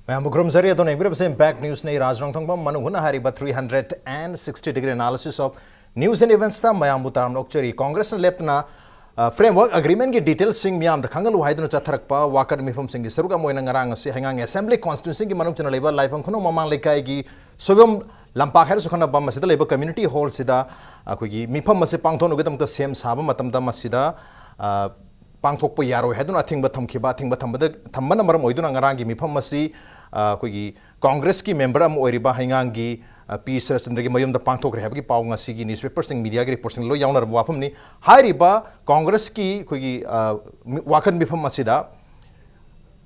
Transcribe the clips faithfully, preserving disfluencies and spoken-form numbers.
ꯃꯌꯥꯝꯕꯨ ꯈꯨꯔꯨꯝꯖꯔꯤ꯫ ꯑꯗꯣꯝꯅ ꯌꯦꯡꯕꯤꯔꯤꯕꯁꯦ Impact News ꯅꯤ꯫ ꯔꯥꯖ ꯔꯣꯡꯊꯣꯡꯕꯝ ꯃꯅꯨꯡ ꯍꯨꯠꯅ ꯍꯥꯏꯔꯤꯕ three hundred and sixty degree analysis of news and events ꯇ ꯃꯌꯥꯝꯕꯨ ꯇꯔꯥꯝꯅ ꯑꯣꯛꯆꯔꯤ꯫ ꯀꯣꯡꯒ꯭ꯔꯦꯁꯅ ꯂꯦꯞꯇꯅ, ꯑ, framework agreement ꯀꯤ details ꯁꯤꯡ ꯃꯤꯌꯥꯝꯗ ꯈꯪꯍꯜꯂꯨ ꯍꯥꯏꯗꯨꯅ ꯆꯠꯊꯔꯛꯄ ꯋꯥꯀꯠ ꯃꯤꯐꯝꯁꯤꯡꯒꯤ ꯁꯔꯨꯛ ꯑꯃ ꯑꯣꯏꯅ ꯉꯔꯥꯡ ꯑꯁꯤ ꯍꯩꯉꯥꯡ assembly constituency ꯒꯤ ꯃꯅꯨꯡ ꯆꯟꯅ ꯂꯩꯕ ꯂꯥꯏꯐꯝ ꯈꯨꯅꯧ ꯃꯃꯥꯡ ꯂꯩꯀꯥꯏꯒꯤ ꯁꯣꯏꯕꯝ ꯂꯝꯄꯥꯛ ꯍꯥꯏꯔꯁꯨ ꯈꯪꯅꯕ ꯃꯁꯤꯗ ꯂꯩꯕ community hall ꯁꯤꯗ ꯑꯩꯈꯣꯏꯒꯤ ꯃꯤꯐꯝ ꯑꯁꯤ ꯄꯥꯡꯊꯣꯛꯅꯕꯒꯤꯗꯃꯛꯇ ꯁꯦꯝ ꯁꯥꯕ ꯃꯇꯝꯗ ꯃꯁꯤꯗ, ꯑ, ꯄꯥꯡꯊꯣꯛꯄ ꯌꯥꯔꯣꯏ ꯍꯥꯏꯗꯨꯅ ꯑꯊꯤꯡꯕ ꯊꯝꯈꯤꯕ, ꯑꯊꯤꯡꯕ ꯊꯝꯕꯗ, ꯊꯝꯕꯅ ꯃꯔꯝ ꯑꯣꯏꯗꯨꯅ ꯉꯔꯥꯡꯒꯤ ꯃꯤꯐꯝ ꯑꯁꯤ, ꯑ, ꯑꯩꯈꯣꯏꯒꯤ ꯀꯣꯡꯒ꯭ꯔꯦꯁꯀꯤ member ꯑꯃ ꯑꯣꯏꯔꯤꯕ ꯍꯩꯉꯥꯡꯒꯤ, ꯑ, ꯄꯤ ꯁꯔꯠꯆꯟꯗ꯭ꯔꯒꯤ ꯃꯌꯨꯝꯗ ꯄꯥꯡꯊꯣꯛꯈ꯭ꯔꯦ ꯍꯥꯏꯕꯒꯤ ꯄꯥꯎ ꯉꯁꯤꯒꯤ newspaper ꯁꯤꯡ, media ꯒꯤ report ꯁꯤꯡ ꯂꯣꯏ ꯌꯥꯎꯅꯔꯕ ꯋꯥꯐꯝꯅꯤ꯫ ꯍꯥꯏꯔꯤꯕ ꯀꯣꯡꯒ꯭ꯔꯦꯁꯀꯤ ꯑꯩꯈꯣꯏꯒꯤ, ꯑ, ꯃꯤ-, ꯋꯥꯀꯠ ꯃꯤꯐꯝ ꯑꯁꯤꯗ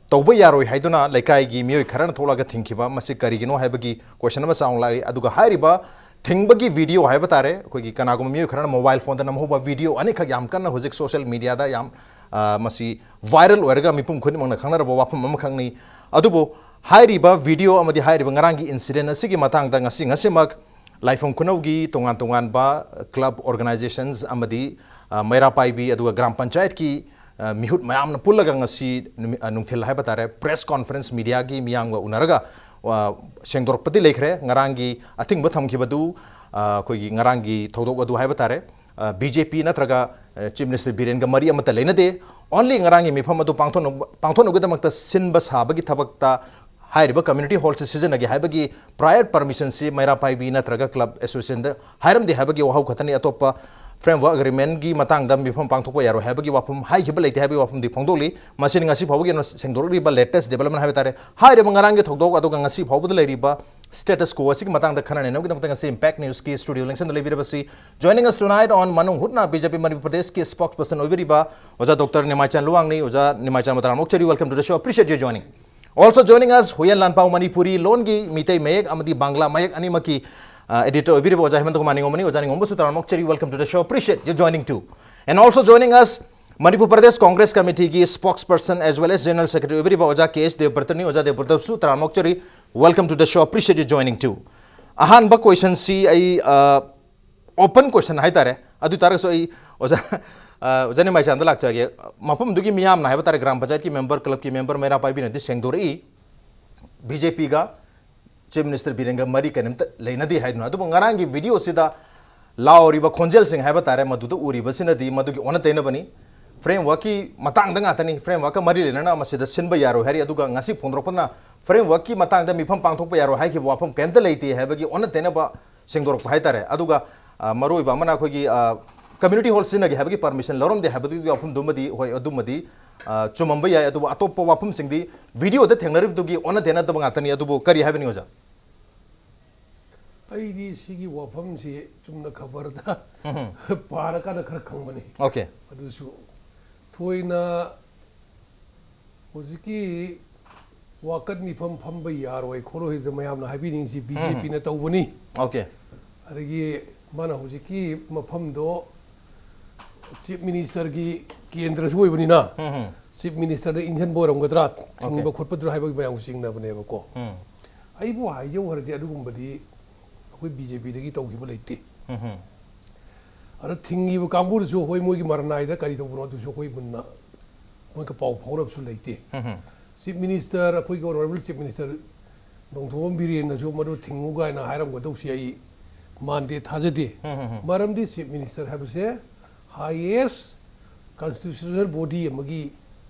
ꯇꯧꯕ ꯌꯥꯔꯣꯏ ꯍꯥꯏꯗꯨꯅ ꯂꯩꯀꯥꯏꯒꯤ ꯃꯤꯑꯣꯏ ꯈꯔꯅ ꯊꯣꯛꯂꯒ ꯊꯤꯡꯈꯤꯕ, ꯃꯁꯤ ꯀꯔꯤꯒꯤꯅꯣ ꯍꯥꯏꯕꯒꯤ question ꯑꯃ ꯆꯥꯎꯅ ꯂꯥꯛꯏ꯫ ꯑꯗꯨꯒ ꯍꯥꯏꯔꯤꯕ ꯊꯤꯡꯕꯒꯤ video ꯍꯥꯏꯕ ꯇꯥꯔꯦ, ꯑꯩꯈꯣꯏꯒꯤ ꯀꯅꯥꯒꯨꯝꯕ ꯃꯤꯑꯣꯏ ꯈꯔꯅ mobile phone ꯗ ꯅꯝꯍꯧꯕ video ꯑꯅꯤꯈꯛ ꯌꯥꯝ ꯀꯟꯅ ꯍꯧꯖꯤꯛ social media ꯗ ꯌꯥꯝ, ꯑ, ꯃꯁꯤ viral ꯑꯣꯏꯔꯒ ꯃꯤꯄꯨꯝ ꯈꯨꯗꯤꯡꯃꯛꯅ ꯈꯪꯅꯔꯕ ꯋꯥꯐꯝ ꯑꯃꯈꯛꯅꯤ꯫ ꯑꯗꯨꯕꯨ ꯍꯥꯏꯔꯤꯕ video ꯑꯃꯗꯤ ꯍꯥꯏꯔꯤꯕ ꯉꯔꯥꯡꯒꯤ incident ꯑꯁꯤꯒꯤ ꯃꯇꯥꯡꯗ ꯉꯁꯤ ꯉꯁꯤꯃꯛ ꯂꯥꯏꯐꯝ ꯈꯨꯅꯧꯒꯤ ꯇꯣꯉꯥꯟ ꯇꯣꯉꯥꯟꯕ club organizations ꯑꯃꯗꯤ, ꯑ, ꯃꯩꯔꯥ ꯄꯥꯏꯕꯤ ꯑꯗꯨꯒ ꯒ꯭ꯔꯥꯝ ꯄꯟꯆꯥꯌꯠꯀꯤ, ꯑ, ꯃꯤꯍꯨꯠ ꯃꯌꯥꯝꯅ ꯄꯨꯜꯂꯒ ꯉꯁꯤ ꯅꯨꯃꯤ-, ꯑ, ꯅꯨꯡꯊꯤꯜ ꯍꯥꯏꯕ ꯇꯥꯔꯦ, press conference media ꯒꯤ ꯃꯤꯌꯥꯝꯒ ꯎꯅꯔꯒ, ꯑ, ꯁꯦꯡꯗꯣꯔꯛꯄꯗꯤ ꯂꯩꯈ꯭ꯔꯦ꯫ ꯉꯔꯥꯡꯒꯤ ꯑꯊꯤꯡꯕ ꯊꯝꯈꯤꯕꯗꯨ, ꯑ, ꯑꯩꯈꯣꯏꯒꯤ ꯉꯔꯥꯡꯒꯤ ꯊꯧꯗꯣꯛ ꯑꯗꯨ ꯍꯥꯏꯕ ꯇꯥꯔꯦ, ꯑ, BJP ꯅꯠꯇ꯭ꯔꯒ, ꯑ, Chief Minister ꯕꯤꯔꯦꯟꯒ ꯃꯔꯤ ꯑꯃꯠꯇ ꯂꯩꯅꯗꯦ꯫ Only ꯉꯔꯥꯡꯒꯤ ꯃꯤꯐꯝ ꯑꯗꯨ ꯄꯥꯡꯊꯣꯛꯅ-, ꯄꯥꯡꯊꯣꯛꯅꯕꯒꯤꯗꯃꯛꯇ ꯁꯤꯟꯕ ꯁꯥꯕꯒꯤ ꯊꯕꯛꯇ ꯍꯥꯏꯔꯤꯕ community hall ꯁꯤ ꯁꯤꯖꯤꯟꯅꯒꯦ ꯍꯥꯏꯕꯒꯤ prior permission ꯁꯤ ꯃꯩꯔꯥ ꯄꯥꯏꯕꯤ ꯅꯠꯇ꯭ꯔꯒ club association ꯗ ꯍꯥꯏꯔꯝꯗꯦ ꯍꯥꯏꯕꯒꯤ ꯋꯥꯍꯧ ꯈꯛꯇꯅꯤ꯫ ꯑꯇꯣꯞꯄ framework agreement ꯒꯤ ꯃꯇꯥꯡꯗ ꯃꯤꯐꯝ ꯄꯥꯡꯊꯣꯛꯄ ꯌꯥꯔꯣꯏ ꯍꯥꯏꯕꯒꯤ ꯋꯥꯐꯝ ꯍꯥꯏꯈꯤꯕ ꯂꯩꯇꯦ ꯍꯥꯏꯕꯒꯤ ꯋꯥꯐꯝꯗꯤ ꯐꯣꯡꯗꯣꯛꯂꯤ꯫ ꯃꯁꯤꯅꯤ ꯉꯁꯤ ꯐꯥꯎꯕꯒꯤ ꯑꯣꯏꯅ ꯁꯦꯡꯗꯣꯔꯛꯂꯤꯕ latest development ꯍꯥꯏꯕ ꯇꯥꯔꯦ꯫ ꯍꯥꯏꯔꯤꯕ ꯉꯔꯥꯡꯒꯤ ꯊꯧꯗꯣꯛ ꯑꯗꯨꯒ ꯉꯁꯤ ꯐꯥꯎꯕꯗ ꯂꯩꯔꯤꯕ status quo ꯑꯁꯤꯒꯤ ꯃꯇꯥꯡꯗ ꯈꯟꯅ ꯅꯩꯅꯕꯒꯤꯗꯃꯛꯇ ꯉꯁꯤ Impact News ꯀꯤ studio ꯂꯦꯡꯁꯟꯗ ꯂꯩꯕꯤꯔꯕꯁꯤ, joining us tonight on ꯃꯅꯨꯡ ꯍꯨꯠꯅ BJP ꯃꯅꯤꯄꯨꯔ ꯄ꯭ꯔꯗꯦꯁꯀꯤ spokesperson ꯑꯣꯏꯕꯤꯔꯤꯕ ꯑꯣꯖꯥ ꯗꯣꯛꯇꯔ ꯅꯤꯃꯥꯏꯆꯥꯟ ꯂꯨꯋꯥꯡꯅꯤ꯫ ꯑꯣꯖꯥ ꯅꯤꯃꯥꯏꯆꯥꯟ ꯃꯇꯔꯥꯝ ꯑꯣꯛꯆꯔꯤ, welcome to the show, appreciate your joining. Also joining us, Huiyen ꯂꯥꯟꯄꯥꯎ ꯃꯅꯤꯄꯨꯔꯤ ꯂꯣꯟꯒꯤ ꯃꯤꯇꯩ ꯃꯌꯦꯛ ꯑꯃꯗꯤ ꯕꯪꯒ꯭ꯂꯥ ꯃꯌꯦꯛ ꯑꯅꯤꯃꯛꯀꯤ, ꯑ, editor ꯑꯣꯏꯕꯤꯔꯤꯕ ꯑꯣꯖꯥ ꯍꯦꯃꯟꯇ ꯀꯨꯃꯥꯔ ꯅꯤꯉꯣꯝꯕꯅꯤ꯫ ꯑꯣꯖꯥ ꯅꯤꯉꯣꯝꯕꯁꯨ ꯇꯔꯥꯝꯅ ꯑꯣꯛꯆꯔꯤ, welcome to the show, appreciate your joining too. And also joining us, Manipur Pradesh Congress ꯀꯃꯤꯇꯤꯒꯤ spokesperson as well as general secretary ꯑꯣꯏꯕꯤꯔꯤꯕ ꯑꯣꯖꯥ ꯀꯦ ꯑꯦꯁ ꯗꯦꯕꯕ꯭ꯔꯇꯅꯤ꯫ ꯑꯣꯖꯥ ꯗꯦꯕꯕ꯭ꯔꯇꯁꯨ ꯇꯔꯥꯝꯅ ꯑꯣꯛꯆꯔꯤ, welcome to the show, appreciate your joining too. ꯑꯍꯥꯟꯕ question ꯁꯤ ꯑꯩ, ꯑ, open question ꯍꯥꯏꯇꯥꯔꯦ꯫ ꯑꯗꯨ ꯇꯥꯔꯒꯁꯨ ꯑꯩ ꯑꯣꯖꯥ, ꯑ, ꯑꯣꯖꯥ ꯅꯤꯃꯥꯏꯆꯥꯟꯗ ꯂꯥꯛꯆꯒꯦ꯫ ꯃꯐꯝꯗꯨꯒꯤ ꯃꯤꯌꯥꯝꯅ ꯍꯥꯏꯕ ꯇꯥꯔꯦ, ꯒ꯭ꯔꯥꯝ ꯄꯟꯆꯥꯌꯠꯀꯤ member, club ꯀꯤ member, ꯃꯩꯔꯥ ꯄꯥꯏꯕꯤꯅꯗꯤ ꯁꯦꯡꯗꯣꯔꯛꯏ꯫ ꯕꯤ ꯖꯦ ꯄꯤꯒ ꯆꯤꯐ ꯃꯤꯅꯤꯁꯇꯔ ꯕꯤꯔꯦꯟꯒ ꯃꯔꯤ ꯀꯔꯤꯝꯇ ꯂꯩꯅꯗꯦ ꯍꯥꯏꯗꯨꯅ꯫ ꯑꯗꯨꯕꯨ ꯉꯔꯥꯡꯒꯤ ꯚꯤꯗꯤꯑꯣꯁꯤꯗ ꯂꯥꯎꯔꯤꯕ ꯈꯣꯟꯖꯦꯜꯁꯤꯡ ꯍꯥꯏꯕ ꯇꯥꯔꯦ, ꯃꯗꯨꯗ ꯎꯔꯤꯕꯁꯤꯅꯗꯤ ꯃꯗꯨꯒꯤ ꯑꯣꯟꯅ ꯇꯩꯅꯕꯅꯤ꯫ ꯐ꯭ꯔꯦꯝꯋꯔꯛꯀꯤ ꯃꯇꯥꯡꯗ ꯉꯥꯛꯇꯅꯤ, ꯐ꯭ꯔꯦꯝꯋꯔꯛꯀ ꯃꯔꯤ ꯂꯩꯅꯅ ꯃꯁꯤꯗ ꯁꯤꯟꯕ ꯌꯥꯔꯣꯏ ꯍꯥꯏꯔꯤ꯫ ꯑꯗꯨꯒ ꯉꯁꯤ ꯐꯣꯡꯗꯣꯔꯛꯄꯅ ꯐ꯭ꯔꯦꯝꯋꯔꯛꯀꯤ ꯃꯇꯥꯡꯗ ꯃꯤꯐꯝ ꯄꯥꯡꯊꯣꯛꯄ ꯌꯥꯔꯣꯏ ꯍꯥꯏꯈꯤꯕ ꯋꯥꯐꯝ ꯀꯔꯤꯝꯇ ꯂꯩꯇꯦ ꯍꯥꯏꯕꯒꯤ ꯑꯣꯟꯅ ꯇꯩꯅꯕ ꯁꯦꯡꯗꯣꯔꯛꯄ ꯍꯥꯏꯇꯥꯔꯦ꯫ ꯑꯗꯨꯒ, ꯑ, ꯃꯔꯨꯑꯣꯏꯕ ꯑꯃꯅ ꯑꯩꯈꯣꯏꯒꯤ, ꯑ, ꯀꯝꯃ꯭ꯌꯨꯅꯤꯇꯤ ꯍꯣꯜ ꯁꯤꯖꯤꯟꯅꯒꯦ ꯍꯥꯏꯕꯒꯤ ꯄꯔꯃꯤꯁꯟ ꯂꯧꯔꯝꯗꯦ ꯍꯥꯏꯕꯗꯨꯒꯤ ꯋꯥꯐꯝꯗꯨꯃꯗꯤ, ꯍꯣꯏ, ꯑꯗꯨꯃꯗꯤ, ꯑ, ꯆꯨꯝꯃꯝꯕ ꯌꯥꯏ꯫ ꯑꯗꯨꯕꯨ ꯑꯇꯣꯞꯄ ꯋꯥꯐꯝꯁꯤꯡꯗꯤ ꯚꯤꯗꯤꯑꯣꯗ ꯊꯦꯡꯅꯔꯤꯕꯗꯨꯒꯤ ꯑꯣꯟꯅ ꯇꯩꯅꯗꯕ ꯉꯥꯛꯇꯅꯤ꯫ ꯑꯗꯨꯕꯨ ꯀꯔꯤ ꯍꯥꯏꯕꯅꯤ, ꯑꯣꯖꯥ? ꯑꯩꯗꯤ ꯁꯤꯒꯤ ꯋꯥꯐꯝꯁꯤ ꯆꯨꯝꯅ ꯈꯕꯔꯗ ꯎꯝꯍꯨꯝ꯫ ꯄꯥꯔꯀꯥꯟꯗ ꯈꯔ ꯈꯪꯕꯅꯤ꯫ ꯑꯣꯀꯦ꯫ ꯑꯗꯨꯁꯨ ꯊꯣꯏꯅ ꯍꯧꯖꯤꯛꯀꯤ ꯋꯥꯀꯠ ꯃꯤꯐꯝ ꯐꯝꯕ ꯌꯥꯔꯣꯏ ꯈꯣꯠꯂꯣꯏꯗ ꯃꯌꯥꯝꯅ ꯍꯥꯏꯕꯤꯅꯤꯡꯁꯤ ꯕꯤ ꯖꯦ ꯄꯤꯅ ꯇꯧꯕꯅꯤ꯫ ꯑꯣꯀꯦ꯫ ꯑꯗꯒꯤ ꯃꯥꯅ ꯍꯧꯖꯤꯛꯀꯤ ꯃꯐꯝꯗꯣ ꯆꯤꯐ ꯃꯤꯅꯤꯁꯇꯔꯒꯤ ꯀꯦꯟꯗ꯭ꯔꯁꯨ ꯑꯣꯏꯕꯅꯤꯅ, ꯎꯝ꯫ ꯆꯤꯐ ꯃꯤꯅꯤꯁꯇꯔꯗ ꯏꯟꯁꯤꯟꯕ ꯑꯣꯏꯔꯝꯒꯗ꯭ꯔꯥ, ꯊꯤꯡꯕ ꯑꯣꯀꯦ꯫ ꯈꯣꯠꯄꯗ꯭ꯔꯥ ꯍꯥꯏꯕꯒꯤ ꯃꯌꯥꯝꯁꯨ ꯆꯤꯡꯅꯕꯅꯦꯕꯀꯣ꯫ ꯎꯝ꯫ ꯑꯩꯕꯨ ꯍꯥꯏꯖꯧ ꯍꯥꯏꯔꯗꯤ ꯑꯗꯨꯒꯨꯝꯕꯗꯤ ꯑꯩꯈꯣꯏ ꯕꯤ ꯖꯦ ꯄꯤꯗꯒꯤ ꯇꯧꯈꯤꯕ ꯂꯩꯇꯦ꯫ ꯎꯝ꯫ ꯑꯗ ꯊꯤꯡꯉꯤꯕ ꯀꯥꯡꯕꯨꯗꯨꯁꯨ ꯍꯣꯏ ꯃꯣꯏꯒꯤ ꯃꯔꯅꯥꯏꯗ ꯀꯔꯤ ꯇꯧꯕꯅꯣ ꯑꯗꯨꯁꯨ ꯑꯩꯈꯣꯏ ꯃꯨꯟꯅ ꯃꯣꯏꯒ ꯄꯥꯎ ꯐꯥꯎꯅꯕꯁꯨ ꯂꯩꯇꯦ꯫ ꯎꯝ꯫ ꯆꯤꯐ ꯃꯤꯅꯤꯁꯇꯔ, ꯑꯩꯈꯣꯏꯒꯤ ꯑꯣꯅꯔꯦꯕꯜ ꯆꯤꯐ ꯃꯤꯅꯤꯁꯇꯔ ꯅꯣꯡꯊꯣꯝꯕꯝ ꯕꯤꯔꯦꯟꯅꯁꯨ ꯃꯗꯨ ꯊꯤꯡꯉꯨ ꯀꯥꯏꯅ ꯍꯥꯏꯔꯝꯒꯗꯧꯁꯤ ꯑꯩ ꯃꯥꯟꯗꯦ, ꯊꯥꯖꯗꯦ꯫ ꯎꯝ, ꯎꯝ, ꯎꯝ꯫ ꯃꯔꯝꯗꯤ ꯆꯤꯐ ꯃꯤꯅꯤꯁꯇꯔ ꯍꯥꯏꯕꯁꯦ ꯍꯥꯏꯌꯦꯁ ꯀꯟꯁꯇꯤꯇ꯭ꯌꯨꯁꯅꯦꯜ ꯕꯣꯗꯤ ꯑꯃꯒꯤ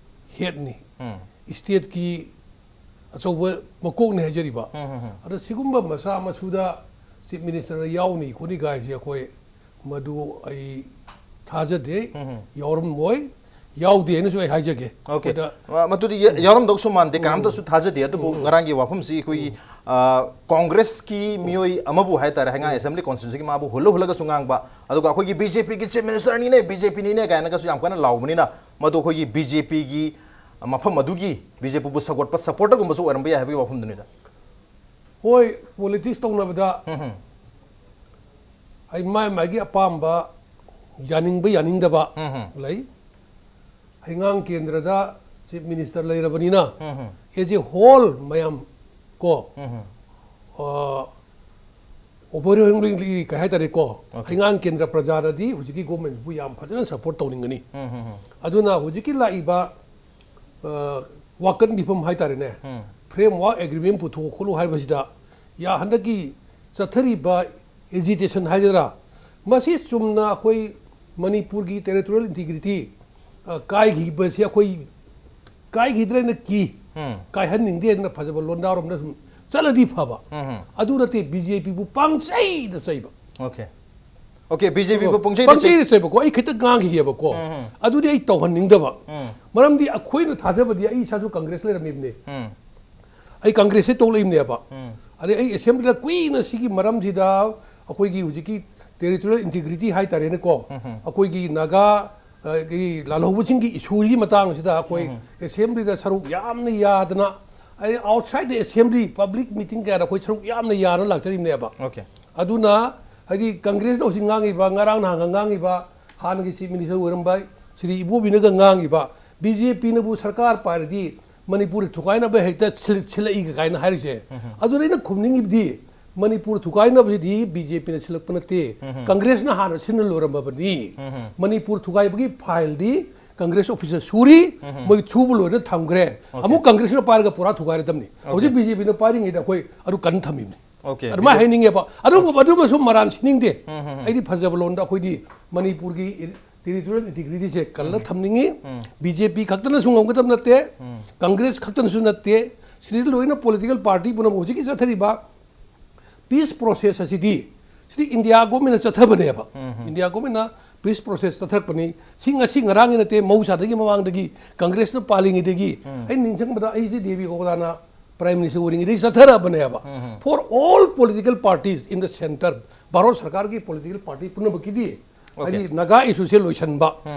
ꯍꯦꯗꯅꯤ꯫ ꯎꯝ꯫ ꯏꯁꯇꯦꯠꯀꯤ ꯑꯆꯧꯕ ꯃꯀꯣꯛꯅꯤ ꯍꯥꯏꯖꯔꯤꯕ꯫ ꯎꯝ, ꯎꯝ, ꯎꯝ꯫ ꯑꯗꯣ ꯁꯤꯒꯨꯝꯕ ꯃꯆꯥ ꯃꯁꯨꯗ ꯆꯤꯐ ꯃꯤꯅꯤꯁꯇꯔꯅ ꯌꯥꯎꯅꯤ ꯈꯣꯠꯅꯤ ꯀꯥꯏꯁꯦ ꯑꯩꯈꯣꯏ ꯃꯗꯨ ꯑꯩ ꯊꯥꯖꯗꯦ꯫ ꯎꯝ, ꯎꯝ꯫ ꯌꯥꯎꯔꯝꯃꯣꯏ꯫ ꯌꯥꯎꯗꯦ ꯍꯥꯏꯅꯁꯨ ꯑꯩ ꯍꯥꯏꯖꯒꯦ꯫ ꯑꯣꯀꯦ꯫ ꯑꯩꯈꯣꯏꯗ ꯑ, ꯃꯗꯨꯗꯤ ꯌ-, ꯌꯥꯎꯔꯝꯗꯧꯁꯨ ꯃꯥꯟꯗꯦ, ꯀꯅꯥꯝꯇꯁꯨ ꯊꯥꯖꯗꯦ꯫ ꯑꯗꯨꯕꯨ ꯎꯝ꯫ ꯉꯔꯥꯡꯒꯤ ꯋꯥꯐꯝꯁꯤ ꯑꯩꯈꯣꯏꯒꯤ, ꯎꯝ꯫ ꯑ, ꯀꯣꯡꯒ꯭ꯔꯦꯁꯀꯤ ꯃꯤꯑꯣꯏ ꯑꯃꯕꯨ ꯍꯥꯏꯇꯥꯔꯦ, ꯍꯩꯉꯥꯡ ꯎꯝ꯫ ꯑꯦꯁꯦꯝꯕ꯭ꯂꯤ ꯀꯣꯟꯁꯇꯤꯇ꯭ꯋꯦꯟꯁꯤꯒꯤ ꯃꯥꯕꯨ ꯍꯨꯜꯂ ꯍꯨꯜꯂꯒꯁꯨ ꯉꯥꯡꯕ, ꯑꯗꯨꯒ ꯑꯩꯈꯣꯏꯒꯤ ꯕꯤ ꯖꯦ ꯄꯤꯒꯤ ꯆꯤꯐ ꯃꯤꯅꯤꯁꯇꯔꯅꯤꯅꯦ, ꯕꯤ ꯖꯦ ꯄꯤꯅꯤꯅꯦ ꯀꯥꯏꯅꯒꯁꯨ ꯌꯥꯝ ꯀꯟꯅ ꯂꯥꯎꯕꯅꯤꯅ, ꯃꯗꯨ ꯑꯩꯈꯣꯏꯒꯤ ꯕꯤ ꯖꯦ ꯄꯤꯒꯤ ꯃꯐꯝ ꯑꯗꯨꯒꯤ ꯕꯤ ꯖꯦ ꯄꯤꯕꯨ ꯁꯧꯒꯠꯄ ꯁꯄꯣꯔꯇꯔꯒꯨꯝꯕꯁꯨ ꯑꯣꯏꯔꯝꯕ ꯌꯥꯏ ꯍꯥꯏꯕꯒꯤ ꯋꯥꯐꯝꯗꯨꯅꯤꯗ꯫ ꯍꯣꯏ, ꯄꯣꯂꯤꯇꯤꯛꯁ ꯇꯧꯅꯕꯗ ꯎꯝ, ꯎꯝ꯫ ꯑꯩ ꯃꯥꯏ ꯃꯥꯏꯒꯤ ꯑꯄꯥꯝꯕ, ꯌꯥꯅꯤꯡꯕ ꯌꯥꯅꯤꯡꯗꯕ ꯎꯝ, ꯎꯝ꯫ ꯂꯩ꯫ ꯍꯩꯉꯥꯡ ꯀꯦꯟꯗ꯭ꯔꯗ ꯆꯤꯐ ꯃꯤꯅꯤꯁꯇꯔ ꯂꯩꯔꯕꯅꯤꯅ, ꯎꯝ, ꯎꯝ꯫ ꯑꯦꯖ ꯑꯦ ꯍꯣꯜ ꯃꯌꯥꯝ ꯀꯣ, ꯎꯝ, ꯎꯝ꯫ ꯑ, overwhelmingly ꯀꯩ ꯍꯥꯏꯇꯥꯔꯦꯀꯣ, ꯑꯣꯀꯦ꯫ ꯍꯩꯉꯥꯡ ꯀꯦꯟꯗ꯭ꯔ ꯄ꯭ꯔꯖꯥꯅꯗꯤ ꯍꯧꯖꯤꯛꯀꯤ ꯒꯣꯔꯃꯦꯟꯕꯨ ꯌꯥꯝ ꯐꯖꯅ ꯁꯄꯣꯔꯠ ꯇꯧꯅꯤꯡꯒꯅꯤ꯫ ꯎꯝ, ꯎꯝ, ꯎꯝ꯫ ꯑꯗꯨꯅ ꯍꯧꯖꯤꯛꯀꯤ ꯂꯥꯛꯏꯕ, ꯑ, ꯋꯥꯀꯠ ꯃꯤꯐꯝ ꯍꯥꯏꯇꯥꯔꯦꯅꯦ, ꯎꯝ꯫ ꯐ꯭ꯔꯦꯝꯋꯥꯔꯛ ꯑꯦꯒ꯭ꯔꯤꯃꯦꯟ ꯄꯨꯊꯣꯛꯑꯣ ꯈꯣꯠꯂꯣ ꯍꯥꯏꯕꯁꯤꯗ ꯌꯥꯍꯟꯗꯛꯀꯤ ꯆꯠꯊꯔꯤꯕ ꯑꯦꯖꯤꯇꯦꯁꯟ ꯍꯥꯏꯒꯗ꯭ꯔꯥ, ꯃꯁꯤ ꯆꯨꯝꯅ ꯑꯩꯈꯣꯏ ꯃꯅꯤꯄꯨꯔꯒꯤ ꯇꯦꯔꯤꯇꯣꯔꯤꯌꯦꯜ ꯏꯟꯇꯤꯒ꯭ꯔꯤꯇꯤ ꯀꯥꯏꯈꯤꯕꯁꯤ ꯑꯩꯈꯣꯏ ꯀꯥꯏꯈꯤꯗ꯭ꯔꯦꯅ ꯀꯤ, ꯎꯝ꯫ ꯀꯥꯏꯍꯟꯅꯤꯡꯗꯦꯅ ꯐꯖꯕ ꯂꯣꯟꯗꯥꯔꯣꯝꯗ ꯁꯨꯝ ꯆꯠꯂꯗꯤ ꯐꯕ꯫ ꯎꯝ, ꯎꯝ꯫ ꯑꯗꯨ ꯅꯠꯇꯦ, ꯕꯤ ꯖꯦ ꯄꯤꯕꯨ ꯄꯥꯡꯆꯩꯗ ꯆꯩꯕ꯫ ꯑꯣꯀꯦ꯫ ꯑꯣꯀꯦ, ꯕꯤ ꯖꯦ ꯄꯤꯕꯨ ꯄꯨꯡꯆꯩꯗ ꯆꯩ- ꯄꯪꯆꯩꯗ ꯆꯩꯕꯀꯣ, ꯑꯩ ꯈꯤꯇ ꯉꯥꯡꯈꯤꯑꯕꯀꯣ꯫ ꯎꯝ, ꯎꯝ꯫ ꯑꯗꯨꯗꯤ ꯑꯩ ꯇꯧꯍꯟꯅꯤꯡꯗꯕ꯫ ꯎꯝ꯫ ꯃꯔꯝꯗꯤ ꯑꯩꯈꯣꯏꯅ ꯊꯥꯖꯕꯗꯤ, ꯑꯩ ꯏꯁꯥꯁꯨ ꯀꯪꯒ꯭ꯔꯦꯁ ꯂꯩꯔꯝꯃꯤꯕꯅꯦ꯫ ꯎꯝ꯫ ꯑꯩ ꯀꯪꯒ꯭ꯔꯦꯁꯁꯦ ꯇꯧꯂꯛꯏꯕꯅꯦꯕ꯫ ꯎꯝ꯫ ꯑꯗꯩ ꯑꯩ ꯑꯦꯁꯦꯝꯕ꯭ꯂꯤꯗ ꯀꯨꯏꯅ ꯁꯤꯒꯤ ꯃꯔꯝꯁꯤꯗ ꯑꯩꯈꯣꯏꯒꯤ ꯍꯧꯖꯤꯛꯀꯤ ꯇꯦꯔꯤꯇꯣꯔꯤꯌꯦꯜ ꯏꯟꯇꯤꯒ꯭ꯔꯤꯇꯤ ꯍꯥꯏꯇꯥꯔꯦꯅꯦꯀꯣ, ꯎꯝ, ꯎꯝ꯫ ꯑꯩꯈꯣꯏꯒꯤ ꯅꯥꯒꯥ, ꯑ, ꯒꯤ ꯂꯥꯜꯍꯧꯕꯁꯤꯡꯒꯤ ꯏꯁꯨꯒꯤ ꯃꯇꯥꯡꯁꯤꯗ ꯑꯩꯈꯣꯏ ꯎꯝ, ꯎꯝ꯫ ꯑꯦꯁꯦꯝꯕ꯭ꯂꯤꯗ ꯁꯔꯨꯛ ꯌꯥꯝꯅ ꯌꯥꯗꯅ, ꯑꯩ ꯑꯥꯎꯠꯁꯥꯏꯗ ꯑꯦꯁꯦꯝꯕ꯭ꯂꯤ ꯄꯕ꯭ꯂꯤꯛ ꯃꯤꯇꯤꯡ ꯀꯌꯥꯗ ꯑꯩꯈꯣꯏ ꯁꯔꯨꯛ ꯌꯥꯝꯅ ꯌꯥꯅ ꯂꯥꯛꯆꯔꯤꯕꯅꯦꯕ꯫ ꯑꯣꯀꯦ꯫ ꯑꯗꯨꯅ ꯍꯥꯏꯗꯤ ꯀꯪꯒ꯭ꯔꯦꯁꯅ ꯍꯧꯖꯤꯛ ꯉꯥꯡꯉꯤꯕ, ꯉꯔꯥꯡ ꯅꯍꯥꯟꯒ ꯉꯥꯡꯉꯤꯕ, ꯍꯥꯟꯅꯒꯤ ꯆꯤꯐ ꯃꯤꯅꯤꯁꯇꯔ ꯑꯣꯏꯔꯝꯕ ꯁ꯭ꯔꯤ ꯏꯕꯣꯕꯤꯅꯒ ꯉꯥꯡꯉꯤꯕ, ꯕꯤ ꯖꯦ ꯄꯤꯅꯕꯨ ꯁꯔꯀꯥꯔ ꯄꯥꯏꯔꯗꯤ ꯃꯅꯤꯄꯨꯔ ꯊꯨꯒꯥꯏꯅꯕ ꯍꯦꯛꯇ ꯁꯤꯜ-, ꯁꯤꯜꯂꯛꯏꯒ ꯀꯥꯏꯅ ꯍꯥꯏꯔꯤꯁꯦ꯫ ꯑꯗꯨꯅ ꯑꯩꯅ ꯈꯨꯝꯅꯤꯡꯉꯤꯕꯗꯤ, ꯃꯅꯤꯄꯨꯔ ꯊꯨꯒꯥꯏꯅꯕꯁꯤꯗꯤ ꯕꯤ ꯖꯦ ꯄꯤꯅ ꯁꯤꯜꯂꯛꯄ ꯅꯠꯇꯦ, ꯀꯪꯒ꯭ꯔꯦꯁꯅ ꯍꯥꯟꯅ ꯁꯤꯟꯅ ꯂꯣꯏꯔꯝꯃꯕꯅꯤ꯫ ꯃꯅꯤꯄꯨꯔ ꯊꯨꯒꯥꯏꯕꯒꯤ ꯐꯥꯏꯜꯗꯤ ꯀꯪꯒ꯭ꯔꯦꯁ ꯑꯣꯐꯤꯁꯇ ꯁꯨꯔꯤ, ꯃꯣꯏ ꯁꯨꯕ ꯂꯣꯏꯅ ꯊꯝꯈ꯭ꯔꯦ꯫ ꯑꯃꯨꯛ ꯀꯪꯒ꯭ꯔꯦꯁꯅ ꯄꯥꯏꯔꯒ ꯄꯨꯔꯥ ꯊꯨꯒꯥꯏꯔꯗꯕꯅꯤ꯫ ꯍꯧꯖꯤꯛ ꯕꯤ ꯖꯦ ꯄꯤꯅ ꯄꯥꯏꯔꯤꯉꯩꯗ ꯑꯩꯈꯣꯏ ꯑꯗꯨ ꯀꯟꯅ ꯊꯝꯃꯤꯕꯅꯤ꯫ ꯑꯣꯀꯦ, ꯑꯗꯨꯃꯥꯏꯅ ꯕꯤ ꯖꯦ ꯄꯤ ꯍꯥꯏꯅꯤꯡꯉꯦꯕ꯫ ꯑꯗꯨꯒꯨꯝꯕ, ꯑꯗꯨꯃꯁꯨ ꯃꯔꯥꯟ ꯁꯤꯅꯤꯡꯗꯦ꯫ ꯑꯩꯗꯤ ꯐꯖꯕ ꯂꯣꯟꯗ ꯑꯩꯈꯣꯏꯗꯤ ꯃꯅꯤꯄꯨꯔꯒꯤ ꯇꯦꯔꯤꯇꯣꯔꯤꯌꯦꯜ ꯏꯟꯇꯤꯒ꯭ꯔꯤꯇꯤꯁꯦ ꯀꯜꯂ ꯊꯝꯅꯤꯡꯉꯤ꯫ ꯕꯤ ꯖꯦ ꯄꯤ ꯈꯛꯇꯅꯁꯨ ꯉꯝꯒꯗꯕ ꯅꯠꯇꯦ, ꯀꯪꯒ꯭ꯔꯦꯁ ꯈꯛꯇꯅꯁꯨ ꯅꯠꯇꯦ, ꯁꯤꯗꯩꯗ ꯂꯣꯏꯅ ꯄꯣꯂꯤꯇꯤꯀꯦꯜ ꯄꯥꯔꯇꯤ ꯄꯨꯝꯅꯃꯛ ꯍꯧꯖꯤꯛꯀꯤ ꯆꯠꯊꯔꯤꯕ ꯄꯤꯁ ꯄ꯭ꯔꯣꯁꯦꯁ ꯑꯁꯤꯗꯤ, ꯁꯤꯗꯤ ꯏꯟꯗꯤꯌꯥ ꯒꯣꯔꯃꯦꯟꯅ ꯆꯠꯊꯕꯅꯦꯕ꯫ ꯏꯟꯗꯤꯌꯥ ꯒꯣꯔꯃꯦꯟꯅ ꯄꯤꯁ ꯄ꯭ꯔꯣꯁꯦꯁ ꯆꯠꯊꯔꯛꯄꯅꯤ꯫ ꯁꯤ ꯉꯁꯤ ꯉꯔꯥꯡꯒꯤ ꯅꯠꯇꯦ, ꯃꯍꯧꯁꯥꯗꯒꯤ ꯃꯃꯥꯡꯗꯒꯤ ꯀꯪꯒ꯭ꯔꯦꯁꯅ ꯄꯥꯜꯂꯤꯉꯩꯗꯒꯤ, ꯑꯩ ꯅꯤꯡꯁꯤꯡꯕꯗ ꯑꯩꯁꯦ ꯗꯦꯕꯤ ꯒꯣꯒꯣꯗꯥꯅ ꯄ꯭ꯔꯥꯏꯝ ꯃꯤꯅꯤꯁꯇꯔ ꯑꯣꯏꯔꯤꯉꯩꯗꯒꯤ ꯆꯠꯊꯔꯛꯑꯕꯅꯦꯕ꯫ For all political parties in the centre, Bharat ꯁꯔꯀꯥꯔꯒꯤ ꯄꯣꯂꯤꯇꯤꯀꯦꯜ ꯄꯥꯔꯇꯤ ꯄꯨꯝꯅꯃꯛꯀꯤꯗꯤ, ꯑꯣꯀꯦ꯫ ꯍꯥꯏꯗꯤ ꯅꯥꯒꯥ ꯏꯁꯨꯁꯦ ꯂꯣꯏꯁꯤꯟꯕ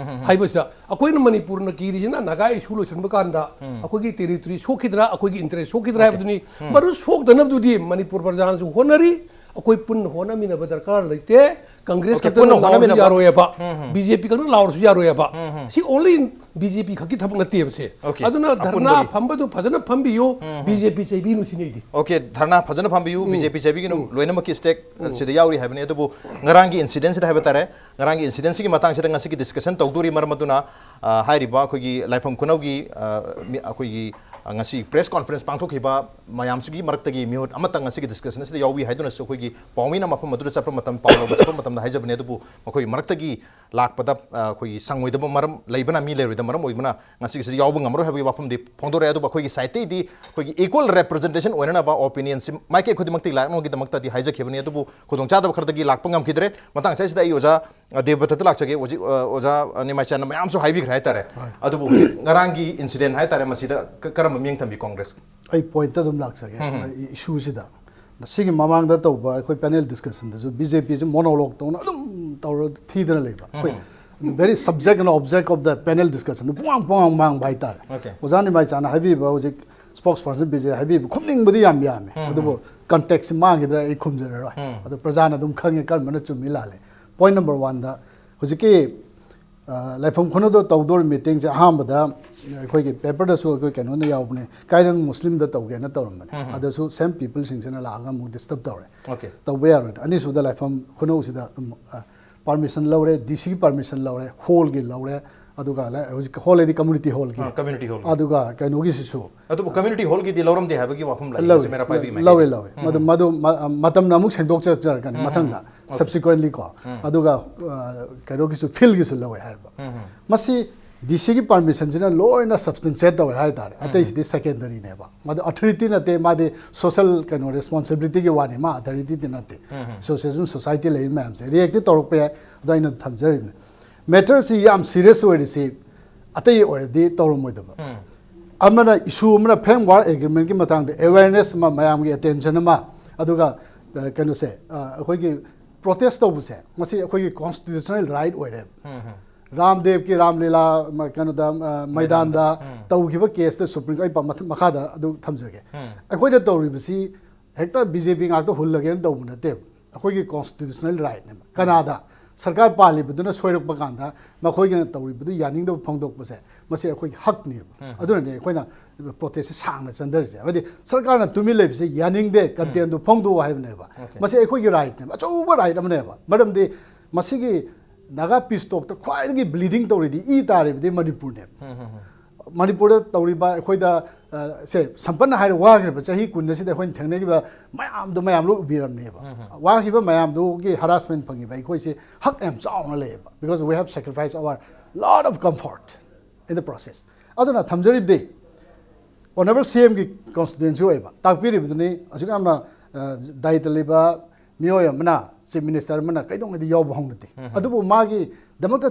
ꯍꯥꯏꯕꯁꯤꯗ, ꯑꯩꯈꯣꯏꯅ ꯃꯅꯤꯄꯨꯔꯅ ꯀꯤꯔꯤꯁꯤꯅ ꯅꯥꯒꯥ ꯏꯁꯨ ꯂꯣꯏꯁꯤꯟꯕ ꯀꯥꯟꯗ ꯑꯩꯈꯣꯏꯒꯤ ꯇꯦꯔꯤꯇꯣꯔꯤ ꯁꯣꯛꯈꯤꯗ꯭ꯔꯥ, ꯑꯩꯈꯣꯏꯒꯤ ꯏꯟꯇꯔꯦꯁ ꯁꯣꯛꯈꯤꯗ꯭ꯔꯥ ꯍꯥꯏꯕꯗꯨꯅꯤ꯫ ꯃꯗꯨ ꯁꯣꯛꯇꯅꯕꯗꯨꯗꯤ ꯃꯅꯤꯄꯨꯔ ꯄ꯭ꯔꯖꯥꯅꯁꯨ ꯍꯣꯠꯅꯔꯤ, ꯑꯩꯈꯣꯏ ꯄꯨꯟꯅ ꯍꯣꯠꯅꯃꯤꯟꯅꯕ ꯗꯔꯀꯥꯔ ꯂꯩꯇꯦ꯫ ꯀꯪꯒ꯭ꯔꯦꯁ ꯑꯣꯀꯦ, ꯈꯛꯇꯅ ꯄꯨꯟꯅ ꯂꯥꯎꯔꯁꯨ ꯍꯣꯠꯅꯃꯤꯟꯅꯕ꯫ ꯌꯥꯔꯣꯏꯕ, ꯕꯤ ꯖꯦ ꯄꯤ ꯈꯛꯇꯅ ꯂꯥꯎꯔꯁꯨ ꯌꯥꯔꯣꯏꯕ꯫ ꯁꯤ only ꯕꯤ ꯖꯦ ꯄꯤ ꯈꯛꯀꯤ ꯊꯕꯛ ꯅꯠꯇꯦꯕꯁꯦ꯫ ꯑꯣꯀꯦ, ꯑꯗꯨꯅ ꯙꯔꯅꯥ ꯑꯄꯨꯟꯕꯒꯤ꯫ ꯐꯝꯕꯗꯨ ꯐꯖꯅ ꯐꯝꯕꯤꯌꯨ, ꯕꯤ ꯖꯦ ꯄꯤ ꯆꯩꯕꯤꯅꯨ ꯁꯤꯅꯤ ꯑꯩꯗꯤ꯫ ꯑꯣꯀꯦ, ꯙꯔꯅꯥ ꯐꯖꯅ ꯐꯝꯕꯤꯌꯨ, ꯕꯤ ꯖꯦ ꯄꯤ ꯆꯩꯕꯤꯒꯅꯨ, ꯂꯣꯏꯅꯃꯛꯀꯤ ꯁ꯭ꯇꯦꯛ ꯁꯤꯗ ꯌꯥꯎꯔꯤ ꯍꯥꯏꯕꯅꯤ꯫ ꯑꯗꯨꯕꯨ ꯉꯔꯥꯡꯒꯤ ꯏꯟꯁꯤꯗꯦꯟꯁꯤꯗ ꯍꯥꯏꯕ ꯇꯥꯔꯦ, ꯉꯔꯥꯡꯒꯤ ꯏꯟꯁꯤꯗꯦꯟꯁꯤꯒꯤ ꯃꯇꯥꯡꯁꯤꯗ ꯉꯁꯤꯒꯤ ꯗꯤꯁꯀꯁꯟ ꯇꯧꯗꯣꯔꯤ꯫ ꯃꯔꯝ ꯑꯗꯨꯅ, ꯑ, ꯍꯥꯏꯔꯤꯕ ꯑꯩꯈꯣꯏꯒꯤ ꯂꯥꯏꯐꯝ ꯈꯨꯅꯧꯒꯤ, ꯑ, ꯃꯤ-, ꯑꯩꯈꯣꯏꯒꯤ ꯑ, ꯉꯁꯤ press conference ꯄꯥꯡꯊꯣꯛꯈꯤꯕ ꯃꯌꯥꯝꯁꯤꯒꯤ ꯃꯔꯛꯇꯒꯤ ꯃꯤꯍꯨꯠ ꯑꯃꯇꯪ ꯉꯁꯤꯒꯤ discussion ꯑꯁꯤꯗ ꯌꯥꯎꯕꯤ ꯍꯥꯏꯗꯨꯅꯁꯨ ꯑꯩꯈꯣꯏꯒꯤ ꯄꯥꯎꯃꯤꯅ ꯃꯐꯝ ꯑꯗꯨꯗ ꯆꯠꯄ ꯃꯇꯝ, ꯄꯥꯎ ꯂꯧꯕ ꯆꯠꯄ ꯃꯇꯝꯗ ꯍꯥꯏꯖꯕꯅꯦ꯫ ꯑꯗꯨꯕꯨ ꯃꯈꯣꯏꯒꯤ ꯃꯔꯛꯇꯒꯤ ꯂꯥꯛꯄꯗ, ꯑ, ꯑꯩꯈꯣꯏꯒꯤ ꯁꯪꯉꯣꯏꯗꯕ ꯃꯔꯝ ꯂꯩꯕꯅ, ꯃꯤ ꯂꯩꯔꯣꯏꯗꯕ ꯃꯔꯝ ꯑꯣꯏꯕꯅ ꯉꯁꯤꯒꯤꯁꯤꯗ ꯌꯥꯎꯕ ꯉꯝꯃꯔꯣꯏ ꯍꯥꯏꯕꯒꯤ ꯋꯥꯐꯝꯗꯤ ꯐꯣꯡꯗꯣꯔꯛꯑꯦ꯫ ꯑꯗꯨꯕꯨ ꯑꯩꯈꯣꯏꯒꯤ side ꯇꯩꯗꯤ ꯑꯩꯈꯣꯏꯒꯤ equal representation ꯑꯣꯏꯅꯅꯕ opinion ꯁꯤ ꯃꯥꯏꯀꯩ ꯈꯨꯗꯤꯡꯃꯛꯇꯒꯤ ꯂꯥꯛꯅꯕꯒꯤꯗꯃꯛꯇꯗꯤ ꯍꯥꯏꯖꯈꯤꯕꯅꯤ꯫ ꯑꯗꯨꯕꯨ ꯈꯨꯗꯣꯡꯆꯥꯗꯕ ꯈꯔꯗꯒꯤ ꯂꯥꯛꯄ ꯉꯝꯈꯤꯗ꯭ꯔꯦ꯫ ꯃꯇꯥꯡ ꯑꯁꯤꯗ ꯑꯩ ꯑꯣꯖꯥ, ꯑ, ꯗꯦꯕꯗꯠꯇ ꯂꯥꯛꯆꯒꯦ꯫ ꯍꯧꯖꯤꯛ, ꯑ, ꯑꯣꯖꯥ, ꯑ, ꯅꯤꯃꯥꯏꯆꯥꯟꯅ ꯃꯌꯥꯝꯁꯨ ꯍꯥꯏꯕꯤꯈ꯭ꯔꯦ ꯍꯥꯏꯇꯥꯔꯦ꯫ ꯍꯣꯏ꯫ ꯑꯗꯨꯕꯨ ꯍꯧꯖꯤꯛ ꯉꯔꯥꯡꯒꯤ incident ꯍꯥꯏꯇꯥꯔꯦ, ꯃꯁꯤꯗ ꯀ-, ꯀꯔꯝꯕ ꯃꯤꯠꯌꯦꯡ ꯊꯝꯕꯤ ꯀꯣꯡꯒ꯭ꯔꯦꯁ? ꯑꯩ point ꯑꯗꯨꯝ ꯂꯥꯛꯆꯒꯦ꯫ ꯎꯝ꯫ ꯑꯩ issue ꯁꯤꯗ ꯃꯁꯤꯒꯤ ꯃꯃꯥꯡꯗ ꯇꯧꯕ ꯑꯩꯈꯣꯏ panel discussion ꯗꯁꯨ BJP ꯁꯤ monologue ꯇꯧꯅ ꯑꯗꯨꯝ ꯇꯧꯔ ꯊꯤꯗꯅ ꯂꯩꯕ꯫ ꯑꯩꯈꯣꯏ very subject and object of the panel discussion ꯗꯨ ꯄꯨꯡꯃꯥꯡ ꯄꯨꯡꯃꯥꯡ ꯃꯥꯡꯕ ꯍꯥꯏꯇꯥꯔꯦ꯫ Okay. ꯑꯣꯖꯥ ꯅꯤꯃꯥꯏꯆꯥꯟꯅ ꯍꯥꯏꯕꯤꯕ, ꯍꯧꯖꯤꯛ spokesperson ꯕꯤꯖꯦ ꯍꯥꯏꯕꯤꯕ, ꯈꯨꯝꯅꯤꯡꯕꯗꯤ ꯌꯥꯝ ꯌꯥꯝꯃꯦ꯫ ꯎꯝ, ꯑꯗꯨꯕꯨ ꯎꯝ꯫ Context ꯁꯤ ꯃꯥꯡꯈꯤꯗ꯭ꯔꯥ ꯑꯩ ꯈꯨꯝꯖꯔꯔꯣꯏ꯫ ꯎꯝ꯫ ꯑꯗꯨ ꯄ꯭ꯔꯖꯥꯅ ꯑꯗꯨꯝ ꯈꯪꯉꯦ ꯀꯔꯝꯕꯅ ꯆꯨꯝꯃꯤ ꯂꯥꯜꯂꯤ꯫ Point number one ꯗ ꯍꯧꯖꯤꯛꯀꯤ, ꯑ, ꯂꯥꯏꯐꯝ ꯈꯨꯅꯧꯗ ꯇꯧꯗꯣꯔꯤꯕ meeting ꯁꯦ ꯑꯍꯥꯟꯕꯗ ꯑꯩꯈꯣꯏꯒꯤ paper ꯗꯁꯨ ꯑꯩꯈꯣꯏ ꯀꯩꯅꯣꯅ ꯌꯥꯎꯕꯅꯦ, ꯀꯥꯏꯔꯪ ꯃꯨꯁꯂꯤꯝꯗ ꯇꯧꯒꯦꯅ ꯇꯧꯔꯝꯕꯅꯦ꯫ ꯎꯝ, ꯎꯝ꯫ ꯑꯗꯁꯨ same people ꯁꯤꯡꯁꯤꯅ ꯂꯥꯛꯑꯒ ꯑꯃꯨꯛ disturb ꯇꯧꯔꯦ꯫ Okay. ꯇꯧꯕ ꯌꯥꯔꯣꯏꯅ꯫ ꯑꯅꯤꯁꯨꯕꯗ ꯂꯥꯏꯐꯝ ꯈꯨꯅꯧꯁꯤꯗ ꯑꯗꯨꯝ, ꯑ, permission ꯂꯧꯔꯦ, ꯗꯤ ꯁꯤꯒꯤ permission ꯂꯧꯔꯦ, hall ꯒꯤ ꯂꯧꯔꯦ, ꯑꯗꯨꯒ ꯂ-, ꯍꯧꯖꯤꯛ hall ꯍꯥꯏꯗꯤ community hall ꯒꯤ꯫ ꯑꯥ, community hall ꯒꯤ꯫ ꯑꯗꯨꯒ ꯀꯩꯅꯣꯒꯤꯁꯤꯁꯨ ꯑꯗꯨꯕꯨ community hall ꯒꯤꯗꯤ ꯂꯧꯔꯝꯗꯦ ꯍꯥꯏꯕꯒꯤ ꯋꯥꯐꯝ ꯂꯩ꯫ ꯂꯧꯋꯦ, ꯃꯦꯔꯥ ꯄꯥꯏꯕꯤ ꯂꯧꯋꯦ, ꯃꯥꯏꯀꯩꯗꯒꯤ꯫ ꯂꯧꯋꯦ꯫ ꯎꯝ, ꯃꯗꯨ, ꯎꯝ꯫ ꯃꯗꯨ ꯃ-, ꯃꯇꯝꯅ ꯑꯃꯨꯛ ꯁꯦꯡꯗꯣꯛꯆꯔꯛꯆꯔꯛꯀꯅꯤ ꯎꯝ, ꯎꯝ, ꯃꯊꯪꯗ, ꯎꯝ꯫ Okay. Subsequently ꯀꯣ꯫ ꯎꯝ꯫ ꯑꯗꯨꯒ, ꯑ, ꯀꯩꯅꯣꯒꯤꯁꯨ, field ꯒꯤꯁꯨ ꯂꯧꯋꯦ ꯍꯥꯏꯔꯤꯕ꯫ ꯎꯝ, ꯎꯝ꯫ ꯃꯁꯤ ꯗꯤ ꯁꯤꯒꯤ permission ꯁꯤꯅ ꯂꯣꯏꯅ substantiate ꯇꯧꯋꯦ ꯍꯥꯏ ꯇꯥꯔꯦ꯫ ꯎꯝ, ꯑꯇꯩꯁꯤꯗꯤ ꯎꯝ꯫ Secondary ꯅꯦꯕ꯫ ꯃꯗꯨ authority ꯅꯠꯇꯦ, ꯃꯥꯗꯤ social ꯀꯩꯅꯣ responsibility ꯒꯤ ꯋꯥꯅꯤ, ꯃꯥ authority ꯗꯤ ꯅꯠꯇꯦ꯫ ꯎꯝ, ꯎꯝ꯫ Association society ꯂꯩꯔꯤ ꯃꯌꯥꯝꯁꯦ react ꯇꯤ ꯇꯧꯔꯛꯄ ꯌꯥꯏ, ꯑꯗꯣ ꯑꯩꯅ ꯊꯝꯖꯔꯤꯕꯅꯤ꯫ Matter ꯁꯤ ꯌꯥꯝ serious ꯑꯣꯏꯔꯤꯁꯤ ꯑꯇꯩ ꯑꯣꯏꯔꯗꯤ ꯇꯧꯔꯝꯃꯣꯏꯗꯕ꯫ ꯎꯝ꯫ ꯑꯃꯅ issue ꯑꯃꯅ framework agreement ꯀꯤ ꯃꯇꯥꯡꯗ awareness ꯑꯃ, ꯃꯌꯥꯝꯒꯤ attention ꯑꯃ, ꯑꯗꯨꯒ, ꯑ, ꯀꯩꯅꯣꯁꯦ, ꯑ, ꯑꯩꯈꯣꯏꯒꯤ protest ꯇꯧꯕꯁꯦ, ꯃꯁꯤ ꯑꯩꯈꯣꯏꯒꯤ constitutional right ꯑꯣꯏꯔꯦ꯫ ꯎꯝ, ꯎꯝ꯫ ꯔꯥꯝꯗꯦꯕꯀꯤ ꯔꯥꯝꯂꯤꯂꯥ, ꯃ-, ꯀꯩꯅꯣꯗ, ꯑ, ꯃꯩꯗꯥꯟꯗ ꯃꯩꯗꯥꯟꯗ, ꯎꯝ꯫ ꯇꯧꯈꯤꯕ case ꯇ Supreme Court ꯑꯩ ꯄ-, ꯃꯊ-, ꯃꯈꯥꯗ ꯑꯗꯨ ꯊꯝꯖꯒꯦ꯫ ꯎꯝ꯫ ꯑꯩꯈꯣꯏꯅ ꯇꯧꯔꯤꯕꯁꯤ ꯍꯦꯛꯇ ꯕꯤ ꯖꯦ ꯄꯤ ꯉꯥꯛꯇ ꯍꯨꯜꯂꯒꯦꯅ ꯇꯧꯕ ꯅꯠꯇꯦꯕ꯫ ꯑꯩꯈꯣꯏꯒꯤ constitutional right ꯅꯦꯕ꯫ ꯀꯅꯥꯗ? ꯁꯔꯀꯥꯔ ꯄꯥꯜꯂꯤꯕꯗꯨꯅ ꯁꯣꯏꯔꯛꯄ ꯀꯥꯟꯗ ꯃꯈꯣꯏꯒꯤꯅ ꯇꯧꯔꯤꯕꯗꯨ ꯌꯥꯅꯤꯡꯗꯕ ꯐꯣꯡꯗꯣꯛꯄꯁꯦ, ꯃꯁꯤ ꯑꯩꯈꯣꯏꯒꯤ ꯍꯛꯅꯦꯕ꯫ ꯎꯝ꯫ ꯑꯗꯨꯅꯅꯦ ꯑꯩꯈꯣꯏꯅ protest ꯁꯦ ꯁꯥꯡꯅ ꯆꯪꯊꯔꯤꯁꯦ꯫ ꯍꯥꯏꯕꯗꯤ ꯁꯔꯀꯥꯔꯅ ꯇꯨꯃꯤꯟ ꯂꯩꯕꯁꯦ ꯌꯥꯅꯤꯡꯗꯦ, ꯎꯝ꯫ Content ꯗꯨ ꯐꯣꯡꯗꯣꯛꯑꯣ ꯍꯥꯏꯕꯅꯦꯕ꯫ Okay. ꯃꯁꯤ ꯑꯩꯈꯣꯏꯒꯤ right ꯅꯦꯕ, ꯑꯆꯧꯕ right ꯑꯃꯅꯦꯕ꯫ ꯃꯔꯝꯗꯤ ꯃꯁꯤꯒꯤ ꯅꯥꯒꯥ peace talk ꯇ ꯈ꯭ꯋꯥꯏꯗꯒꯤ bleeding ꯇꯧꯔꯤꯗꯤ ꯏ ꯇꯥꯔꯤꯕꯗꯤ ꯃꯅꯤꯄꯨꯔꯅꯦꯕ꯫ ꯎꯝ, ꯎꯝ, ꯎꯝ꯫ ꯃꯅꯤꯄꯨꯔꯗ ꯇꯧꯔꯤꯕ ꯑꯩꯈꯣꯏꯗ ꯁꯦ ꯁꯝꯄꯟꯅ ꯍꯥꯏꯔ ꯋꯥꯈ꯭ꯔꯤꯕ ꯆꯍꯤ ꯀꯨꯟ ꯑꯁꯤꯗ ꯑꯩꯈꯣꯏꯅ ꯊꯦꯡꯅꯈꯤꯕ ꯃꯌꯥꯝꯗꯣ ꯃꯌꯥꯝ ꯂꯣꯏ ꯎꯕꯤꯔꯝꯅꯦꯕ꯫ ꯋꯥꯈꯤꯕ ꯃꯌꯥꯝꯗꯨꯒꯤ ꯍꯔꯥꯁꯃꯦꯟ ꯐꯪꯉꯤꯕ ꯑꯩꯈꯣꯏꯁꯦ ꯍꯛ ꯌꯥꯝ ꯆꯥꯎꯅ ꯂꯩꯌꯦꯕ, because we have sacrificed our lot of comfort in the process. ꯑꯗꯨꯅ ꯊꯝꯖꯔꯤꯕꯗꯤ ꯑꯣꯅꯔꯦꯕꯜ ꯁꯤ ꯑꯦꯝꯒꯤ ꯀꯣꯟꯁꯇꯤꯇ꯭ꯋꯦꯟꯁꯤ ꯑꯣꯏꯕ ꯇꯥꯛꯄꯤꯔꯤꯕꯗꯨꯅꯤ꯫ ꯑꯁꯨꯛ ꯌꯥꯝꯅ ꯗꯥꯏꯇ ꯂꯩꯕ ꯃꯤꯑꯣꯏ ꯑꯃꯅ, ꯆꯤꯐ ꯃꯤꯅꯤꯁꯇꯔ ꯑꯃꯅ ꯀꯩꯗꯧꯉꯩꯗꯤ ꯌꯥꯎꯕ ꯍꯧꯅꯗꯦ꯫ ꯑꯗꯨꯕꯨ ꯃꯥꯒꯤꯗꯃꯛꯇ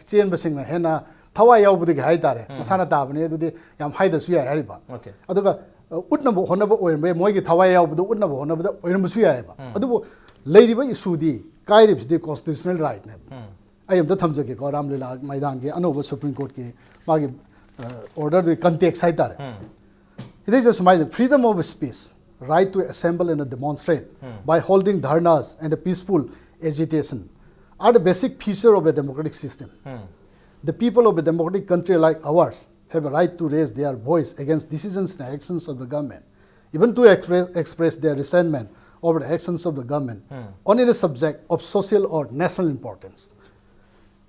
ꯆꯦꯟꯕꯁꯤꯡꯅ ꯍꯦꯟꯅ ꯊꯋꯥꯏ ꯌꯥꯎꯕꯗꯒꯤ ꯍꯥꯏꯇꯥꯔꯦ, ꯃꯁꯥꯅ ꯇꯥꯕꯅꯤ꯫ ꯑꯗꯨꯗꯤ ꯌꯥꯝ ꯍꯥꯏꯗ꯭ꯔꯁꯨ ꯌꯥꯏ ꯍꯥꯏꯔꯤꯕ꯫ Okay. ꯑꯗꯨꯒ ꯎꯠꯅꯕ ꯍꯣꯠꯅꯕ ꯑꯣꯏꯔꯝꯕ ꯌꯥꯏ, ꯃꯣꯏꯒꯤ ꯊꯋꯥꯏ ꯌꯥꯎꯕꯗꯣ ꯎꯠꯅꯕ ꯍꯣꯠꯅꯕꯗ ꯑꯣꯏꯔꯝꯕꯁꯨ ꯌꯥꯏꯑꯕ꯫ ꯑꯗꯨꯕꯨ ꯂꯩꯔꯤꯕ ꯏꯁꯨꯗꯤ, ꯀꯥꯏꯔꯤꯕꯁꯤꯗꯤ ꯀꯣꯟꯁꯇꯤꯇ꯭ꯌꯨꯁꯅꯦꯜ ꯔꯥꯏꯠꯅꯦꯕ꯫ ꯑꯩ ꯑꯝꯇ ꯊꯝꯖꯒꯦꯀꯣ, ꯔꯥꯝꯂꯤꯂꯥ ꯃꯩꯗꯥꯟꯒꯤ ꯑꯅꯧꯕ ꯁꯨꯄ꯭ꯔꯤꯝ ꯀꯣꯔꯠꯀꯤ ꯃꯥꯒꯤ ꯑꯣꯔꯗꯔꯗꯨꯒꯤ ꯀꯟꯇꯦꯛꯁ ꯍꯥꯏꯇꯥꯔꯦ꯫ ꯁꯤꯗꯩꯁꯤꯗ ꯁꯨꯃꯥꯏꯅ, freedom of speech, right to assemble and demonstrate by holding dharnas and a peaceful agitation are the basic feature of a democratic system. The people of a democratic country like ours have a right to raise their voice against decisions and actions of the government, even to express, express their resentment over the actions of the government on any subject of social or national importance.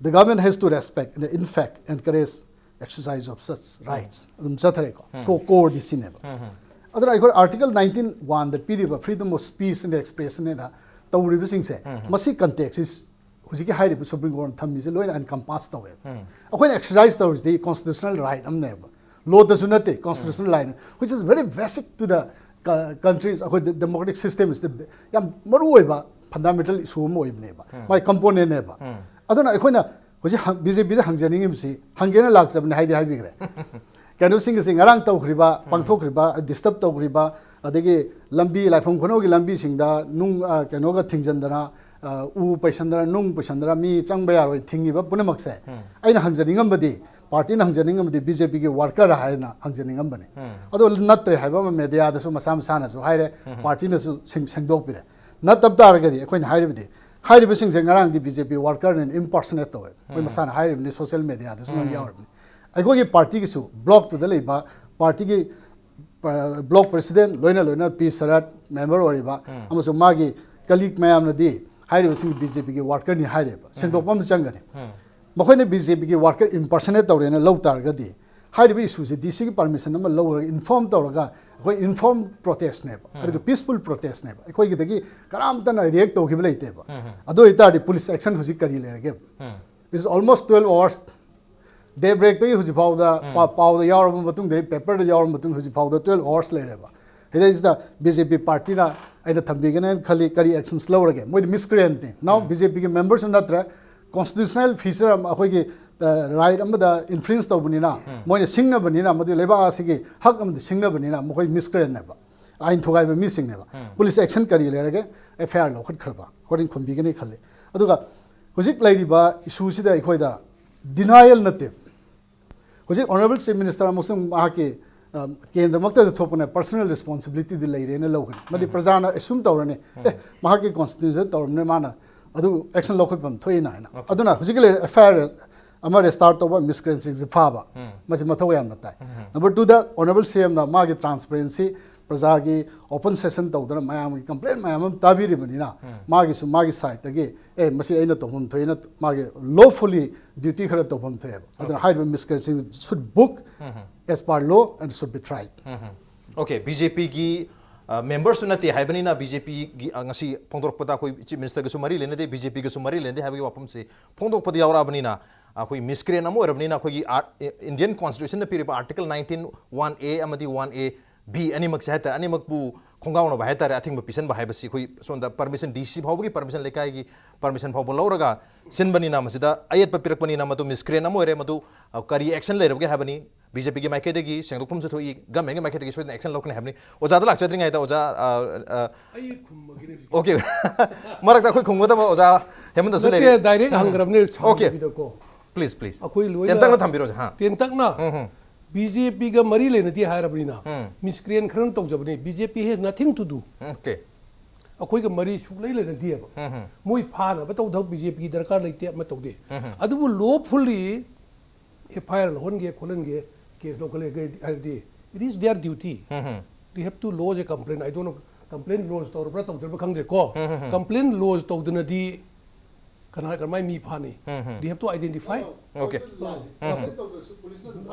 The government has to respect and in fact encourage exercise of such rights. ꯑꯗꯨꯝ ꯆꯠꯊꯔꯦꯀꯣ꯫ ꯀꯣ ꯀꯣꯔꯗꯤ ꯁꯤꯅꯦꯕ꯫ ꯑꯗꯨꯅ ꯑꯩꯈꯣꯏ article nineteen ꯋꯥꯟꯗ ꯄꯤꯔꯤꯕ freedom of speech and expression ꯍꯥꯏꯅ ꯇꯧꯔꯤꯕꯁꯤꯡꯁꯦ, ꯃꯁꯤ ꯀꯟꯇꯦꯛꯁꯁꯤ ꯍꯧꯖꯤꯛꯀꯤ ꯍꯥꯏꯔꯤꯕ ꯁꯨꯄ꯭ꯔꯤꯝ ꯀꯣꯔꯠꯅ ꯊꯝꯃꯤꯁꯦ ꯂꯣꯏꯅ ꯑꯦꯟꯀꯝꯄꯥꯁ ꯇꯧꯋꯦꯕ꯫ ꯑꯩꯈꯣꯏꯅ ꯑꯦꯛꯁꯔꯁꯥꯏꯁ ꯇꯧꯔꯤꯁꯤꯗꯤ ꯀꯣꯟꯁꯇꯤꯇ꯭ꯌꯨꯁꯅꯦꯜ ꯔꯥꯏꯠ ꯑꯃꯅꯦꯕ, ꯂꯣꯗꯁꯨ ꯅꯠꯇꯦ, constitutional right, which is very basic to the countries, ꯑꯩꯈꯣꯏ ꯗꯦꯃꯣꯀ꯭ꯔꯦꯇꯤꯛ ꯁꯤꯁꯇꯦꯝꯁꯤꯗ ꯌꯥꯝ ꯃꯔꯨ ꯑꯣꯏꯕ ꯐꯟꯗꯥꯃꯦꯟꯇꯦꯜ ꯏꯁꯨ ꯑꯃ ꯑꯣꯏꯕꯅꯦꯕ, ꯃꯥꯏ ꯀꯝꯄꯣꯅꯦꯟꯅꯦꯕ꯫ ꯑꯗꯨꯅ ꯑꯩꯈꯣꯏꯅ ꯍꯧꯖꯤꯛ ꯕꯤ ꯖꯦ ꯄꯤꯗ ꯍꯪꯖꯅꯤꯡꯉꯤꯕꯁꯤ, ꯍꯪꯒꯦꯅ ꯂꯥꯛꯆꯕꯅꯤ, ꯍꯥꯏꯗꯤ ꯍꯥꯏꯕꯤꯈ꯭ꯔꯦ꯫ ꯀꯩꯅꯣꯁꯤꯡ ꯑꯁꯤ ꯉꯔꯥꯡ ꯇꯧꯈ꯭ꯔꯤꯕ, ꯄꯥꯡꯊꯣꯛꯈ꯭ꯔꯤꯕ, ꯗꯤꯁꯇꯔꯕ ꯇꯧꯈ꯭ꯔꯤꯕ, ꯑꯗꯒꯤ ꯂꯝꯕꯤ, ꯂꯥꯏꯐꯝ ꯈꯨꯅꯧꯒꯤ ꯂꯝꯕꯤꯁꯤꯡꯗ ꯅꯨꯡ, ꯑ, ꯀꯩꯅꯣꯒ ꯊꯤꯡꯖꯤꯟꯗꯅ, ꯑ, ꯎ ꯄꯩꯁꯟꯗꯅ, ꯅꯨꯡ ꯄꯩꯁꯟꯗꯅ, ꯃꯤ ꯆꯪꯕ ꯌꯥꯔꯣꯏ ꯊꯤꯡꯉꯤꯕ ꯄꯨꯝꯅꯃꯛꯁꯦ, ꯑꯩꯅ ꯍꯪꯖꯅꯤꯡꯉꯝꯕꯗꯤ, ꯄꯥꯔꯇꯤꯅ ꯍꯪꯖꯅꯤꯡꯉꯝꯕꯗꯤ ꯕꯤ ꯖꯦ ꯄꯤꯒꯤ ꯋꯥꯔꯀꯔ ꯍꯥꯏꯅ ꯍꯪꯖꯅꯤꯡꯉꯝꯕꯅꯤ꯫ ꯑꯗꯣ ꯅꯠꯇ꯭ꯔꯦ ꯍꯥꯏꯕ ꯑꯃ ꯃꯦꯗꯤꯌꯥꯗꯁꯨ ꯃꯁꯥ ꯃꯁꯥꯅꯁꯨ ꯍꯥꯏꯔꯦ, ꯄꯥꯔꯇꯤꯅꯁꯨ ꯁꯦꯡ-, ꯁꯦꯡꯗꯣꯛꯄꯤꯔꯦ꯫ ꯅꯠꯇꯕ ꯇꯥꯔꯒꯗꯤ ꯑꯩꯈꯣꯏꯅ ꯍꯥꯏꯔꯤꯕꯗꯤ, ꯍꯥꯏꯔꯤꯕꯁꯤꯡꯁꯦ ꯉꯔꯥꯡꯗꯤ ꯕꯤ ꯖꯦ ꯄꯤ ꯋꯥꯔꯀꯔꯅ ꯏꯝꯄꯔꯁꯅꯦꯠ ꯇꯧꯋꯦ, ꯃꯣꯏ ꯃꯁꯥꯅ ꯍꯥꯏꯔꯤꯕꯅꯤ, ꯁꯣꯁꯤꯌꯦꯜ ꯃꯦꯗꯤꯌꯥꯗꯁꯨ ꯂꯣꯏ ꯌꯥꯎꯔꯤꯕꯅꯤ꯫ ꯑꯩꯈꯣꯏꯒꯤ ꯄꯥꯔꯇꯤꯒꯤꯁꯨ, ꯕ꯭ꯂꯣꯛꯇꯨꯗ ꯂꯩꯕ ꯄꯥꯔꯇꯤꯒꯤ, ꯑ, ꯕ꯭ꯂꯣꯛ ꯄ꯭ꯔꯦꯁꯤꯗꯦꯟ, ꯂꯣꯏꯅ ꯂꯣꯏꯅ ꯄꯤ ꯁꯔꯠ ꯃꯦꯝꯕꯔ ꯑꯣꯏꯔꯤꯕ, ꯑꯃꯁꯨꯡ ꯃꯥꯒꯤ ꯀꯂꯤꯛ ꯃꯌꯥꯝꯅꯗꯤ ꯍꯥꯏꯔꯤꯕꯁꯤꯡ ꯕꯤ ꯖꯦ ꯄꯤꯒꯤ ꯋꯥꯔꯀꯔꯅꯤ ꯍꯥꯏꯔꯦꯕ꯫ ꯁꯦꯡꯗꯣꯛꯄ ꯑꯃ ꯆꯪꯒꯅꯤ꯫ ꯃꯈꯣꯏꯅ ꯕꯤ ꯖꯦ ꯄꯤꯒꯤ ꯋꯥꯔꯀꯔ ꯏꯝꯄꯔꯁꯅꯦꯠ ꯇꯧꯔꯦꯅ ꯂꯧ ꯇꯥꯔꯒꯗꯤ, ꯍꯥꯏꯔꯤꯕ ꯏꯁꯨꯁꯦ ꯗꯤ ꯁꯤꯒꯤ ꯄꯔꯃꯤꯁꯟ ꯑꯃ ꯂꯧꯔꯒ ꯏꯟꯐꯣꯔꯝ ꯇꯧꯔꯒ ꯑꯩꯈꯣꯏ ꯏꯟꯐꯣꯔꯝ ꯄ꯭ꯔꯣꯇꯦꯁꯅꯦꯕ, ꯑꯗꯨꯒ ꯄꯤꯁꯐꯨꯜ ꯄ꯭ꯔꯣꯇꯦꯁꯅꯦꯕ, ꯑꯩꯈꯣꯏꯒꯤꯗꯒꯤ ꯀꯅꯥꯝꯇꯅ ꯔꯤꯌꯦꯛ ꯇꯧꯈꯤꯕ ꯂꯩꯇꯦꯕ꯫ ꯑꯗꯨ ꯑꯣꯏꯇꯥꯔꯗꯤ ꯄꯨꯂꯤꯁ ꯑꯦꯛꯁꯟ ꯍꯧꯖꯤꯛ ꯀꯔꯤ ꯂꯩꯔꯒꯦ? It's almost twelve hours. ꯗꯦ ꯕ꯭ꯔꯦꯛꯇꯒꯤ ꯍꯧꯖꯤꯛ ꯐꯥꯎꯗ ꯄꯥꯎꯗ ꯌꯥꯎꯔꯕ ꯃꯇꯨꯡꯗꯒꯤ, ꯄꯦꯄꯔꯗ ꯌꯥꯎꯔꯕ ꯃꯇꯨꯡ ꯍꯧꯖꯤꯛ ꯐꯥꯎꯗ twelve hours ꯂꯩꯔꯦꯕ꯫ ꯁꯤꯗꯩꯁꯤꯗ ꯕꯤ ꯖꯦ ꯄꯤ ꯄꯥꯔꯇꯤꯅ, ꯑꯩꯅ ꯊꯝꯕꯤꯒꯅꯦꯅ ꯈꯜꯂꯤ, ꯀꯔꯤ ꯑꯦꯛꯁꯟꯁ ꯂꯧꯔꯒꯦ? ꯃꯣꯏꯗꯤ ꯃꯤꯁꯀ꯭ꯔꯦꯟꯠꯅꯤ꯫ ꯅꯥꯎ ꯕꯤ ꯖꯦ ꯄꯤꯒꯤ ꯃꯦꯝꯕꯔꯁꯨ ꯅꯠꯇ꯭ꯔꯦ, ꯀꯣꯟꯁꯇꯤꯇ꯭ꯌꯨꯁꯅꯦꯜ ꯐꯤꯆꯔ ꯑꯃ, ꯑꯩꯈꯣꯏꯒꯤ ꯔꯥꯏꯠ ꯑꯃꯗ ꯏꯟꯐ꯭ꯔꯤꯟꯖ ꯇꯧꯕꯅꯤꯅ, ꯃꯣꯏꯅ ꯁꯤꯡꯅꯕꯅꯤꯅ, ꯃꯗꯨ ꯂꯩꯕꯥꯛ ꯑꯁꯤꯒꯤ ꯍꯛ ꯑꯃꯗ ꯁꯤꯡꯅꯕꯅꯤꯅ ꯃꯈꯣꯏ ꯃꯤꯁꯀ꯭ꯔꯦꯟꯅꯦꯕ, ꯑꯥꯏꯟ ꯊꯨꯒꯥꯏꯕ ꯃꯤꯁꯤꯡꯅꯦꯕ꯫ ꯄꯨꯂꯤꯁ ꯑꯦꯛꯁꯟ ꯀꯔꯤ ꯂꯩꯔꯒꯦ? ꯑꯦꯐ ꯑꯥꯏ ꯑꯥꯔ ꯂꯧꯈꯠꯈ꯭ꯔꯕ? ꯍꯣꯔꯦꯟ ꯈꯨꯝꯕꯤꯒꯅꯤ ꯈꯜꯂꯤ꯫ ꯑꯗꯨꯒ ꯍꯧꯖꯤꯛ ꯂꯩꯔꯤꯕ ꯏꯁꯨꯁꯤꯗ ꯑꯩꯈꯣꯏꯗ ꯗꯤꯅꯥꯏꯌꯦꯜ ꯅꯠꯇꯦ꯫ ꯍꯧꯖꯤꯛ ꯑꯣꯅꯔꯦꯕꯜ ꯆꯤꯐ ꯃꯤꯅꯤꯁꯇꯔ ꯑꯃꯁꯨꯡ ꯃꯍꯥꯛꯀꯤ, ꯑ, ꯀꯦꯟꯗ꯭ꯔꯃꯛꯇꯗ ꯊꯣꯛꯄꯅ ꯄꯔꯁꯣꯅꯦꯜ ꯔꯦꯁꯄꯣꯟꯁꯤꯕꯤꯂꯤꯇꯤꯗꯤ ꯂꯩꯔꯦꯅ ꯂꯧꯒꯅꯤ꯫ ꯃꯗꯤ ꯄ꯭ꯔꯖꯥꯅ ꯑꯦꯁ꯭ꯌꯨꯝ ꯇꯧꯔꯅꯤ, "ꯑꯦ, ꯃꯍꯥꯛꯀꯤ ꯀꯣꯟꯁꯇꯤꯇ꯭ꯌꯨꯁꯟ ꯇꯧꯔꯕꯅꯤꯅ ꯃꯥꯅ ꯑꯗꯨ ꯑꯦꯛꯁꯟ ꯂꯧꯈꯠꯐꯝ ꯊꯣꯛꯏꯅ" ꯍꯥꯏꯅ꯫ ꯑꯗꯨꯅ ꯍꯧꯖꯤꯛꯀꯤ ꯂꯩꯔꯤꯕ ꯑꯦꯐ ꯑꯥꯏ ꯑꯥꯔ ꯑꯃ ꯔꯦꯖꯤꯁꯇꯥꯔ ꯇꯧꯕ, ꯃꯤꯁꯀ꯭ꯔꯦꯟꯁꯤꯡꯁꯦ ꯐꯥꯕ, ꯃꯁꯤ ꯃꯊꯧ ꯌꯥꯝꯅ ꯇꯥꯏ꯫ ꯅꯝꯕꯔ ꯇꯨꯗ, ꯑꯣꯅꯔꯦꯕꯜ ꯁꯤ ꯑꯦꯝꯅ ꯃꯥꯒꯤ ꯇ꯭ꯔꯥꯟꯁꯄꯔꯦꯟꯁꯤ, ꯄ꯭ꯔꯖꯥꯒꯤ ꯑꯣꯄꯟ ꯁꯦꯁꯟ ꯇꯧꯗꯅ ꯃꯌꯥꯝꯒꯤ ꯀꯝꯄ꯭ꯂꯦꯟ ꯃꯌꯥꯝ ꯑꯃ ꯇꯥꯕꯤꯔꯤꯕꯅꯤꯅ, ꯃꯥꯒꯤꯁꯨ ꯃꯥꯒꯤ ꯁꯥꯏꯠꯇꯒꯤ, "ꯑꯦ, ꯃꯁꯤ ꯑꯩꯅ ꯇꯧꯐꯝ ꯊꯣꯛꯏꯅ" ꯃꯥꯒꯤ ꯂꯣꯐꯨꯜꯂꯤ ꯗ꯭ꯌꯨꯇꯤ ꯈꯔ ꯇꯧꯐꯝ ꯊꯣꯛꯑꯦꯕ꯫ ꯑꯗꯨꯅ ꯍꯥꯏꯔꯤꯕ ꯃꯤꯁꯀ꯭ꯔꯦꯟꯁꯤꯡ should book as per law and should be tried. Okay, B J ꯄꯤꯒꯤ ꯃꯦꯝꯕꯔꯁꯨ ꯅꯠꯇꯦ ꯍꯥꯏꯕꯅꯤꯅ, ꯕꯤ ꯖꯦ ꯄꯤꯒꯤ ꯉꯁꯤ ꯐꯣꯡꯗꯣꯔꯛꯄꯗ ꯑꯩꯈꯣꯏ ꯆꯤꯐ ꯃꯤꯅꯤꯁꯇꯔꯒꯁꯨ ꯃꯔꯤ ꯂꯩꯅꯗꯦ, ꯕꯤ ꯖꯦ ꯄꯤꯒꯁꯨ ꯃꯔꯤ ꯂꯩꯅꯗꯦ ꯍꯥꯏꯕꯒꯤ ꯋꯥꯐꯝꯁꯤ ꯐꯣꯡꯗꯣꯛꯄꯗ ꯌꯥꯎꯔꯛꯑꯕꯅꯤꯅ, ꯑꯩꯈꯣꯏ ꯃꯤꯁꯀ꯭ꯔꯦꯟ ꯑꯃ ꯑꯣꯏꯔꯕꯅꯤꯅ, ꯑꯩꯈꯣꯏꯒꯤ ꯏꯟꯗꯤꯌꯟ ꯀꯣꯟꯁꯇꯤꯇ꯭ꯌꯨꯁꯟꯅ ꯄꯤꯔꯤꯕ ꯑꯥꯔꯇꯤꯀꯜ ꯅꯥꯏꯟꯇꯤꯟ ꯋꯥꯟ ꯑꯦ ꯑꯃꯗꯤ ꯋꯥꯟ ꯑꯦ ꯕꯤ ꯑꯅꯤꯃꯛꯁꯦ ꯍꯥꯏꯇꯥꯔꯦ, ꯑꯅꯤꯃꯛꯄꯨ ꯈꯣꯡꯒꯥꯎꯅꯕ ꯍꯥꯏꯇꯥꯔꯦ, ꯑꯊꯤꯡꯕ ꯄꯤꯁꯟꯕ ꯍꯥꯏꯕꯁꯤ ꯑꯩꯈꯣꯏ ꯁꯣꯝꯗ ꯄꯔꯃꯤꯁꯟ, ꯗꯤ ꯁꯤ ꯐꯥꯎꯕꯒꯤ ꯄꯔꯃꯤꯁꯟ, ꯂꯩꯀꯥꯏꯒꯤ ꯄꯔꯃꯤꯁꯟ ꯐꯥꯎꯕ ꯂꯧꯔꯒ ꯁꯤꯟꯕꯅꯤꯅ, ꯃꯁꯤꯗ ꯑꯌꯦꯠꯄ ꯄꯤꯔꯛꯄꯅꯤꯅ, ꯃꯗꯨ ꯃꯤꯁꯀ꯭ꯔꯦꯟ ꯑꯃ ꯑꯣꯏꯔꯦ꯫ ꯃꯗꯨ, ꯑ, ꯀꯔꯤ ꯑꯦꯛꯁꯟ ꯂꯩꯔꯕꯒꯦ ꯍꯥꯏꯕꯅꯤ꯫ ꯕꯤ ꯖꯦ ꯄꯤꯒꯤ ꯃꯥꯏꯀꯩꯗꯒꯤ ꯁꯦꯡꯗꯣꯛꯐꯝꯁꯨ ꯊꯣꯛꯏ, ꯒꯃꯦꯟꯒꯤ ꯃꯥꯏꯀꯩꯗꯒꯤ ꯁꯣꯏꯗꯅ ꯑꯦꯛꯁꯟ ꯂꯧꯀꯅꯤ ꯍꯥꯏꯕꯅꯤ꯫ ꯑꯣꯖꯥꯗ ꯂꯥꯛꯆꯗ꯭ꯔꯤꯉꯩꯗ, ꯑꯣꯖꯥ, ꯑ, ꯑ, ꯑꯩ ꯈꯨꯝꯃꯒꯦꯅꯦ ꯍꯧꯖꯤꯛ꯫ ꯑꯣꯀꯦ꯫ ꯃꯔꯛꯇ ꯑꯩꯈꯣꯏ ꯈꯨꯝꯒꯗꯕ ꯑꯣꯖꯥ ꯍꯦꯃꯟꯇꯁꯨ ꯂꯩꯔꯤ꯫ ꯅꯠꯇꯦ, ꯗꯥꯏꯔꯦꯛ ꯍꯪꯈ꯭ꯔꯕꯅꯦ, ꯑꯣꯀꯦ꯫ ꯁꯥꯎꯕꯤꯗꯀꯣ꯫ Please, please. ꯑꯩꯈꯣꯏ ꯂꯣꯏꯅ ꯇꯦꯟꯇꯛꯅ ꯊꯝꯕꯤꯔꯣ, ꯍꯥ꯫ ꯇꯦꯟꯇꯛꯅ ꯎꯝ, ꯎꯝ꯫ ꯕꯤ ꯖꯦ ꯄꯤꯒ ꯃꯔꯤ ꯂꯩꯅꯗꯦ ꯍꯥꯏꯔꯕꯅꯤꯅ, ꯎꯝ꯫ ꯃꯤꯁꯀ꯭ꯔꯦꯟ ꯈꯔꯅ ꯇꯧꯖꯕꯅꯤ, B J P has nothing to do꯫ Okay. ꯑꯩꯈꯣꯏꯒ ꯃꯔꯤ ꯁꯨꯛꯂꯩ ꯂꯩꯅꯗꯦꯕ꯫ ꯎꯝ, ꯎꯝ꯫ ꯃꯣꯏ ꯐꯥꯅꯕ ꯇꯧꯗꯕ ꯕꯤ ꯖꯦ ꯄꯤꯒꯤ ꯗꯔꯀꯥꯔ ꯂꯩꯇꯦ, ꯑꯃ ꯇꯧꯗꯦ꯫ ꯎꯝ, ꯎꯝ꯫ ꯑꯗꯨꯕꯨ ꯂꯣꯐꯨꯜꯂꯤ ꯑꯦꯐ ꯑꯥꯏ ꯑꯥꯔ ꯂꯧꯍꯟꯒꯦ, ꯈꯣꯠꯍꯟꯒꯦ, ꯀꯦꯁ ꯂꯧꯈꯠꯂꯒꯦ ꯍꯥꯏꯔꯗꯤ, it is their duty꯫ Um, um. They have to lodge a complaint. I don't know, complaint lodge ꯇꯧꯔꯕ꯭ꯔꯥ ꯇꯧꯗ꯭ꯔꯕ꯭ꯔꯥ ꯈꯪꯗ꯭ꯔꯦꯀꯣ꯫ ꯎꯝ, ꯎꯝ, ꯎꯝ꯫ Complaint lodge ꯇꯧꯗꯅꯗꯤ ꯀꯅꯥ ꯀꯔꯝꯍꯥꯏ ꯃꯤ ꯐꯥꯅꯤ? ꯎꯝ, ꯎꯝ꯫ They have to identify. Okay.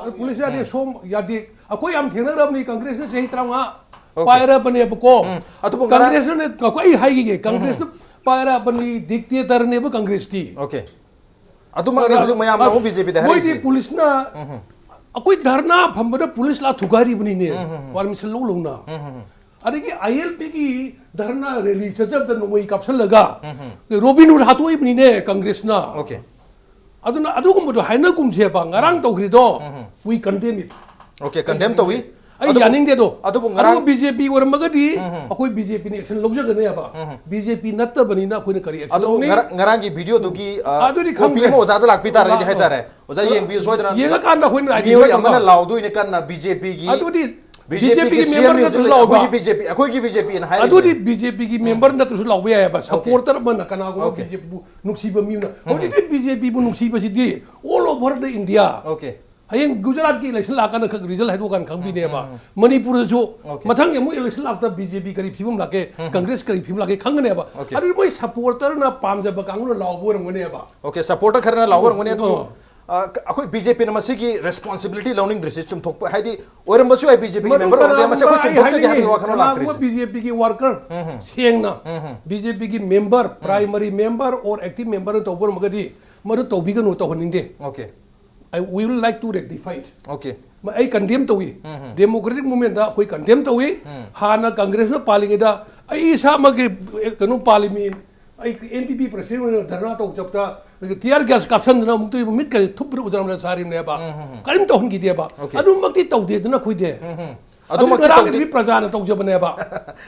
ꯑꯗꯨ ꯄꯨꯂꯤꯁ ꯌꯥꯗꯦ, ꯁꯣꯝ ꯌꯥꯗꯦ꯫ ꯑꯩꯈꯣꯏ ꯌꯥꯝ ꯊꯦꯡꯅꯈ꯭ꯔꯕꯅꯤ, ꯀꯪꯒ꯭ꯔꯦꯁꯅ ꯆꯍꯤ ꯇꯔꯥꯃꯉꯥ Okay. ꯄꯥꯏꯔꯕꯅꯦꯕꯀꯣ꯫ ꯎꯝ꯫ ꯑꯗꯨꯕꯨ ꯉꯔꯥꯡ ꯀꯪꯒ꯭ꯔꯦꯁꯅ, ꯑꯩꯈꯣꯏ ꯑꯩ ꯍꯥꯏꯈꯤꯒꯦ, ꯀꯪꯒ꯭ꯔꯦꯁꯅ ꯄꯥꯏꯔꯕꯅꯤ, dictatorꯅꯦꯕ ꯀꯪꯒ꯭ꯔꯦꯁꯇꯤ꯫ Okay. ꯑꯗꯨꯃꯛꯅꯤ ꯍꯧꯖꯤꯛ ꯃꯌꯥꯝꯅ ꯑꯃꯨꯛ BJPꯗ ꯃꯣꯏꯗꯤ ꯍꯥꯏꯔꯛꯏꯁꯦ꯫ ꯄꯨꯂꯤꯁꯅ ꯑꯩꯈꯣꯏ ꯙꯔꯅꯥ ꯐꯝꯕꯗ ꯄꯨꯂꯤꯁ ꯂꯥ ꯊꯨꯒꯥꯏꯔꯤꯕꯅꯤꯅꯦ, permission ꯂꯧ ꯂꯧꯅ꯫ ꯑꯗꯒꯤ ILPꯒꯤ ꯙꯔꯅꯥ rally ꯆꯠꯆꯕꯗ ꯅꯣꯡꯃꯩ ꯀꯥꯞꯁꯜꯂꯒ ꯔꯣꯕꯤꯟ ꯍꯨꯗ ꯍꯥꯠꯇꯣꯛꯏꯕꯅꯤꯅꯦ ꯀꯪꯒ꯭ꯔꯦꯁꯅ꯫ Okay. ꯑꯗꯨꯅ ꯑꯗꯨꯒꯨꯝꯕꯗꯣ ꯍꯥꯏꯅꯒꯨꯝꯁꯦꯕ, ꯉꯔꯥꯡ ꯇꯧꯈ꯭ꯔꯤꯗꯣ, we condemn it. Okay, condemn ꯇꯧꯏ꯫ ꯑꯩ ꯑꯗꯨꯕꯨ- ꯌꯥꯅꯤꯡꯗꯦ ꯑꯗꯣ꯫ ꯑꯗꯨꯕꯨ ꯉꯔꯥꯡ- ꯑꯗꯨꯒ BJP ꯑꯣꯏꯔꯝꯃꯒꯗꯤ ꯑꯩꯈꯣꯏ BJPꯅ action ꯂꯧꯖꯒꯅꯦꯕ꯫ BJP ꯅꯠꯇꯕꯅꯤꯅ ꯑꯩꯈꯣꯏꯅ ꯀꯔꯤ action ꯑꯗꯨ ꯂꯧꯅꯤ? ꯉꯔꯥꯡ- ꯉꯔꯥꯡꯒꯤ videoꯗꯨꯒꯤ, ꯑ, ꯑꯗꯨꯗꯤ copy ꯈꯪꯗ꯭ꯔꯦ꯫ ꯑꯃ ꯑꯣꯖꯥꯗ ꯂꯥꯛꯄꯤ ꯇꯥꯔꯒꯗꯤ ꯑ, ꯍꯥꯏꯇꯥꯔꯦ꯫ ꯑꯣꯖꯥ, ꯌꯦꯡꯕꯤꯌꯨ ꯁꯣꯏꯗꯅ꯫ ꯌꯦꯡꯉꯀꯥꯟꯗ ꯑꯩꯈꯣꯏꯅ ꯃꯤꯑꯣꯏ identify ꯑꯃꯅ ꯇꯧꯕ꯫ ꯂꯥꯎꯗꯣꯏꯅꯦ ꯀꯟꯅ BJPꯒꯤ꯫ ꯑꯗꯨꯗꯤ BJPꯒꯤ BJPꯒꯤ member CMꯅꯤ ꯅꯠꯇ꯭ꯔꯁꯨ ꯑꯗꯨꯁꯨ ꯂꯥꯎꯕ꯫ ꯑꯩꯈꯣꯏꯒꯤ BJP, ꯑꯩꯈꯣꯏꯒꯤ BJPꯅ ꯍꯥꯏꯔꯤꯕꯅꯦ꯫ ꯑꯗꯨꯗꯤ BJPꯒꯤ member ꯅꯠꯇ꯭ꯔꯁꯨ ꯂꯥꯎꯕ ꯌꯥꯏꯑꯕ꯫ Supporter ꯑꯃꯅ ꯀꯅꯥꯒꯨꯝꯕ Okay. BJPꯕꯨ ꯅꯨꯡꯁꯤꯕ ꯃꯤ ꯑꯃꯅ꯫ ꯍꯧꯖꯤꯛꯇꯤ BJPꯕꯨ ꯅꯨꯡꯁꯤꯕꯁꯤꯗꯤ all over the India꯫ Okay. ꯍꯌꯦꯡ ꯒꯨꯖꯔꯥꯠꯀꯤ election ꯂꯥꯛꯀꯥꯟꯗ ꯈꯛ result ꯍꯥꯏꯗꯣꯛꯑꯀꯥꯟꯗ ꯈꯪꯕꯤꯅꯦꯕ꯫ ꯃꯅꯤꯄꯨꯔꯗꯁꯨ Okay. ꯃꯊꯪꯒꯤ ꯑꯃꯨꯛ election ꯂꯥꯛꯄꯗ BJP ꯀꯔꯤ ꯐꯤꯕꯝ ꯂꯥꯛꯀꯦ, ꯀꯪꯒ꯭ꯔꯦꯁ ꯀꯔꯤ ꯐꯤꯕꯝ ꯂꯥꯛꯀꯦ ꯈꯪꯒꯅꯦꯕ꯫ Okay. ꯑꯗꯨꯗꯤ ꯃꯣꯏ supporterꯅ ꯄꯥꯝꯖꯕ ꯀꯥꯡꯕꯨꯅ ꯂꯥꯎꯕ ꯑꯣꯏꯔꯝꯒꯅꯦꯕ꯫ Okay, supporter ꯈꯔꯅ ꯂꯥꯎꯕ ꯑꯣꯏꯔꯝꯒꯅꯤ꯫ ꯑꯗꯨꯕꯨ, ꯑꯣ꯫ ꯑ, ꯑꯩꯈꯣꯏ BJPꯅ ꯃꯁꯤꯒꯤ responsibility ꯂꯧꯅꯤꯡꯗ꯭ꯔꯤꯁꯤ ꯆꯨꯝꯊꯣꯛꯄ, ꯍꯥꯏꯗꯤ ꯑꯣꯏꯔꯝꯕꯁꯨ ꯌꯥꯏ, BJPꯒꯤ ꯃꯗꯨ member ꯑꯣꯏꯔꯝꯕ ꯌꯥꯏ, ꯃꯁꯤ ꯑꯩꯈꯣꯏ ꯀꯅꯥꯒꯨꯝꯕ ꯑꯩ ꯆꯨꯝꯊꯣꯛꯆꯒꯦ ꯍꯥꯏꯕꯒꯤ ꯍꯥꯏꯅꯤꯡꯉꯤ, ꯋꯥꯈꯜꯂꯣꯟ ꯀꯅꯥꯒꯨꯝꯕ ꯂꯥꯛꯇ꯭ꯔꯤꯁꯦ꯫ BJPꯒꯤ worker ꯁꯦꯡꯅ, BJPꯒꯤ member, primary member or active memberꯅ ꯇꯧꯕ ꯑꯣꯏꯔꯝꯃꯒꯗꯤ ꯃꯗꯨ ꯇꯧꯕꯤꯒꯅꯨ, ꯇꯧꯍꯟꯅꯤꯡꯗꯦ꯫ Okay. I, we will like to rectify it. Okay. ꯃ-, ꯑꯩ condemn ꯇꯧꯏ꯫ Democratic movementꯇ ꯑꯩꯈꯣꯏ condemn ꯇꯧꯏ꯫ ꯍꯥꯟꯅ ꯀꯪꯒ꯭ꯔꯦꯁꯅ ꯄꯥꯜꯂꯤꯉꯩꯗ ꯑꯩ ꯏꯁꯥꯃꯛꯀꯤ, ꯑꯦ, ꯀꯩꯅꯣ ꯄꯥꯜꯂꯤꯃꯤ, ꯑꯩ NPP president ꯑꯣꯏꯅ ꯙꯔꯅꯥ ꯇꯧ ꯆꯠꯄꯗ tear gas ꯀꯥꯞꯁꯟꯗꯅ ꯑꯃꯨꯛꯇ ꯃꯤꯠꯀꯁꯦ ꯊꯨꯞꯄꯗ ꯎꯗ꯭ꯔꯝꯅ ꯁꯥꯔꯤꯕꯅꯦꯕ꯫ ꯀꯔꯤꯝ ꯇꯧꯍꯟꯈꯤꯗꯦꯕ꯫ Okay. ꯑꯗꯨꯃꯛꯇꯤ ꯇꯧꯗꯦꯗꯅ ꯑꯩꯈꯣꯏꯗꯤ꯫ ꯑꯗꯨ ꯑꯗꯨꯃꯛꯇꯤ ꯉꯔꯥꯡꯒꯤꯗꯤ ꯇꯧꯗꯦ꯫ ꯄ꯭ꯔꯖꯥꯅ ꯇꯧꯖꯕꯅꯦꯕ,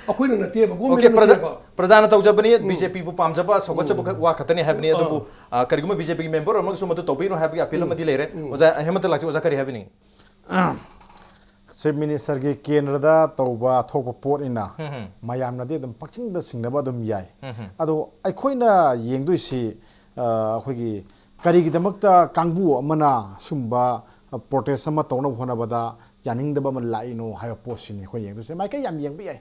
ꯑꯩꯈꯣꯏꯅ ꯅꯠꯇꯦꯕ, Okay, governmentꯅ ꯄ꯭ꯔꯖꯥ- ꯅꯠꯇꯦꯕ꯫ ꯄ꯭ꯔꯖꯥꯅ ꯇꯧꯖꯕꯅꯤ, BJPꯕꯨ ꯄꯥꯝꯖꯕ, ꯁꯧꯒꯠꯆꯕ ꯈꯛ ꯋꯥ ꯈꯛꯇꯅꯤ ꯍꯥꯏꯕꯅꯤ꯫ ꯑꯗꯨꯕꯨ, ꯑ, ꯀꯔꯤꯒꯨꯝꯕ BJPꯒꯤ member ꯑꯃꯒꯤꯁꯨ ꯃꯗꯨ ꯇꯧꯕꯤꯒꯅꯨ ꯍꯥꯏꯕꯒꯤ appeal ꯑꯃꯗꯤ ꯂꯩꯔꯦ꯫ ꯑꯣꯖꯥ, ꯍꯦꯃꯟꯇ ꯂꯥꯛꯆꯦ, ꯑꯣꯖꯥ ꯀꯔꯤ ꯍꯥꯏꯕꯤꯅꯤꯡꯉꯤ? Chief Ministerꯒꯤ ꯀꯦꯟꯗ꯭ꯔꯗ ꯇꯧꯕ ꯊꯣꯛꯄ ꯄꯣꯠꯅꯤꯅ ꯃꯌꯥꯝꯅꯗꯤ ꯑꯗꯨꯝ ꯄꯛꯆꯤꯡꯗ ꯆꯤꯡꯅꯕ ꯑꯗꯨꯝ ꯌꯥꯏ꯫ ꯑꯗꯣ ꯑꯩꯈꯣꯏꯅ ꯌꯦꯡꯗꯣꯏꯁꯤ, ꯑ, ꯑꯩꯈꯣꯏꯒꯤ ꯀꯔꯤꯒꯤꯗꯃꯛꯇ ꯀꯥꯡꯕꯨ ꯑꯃꯅ ꯁꯨꯝꯕ protest ꯑꯃ ꯇꯧꯅꯕ ꯍꯣꯠꯅꯕꯗ ꯌꯥꯅꯤꯡꯗꯕ ꯑꯃ ꯂꯥꯛꯏꯅꯣ ꯍꯥꯏꯕ ꯄꯣꯠꯁꯤꯅꯤ ꯑꯩꯈꯣꯏꯅ ꯌꯦꯡꯗꯣꯏꯁꯦ꯫ ꯃꯥꯏꯀꯩ ꯌꯥꯝ ꯌꯦꯡꯕ ꯌꯥꯏ꯫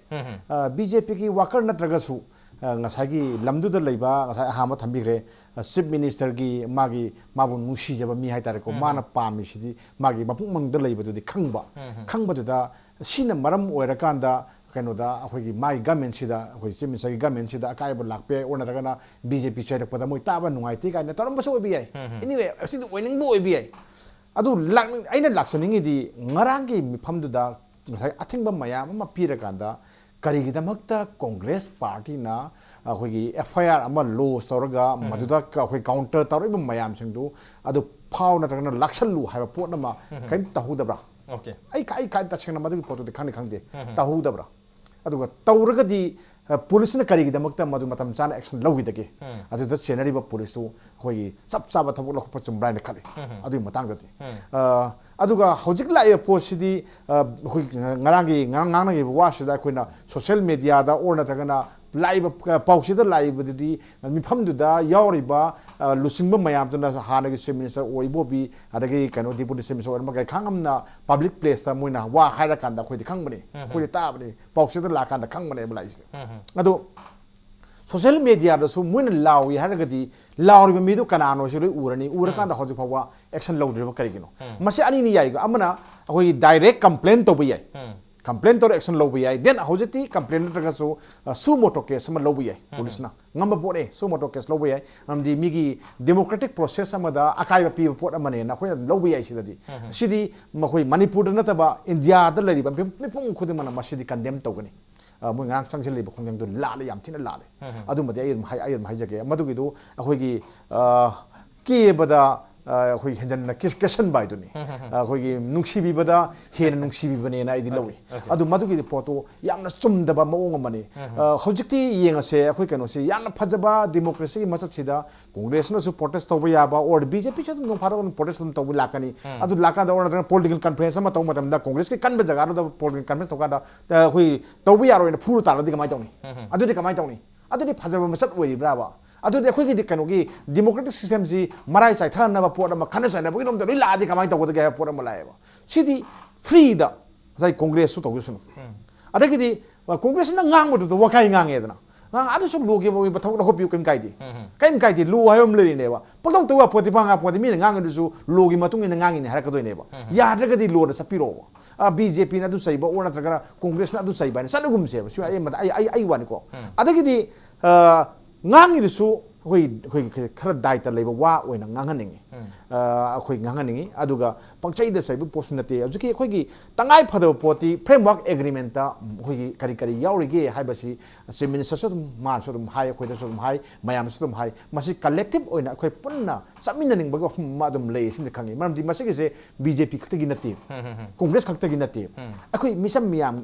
ꯑ, BJPꯒꯤ worker ꯅꯠꯇ꯭ꯔꯒꯁꯨ, ꯑ, ꯉꯁꯥꯏꯒꯤ ꯂꯝꯗꯨꯗ ꯂꯩꯕ, ꯉꯁꯥꯏ ꯑꯍꯥꯟꯕ ꯊꯝꯕꯤꯈ꯭ꯔꯦ, ꯑ, ꯆꯤꯐ ꯃꯤꯅꯤꯁꯇꯔꯒꯤ ꯃꯥꯒꯤ, ꯃꯥꯕꯨ ꯅꯨꯡꯁꯤꯖꯕ ꯃꯤ ꯍꯥꯏꯇꯥꯔꯦꯀꯣ, ꯎꯝ꯫ ꯃꯥꯅ ꯄꯥꯝꯃꯤꯁꯤꯗꯤ ꯃꯥꯒꯤ ꯃꯄꯨꯡ ꯃꯅꯨꯡꯗ ꯂꯩꯕꯗꯨꯗꯤ ꯈꯪꯕ꯫ ꯎꯝ꯫ ꯈꯪꯕꯗꯨꯗ ꯁꯤꯅ ꯃꯔꯝ ꯑꯣꯏꯔꯀꯥꯟꯗ ꯀꯩꯅꯣꯗ ꯑꯩꯈꯣꯏꯒꯤ ꯃꯥꯒꯤ ꯒꯃꯦꯟꯁꯤꯗ, ꯑꯩꯈꯣꯏ ꯆꯤꯐ ꯃꯤꯅꯤꯁꯇꯔꯒꯤ ꯒꯃꯦꯟꯁꯤꯗ ꯑꯀꯥꯏꯕ ꯂꯥꯛꯄ ꯌꯥꯏ, ꯑꯣꯔ ꯅꯠꯇ꯭ꯔꯒꯅ ꯕꯤ ꯖꯦ ꯄꯤ ꯆꯩꯔꯛꯄꯗ ꯃꯣꯏ ꯇꯥꯕ ꯅꯨꯡꯉꯥꯏꯇꯦ ꯀꯥꯏꯅ ꯇꯧꯔꯝꯕꯁꯨ ꯑꯣꯏꯕ ꯌꯥꯏ꯫ ꯎꯝ꯫ Anyway, ꯑꯁꯤꯗꯤ ꯑꯣꯏꯅꯤꯡꯕ ꯑꯣꯏꯕ ꯌꯥꯏ꯫ ꯑꯗꯨ ꯂꯥꯛꯅꯤꯡ-, ꯑꯩꯅ ꯂꯥꯛꯆꯅꯤꯡꯉꯤꯗꯤ ꯉꯔꯥꯡꯒꯤ ꯃꯤꯐꯝꯗꯨꯗ ꯉꯁꯥꯏ ꯑꯊꯤꯡꯕ ꯃꯌꯥꯝ ꯑꯃ ꯄꯤꯔꯀꯥꯟꯗ ꯀꯔꯤꯒꯤꯗꯃꯛꯇ ꯀꯣꯡꯒ꯭ꯔꯦꯁ ꯄꯥꯔꯇꯤꯅ ꯑꯩꯈꯣꯏꯒꯤ ꯑꯦꯐ ꯑꯥꯏ ꯑꯥꯔ ꯑꯃ ꯂꯣꯟꯆ ꯇꯧꯔꯒ ꯎꯝ꯫ ꯃꯗꯨꯗ ꯑꯩꯈꯣꯏ ꯀꯥꯎꯟꯇꯔ ꯇꯧꯔꯛꯏꯕ ꯃꯌꯥꯝꯁꯤꯡꯗꯨ ꯑꯗꯨ ꯐꯥꯎ ꯅꯠꯇ꯭ꯔꯒꯅ ꯂꯥꯛꯁꯜꯂꯨ ꯍꯥꯏꯕ ꯄꯣꯠ ꯑꯃ ꯎꯝ꯫ ꯀꯔꯤꯝ ꯇꯧꯍꯧꯗꯕ꯭ꯔꯥ? ꯑꯣꯀꯦ꯫ ꯑꯩ ꯈ-, ꯑꯩ ꯈ-, ꯇꯁꯦꯡꯅ ꯃꯗꯨꯒꯤ ꯄꯣꯠꯇꯨꯗꯤ ꯈꯪꯗꯤ ꯈꯪꯗꯦ꯫ ꯎꯝ꯫ ꯇꯧꯍꯧꯗꯕ꯭ꯔꯥ? ꯑꯗꯨꯒ ꯇꯧꯔꯒꯗꯤ, ꯑ, ꯄꯨꯂꯤꯁꯅ ꯀꯔꯤꯒꯤꯗꯃꯛꯇ ꯃꯗꯨ ꯃꯇꯝ ꯆꯥꯅ ꯑꯦꯛꯁꯟ ꯂꯧꯈꯤꯗꯒꯦ? ꯎꯝ꯫ ꯑꯗꯨꯗ ꯆꯦꯟꯅꯔꯤꯕ ꯄꯨꯂꯤꯁꯇꯨ ꯑꯩꯈꯣꯏꯒꯤ ꯆꯞ ꯆꯥꯕ ꯊꯕꯛ ꯂꯧꯈꯠꯄ ꯆꯨꯝꯕ꯭ꯔꯥ ꯍꯥꯏꯅ ꯈꯜꯂꯤ꯫ ꯎꯝ꯫ ꯑꯗꯨꯒꯤ ꯃꯇꯥꯡꯗꯗꯤ꯫ ꯎꯝ꯫ ꯑ, ꯑꯗꯨꯒ ꯍꯧꯖꯤꯛ ꯂꯥꯛꯏꯕ ꯄꯣꯠꯁꯤꯗꯤ, ꯑ, ꯑꯩꯈꯣꯏ ꯉꯔꯥꯡꯒꯤ, ꯉꯔꯥꯡ ꯉꯥꯡꯅꯈꯤꯕ ꯋꯥꯁꯤꯗ ꯑꯩꯈꯣꯏꯅ ꯁꯣꯁꯤꯌꯦꯜ ꯃꯦꯗꯤꯌꯥꯗ ꯑꯣꯔ ꯅꯠꯇ꯭ꯔꯒꯅ ꯂꯥꯛꯏꯕ, ꯑ, ꯄꯥꯎꯆꯦꯗ ꯂꯥꯛꯏꯕꯗꯨꯗꯤ ꯃꯤꯐꯝꯗꯨꯗ ꯌꯥꯎꯔꯤꯕ, ꯑ, ꯂꯨꯆꯤꯡꯕ ꯃꯌꯥꯝꯗꯨꯅ ꯍꯥꯟꯅꯒꯤ ꯆꯤꯐ ꯃꯤꯅꯤꯁꯇꯔ ꯑꯣꯏꯕ ꯑꯣꯏꯕꯤ, ꯑꯗꯒꯤ ꯀꯩꯅꯣ ꯗꯤꯄꯨꯇꯤ ꯆꯤꯐ ꯃꯤꯅꯤꯁꯇꯔ ꯑꯣꯏꯔꯝꯕ ꯀꯩ ꯈꯥꯡꯉꯝꯅ ꯄꯕ꯭ꯂꯤꯛ ꯄ꯭ꯂꯦꯁꯇ ꯃꯣꯏꯅ ꯋꯥ ꯍꯥꯏꯔꯀꯥꯟꯗ ꯑꯩꯈꯣꯏꯗꯤ ꯈꯪꯕꯅꯤ, ꯎꯝ꯫ ꯑꯩꯈꯣꯏꯗꯤ ꯇꯥꯕꯅꯤ, ꯄꯥꯎꯆꯦꯗ ꯂꯥꯛꯑꯀꯥꯟꯗ ꯈꯪꯕꯅꯦꯕ ꯂꯥꯛꯏꯁꯦ꯫ ꯎꯝ꯫ ꯑꯗꯣ ꯁꯣꯁꯤꯌꯦꯜ ꯃꯦꯗꯤꯌꯥꯗꯁꯨ ꯃꯣꯏꯅ ꯂꯥꯎꯏ ꯍꯥꯏꯔꯒꯗꯤ ꯂꯥꯎꯔꯤꯕ ꯃꯤꯗꯨ ꯀꯅꯥꯅꯣꯁꯤ ꯂꯣꯏ ꯎꯔꯅꯤ꯫ ꯎꯔꯀꯥꯟꯗ ꯎꯝ꯫ ꯍꯧꯖꯤꯛ ꯐꯥꯎꯕ ꯑꯦꯛꯁꯟ ꯂꯧꯗ꯭ꯔꯤꯕ ꯀꯔꯤꯒꯤꯅꯣ? ꯎꯝ꯫ ꯃꯁꯤ ꯑꯅꯤꯅꯤ ꯌꯥꯏꯀꯣ꯫ ꯑꯃꯅ ꯑꯩꯈꯣꯏꯒꯤ ꯗꯥꯏꯔꯦꯛ ꯀꯝꯄ꯭ꯂꯦꯟ ꯇꯧꯕ ꯌꯥꯏ꯫ ꯎꯝ꯫ ꯀꯝꯄ꯭ꯂꯦꯟ ꯇꯧꯔ ꯑꯦꯛꯁꯟ ꯂꯧꯕ ꯌꯥꯏ꯫ Then ꯍꯧꯖꯤꯛꯇꯤ ꯀꯝꯄ꯭ꯂꯦꯟ ꯅꯠꯇ꯭ꯔꯒꯁꯨ, ꯑ, ꯁꯨ ꯃꯣꯇꯣ ꯀꯦꯁ ꯑꯃ ꯂꯧꯕ ꯌꯥꯏ ꯎꯝ꯫ ꯄꯨꯂꯤꯁꯅ꯫ ꯉꯝꯕ ꯄꯣꯠꯅꯦ, ꯁꯨ ꯃꯣꯇꯣ ꯀꯦꯁ ꯂꯧꯕ ꯌꯥꯏ꯫ ꯃꯔꯝꯗꯤ ꯃꯤꯒꯤ ꯗꯦꯃꯣꯀ꯭ꯔꯦꯇꯤꯛ ꯄ꯭ꯔꯣꯁꯦꯁ ꯑꯃꯗ ꯑꯀꯥꯏꯕ ꯄꯤꯕ ꯄꯣꯠ ꯑꯃꯅꯦꯅ ꯑꯩꯈꯣꯏꯅ ꯂꯧꯕ ꯌꯥꯏ ꯁꯤꯗꯗꯤ꯫ ꯎꯝ꯫ ꯁꯤꯗꯤ ꯃꯈꯣꯏ ꯃꯅꯤꯄꯨꯔꯗ ꯅꯠꯇꯕ ꯏꯟꯗꯤꯌꯥꯗ ꯂꯩꯔꯤꯕ ꯃꯤꯄꯨꯝ, ꯃꯤꯄꯨꯝ ꯈꯨꯗꯤꯡꯃꯛꯅ ꯃꯁꯤꯗꯤ ꯀꯟꯗꯦꯝ ꯇꯧꯒꯅꯤ꯫ ꯑ, ꯃꯣꯏ ꯉꯔꯥꯡ ꯆꯪꯁꯤꯜꯂꯤꯕ ꯈꯣꯡꯖꯪꯗꯨ ꯂꯥꯜꯂꯦ, ꯌꯥꯝ ꯊꯤꯅ ꯂꯥꯜꯂꯦ꯫ ꯎꯝ꯫ ꯑꯗꯨꯃꯗꯤ ꯑꯩ ꯑꯗꯨꯝ ꯍꯥꯏ-, ꯑꯩ ꯑꯗꯨꯝ ꯍꯥꯏꯖꯒꯦ꯫ ꯃꯗꯨꯒꯤꯗꯨ ꯑꯩꯈꯣꯏꯒꯤ, ꯑ, ꯀꯦꯕꯗ, ꯑ, ꯑꯩꯈꯣꯏ ꯍꯦꯟꯖꯟꯅ ꯀꯤꯁ-, ꯀꯦꯁꯟꯕ ꯍꯥꯏꯗꯨꯅꯤ꯫ ꯎꯝ, ꯎꯝ, ꯎꯝ꯫ ꯑ, ꯑꯩꯈꯣꯏꯒꯤ ꯅꯨꯡꯁꯤꯕꯤꯕꯗ ꯍꯦꯟꯅ ꯅꯨꯡꯁꯤꯕꯤꯕꯅꯦꯅ ꯑꯩꯗꯤ ꯑꯣꯀꯦ, ꯂꯧꯏ꯫ ꯑꯣꯀꯦ꯫ ꯑꯗꯨ ꯃꯗꯨꯒꯤ ꯄꯣꯠꯇꯨ ꯌꯥꯝꯅ ꯆꯨꯝꯗꯕ ꯃꯑꯣꯡ ꯑꯃꯅꯤ꯫ ꯎꯝ, ꯎꯝ꯫ ꯑ, ꯍꯧꯖꯤꯛꯇꯤ ꯌꯦꯡꯉꯁꯦ, ꯑꯩꯈꯣꯏ ꯀꯩꯅꯣꯁꯤ ꯌꯥꯝꯅ ꯐꯖꯕ ꯗꯦꯃꯣꯀ꯭ꯔꯦꯁꯤꯒꯤ ꯃꯆꯠꯁꯤꯗ ꯀꯣꯡꯒ꯭ꯔꯦꯁꯅꯁꯨ ꯄ꯭ꯔꯣꯇꯦꯁ ꯇꯧꯕ ꯌꯥꯕ, ꯑꯣꯔ ꯕꯤ ꯖꯦ ꯄꯤꯁꯨ ꯑꯗꯨꯝ ꯅꯣꯡ ꯐꯥꯗꯣꯛ ꯑꯗꯨꯝ ꯄ꯭ꯔꯣꯇꯦꯁ ꯑꯗꯨꯝ ꯇꯧꯕ ꯂꯥꯛꯀꯅꯤ꯫ ꯎꯝ꯫ ꯑꯗꯨ ꯂꯥꯛꯀꯥꯟꯗ ꯑꯣꯔ ꯅꯠꯇ꯭ꯔꯒ ꯄꯣꯂꯤꯇꯤꯀꯦꯜ ꯀꯟꯐ꯭ꯔꯦꯟꯁ ꯑꯃ ꯇꯧꯕ ꯃꯇꯝꯗ ꯀꯣꯡꯒ꯭ꯔꯦꯁꯀꯤ ꯀꯟꯕ ꯖꯒꯥꯗꯨꯗ ꯄꯣꯂꯤꯇꯤꯀꯦꯜ ꯀꯟꯐ꯭ꯔꯦꯟꯁ ꯇꯧꯀꯥꯟꯗ, ꯑ, ꯑꯩꯈꯣꯏ ꯇꯧꯕ ꯌꯥꯔꯣꯏꯅ ꯐꯨꯔ ꯇꯥꯜꯂꯗꯤ ꯀꯃꯥꯏꯅ ꯇꯧꯅꯤ? ꯎꯝ, ꯎꯝ꯫ ꯑꯗꯨꯗꯤ ꯀꯃꯥꯏꯅ ꯇꯧꯅꯤ? ꯑꯗꯨꯗꯤ ꯐꯖꯕ ꯃꯆꯠ ꯑꯣꯏꯔꯤꯕ꯭ꯔꯥꯕ? ꯑꯗꯨꯗꯤ ꯑꯩꯈꯣꯏꯒꯤꯗꯤ ꯀꯩꯅꯣꯒꯤ ꯗꯦꯃꯣꯀ꯭ꯔꯦꯇꯤꯛ ꯁꯤꯁꯇꯦꯝꯁꯤ ꯃꯔꯥꯏ ꯆꯥꯏꯊꯅꯕ ꯄꯣꯠ ꯑꯃ, ꯈꯠꯅ ꯆꯩꯅꯕꯒꯤ ꯂꯣꯝꯗ ꯂꯣꯏ ꯂꯥꯛꯑꯗꯤ ꯀꯃꯥꯏꯅ ꯇꯧꯒꯗꯒꯦ ꯍꯥꯏꯕ ꯄꯣꯠ ꯑꯃ ꯂꯥꯛꯑꯦꯕ꯫ ꯁꯤꯗꯤ ꯐ꯭ꯔꯤꯗ ꯉꯁꯥꯏ ꯀꯣꯡꯒ꯭ꯔꯦꯁꯁꯨ ꯇꯧꯖꯁꯅꯨ꯫ ꯎꯝ꯫ ꯑꯗꯒꯤꯗꯤ, ꯑ, ꯀꯣꯡꯒ꯭ꯔꯦꯁꯁꯤꯅ ꯉꯥꯡꯕꯗꯨꯗ ꯋꯥꯀꯥꯏ ꯉꯥꯡꯉꯦꯗꯅ꯫ ꯉꯥꯡ ꯑꯗꯨꯁꯨ ꯂꯣꯒꯤ ꯑꯣꯏꯕ ꯊꯕꯛ ꯂꯧꯈꯠꯄꯤꯌꯨ, ꯀꯩꯝ ꯀꯥꯏꯗꯦ꯫ ꯀꯩꯝ ꯀꯥꯏꯗꯦ, ꯂꯣ ꯍꯥꯏꯕ ꯑꯃ ꯂꯩꯔꯤꯅꯦꯕ꯫ ꯄꯪꯇꯧ ꯇꯧꯕ ꯌꯥꯄꯣꯠꯇꯦ, ꯄꯪꯉꯥꯡ ꯉꯥꯡꯄꯣꯠꯇꯦ, ꯃꯤꯅ ꯉꯥꯡꯉꯤꯗꯨꯁꯨ ꯂꯣꯒꯤ ꯃꯇꯨꯡ ꯏꯟꯅ ꯉꯥꯡꯉꯤꯅꯦ ꯍꯥꯏꯔꯛꯀꯗꯣꯏꯅꯦꯕ꯫ ꯌꯥꯗ꯭ꯔꯒꯗꯤ ꯂꯣꯗ ꯆꯠꯄꯤꯔꯛꯑꯣꯕ꯫ ꯕꯤ ꯖꯦ ꯄꯤꯅ ꯑꯗꯨ ꯆꯩꯕ ꯑꯣꯔ ꯅꯠꯇ꯭ꯔꯒꯅ ꯀꯣꯡꯒ꯭ꯔꯦꯁꯅ ꯑꯗꯨ ꯆꯩꯕ ꯍꯥꯏꯅ ꯆꯠꯂꯒꯨꯝꯁꯦꯕ꯫ ꯁꯤ ꯑꯩ ꯑꯃꯗ-, ꯑꯩ, ꯑꯩ, ꯑꯩ ꯋꯥꯅꯤꯀꯣ꯫ ꯑꯗꯒꯤꯗꯤ, ꯑ, ꯉꯥꯡꯉꯤꯗꯨꯁꯨ ꯑꯩꯈꯣꯏ, ꯑꯩꯈꯣꯏꯒꯤ ꯈꯔ ꯗꯥꯏꯇ ꯂꯩꯕ ꯋꯥ ꯑꯣꯏꯅ ꯉꯥꯡꯍꯟꯅꯤꯡꯉꯤ꯫ ꯑ, ꯑꯩꯈꯣꯏ ꯉꯥꯡꯍꯟꯅꯤꯡꯉꯤ꯫ ꯑꯗꯨꯒ ꯄꯪꯆꯩꯗ ꯆꯩꯕ ꯄꯣꯠꯁꯨ ꯅꯠꯇꯦ꯫ ꯍꯧꯖꯤꯛꯀꯤ ꯑꯩꯈꯣꯏꯒꯤ ꯇꯉꯥꯏ ꯐꯗꯕ ꯄꯣꯠꯇꯤ framework agreementꯇ ꯑꯩꯈꯣꯏꯒꯤ ꯀꯔꯤ ꯀꯔꯤ ꯌꯥꯎꯔꯤꯒꯦ ꯍꯥꯏꯕꯁꯤ Chief Ministerꯁꯨ ꯑꯗꯨꯝ, ꯃꯥꯅꯁꯨ ꯑꯗꯨꯝ ꯍꯥꯏ, ꯑꯩꯈꯣꯏꯗꯁꯨ ꯑꯗꯨꯝ ꯍꯥꯏ, ꯃꯌꯥꯝꯁꯨ ꯑꯗꯨꯝ ꯍꯥꯏ꯫ ꯃꯁꯤ collective ꯑꯣꯏꯅ ꯑꯩꯈꯣꯏ ꯄꯨꯟꯅ ꯆꯠꯃꯤꯟꯅꯅꯤꯡꯕꯒꯤ ꯋꯥꯐꯝ ꯑꯃ ꯑꯗꯨꯝ ꯂꯩ, ꯁꯤꯃꯗꯤ ꯈꯪꯉꯤ꯫ ꯃꯔꯝꯗꯤ ꯃꯁꯤꯒꯤꯁꯦ ꯕꯤ ꯖꯦ ꯄꯤ ꯈꯛꯇꯒꯤ ꯅꯠꯇꯦ, ꯀꯣꯡꯒ꯭ꯔꯦꯁ ꯈꯛꯇꯒꯤ ꯅꯠꯇꯦ, ꯑꯩꯈꯣꯏ ꯃꯤꯆꯝ ꯃꯤꯌꯥꯝ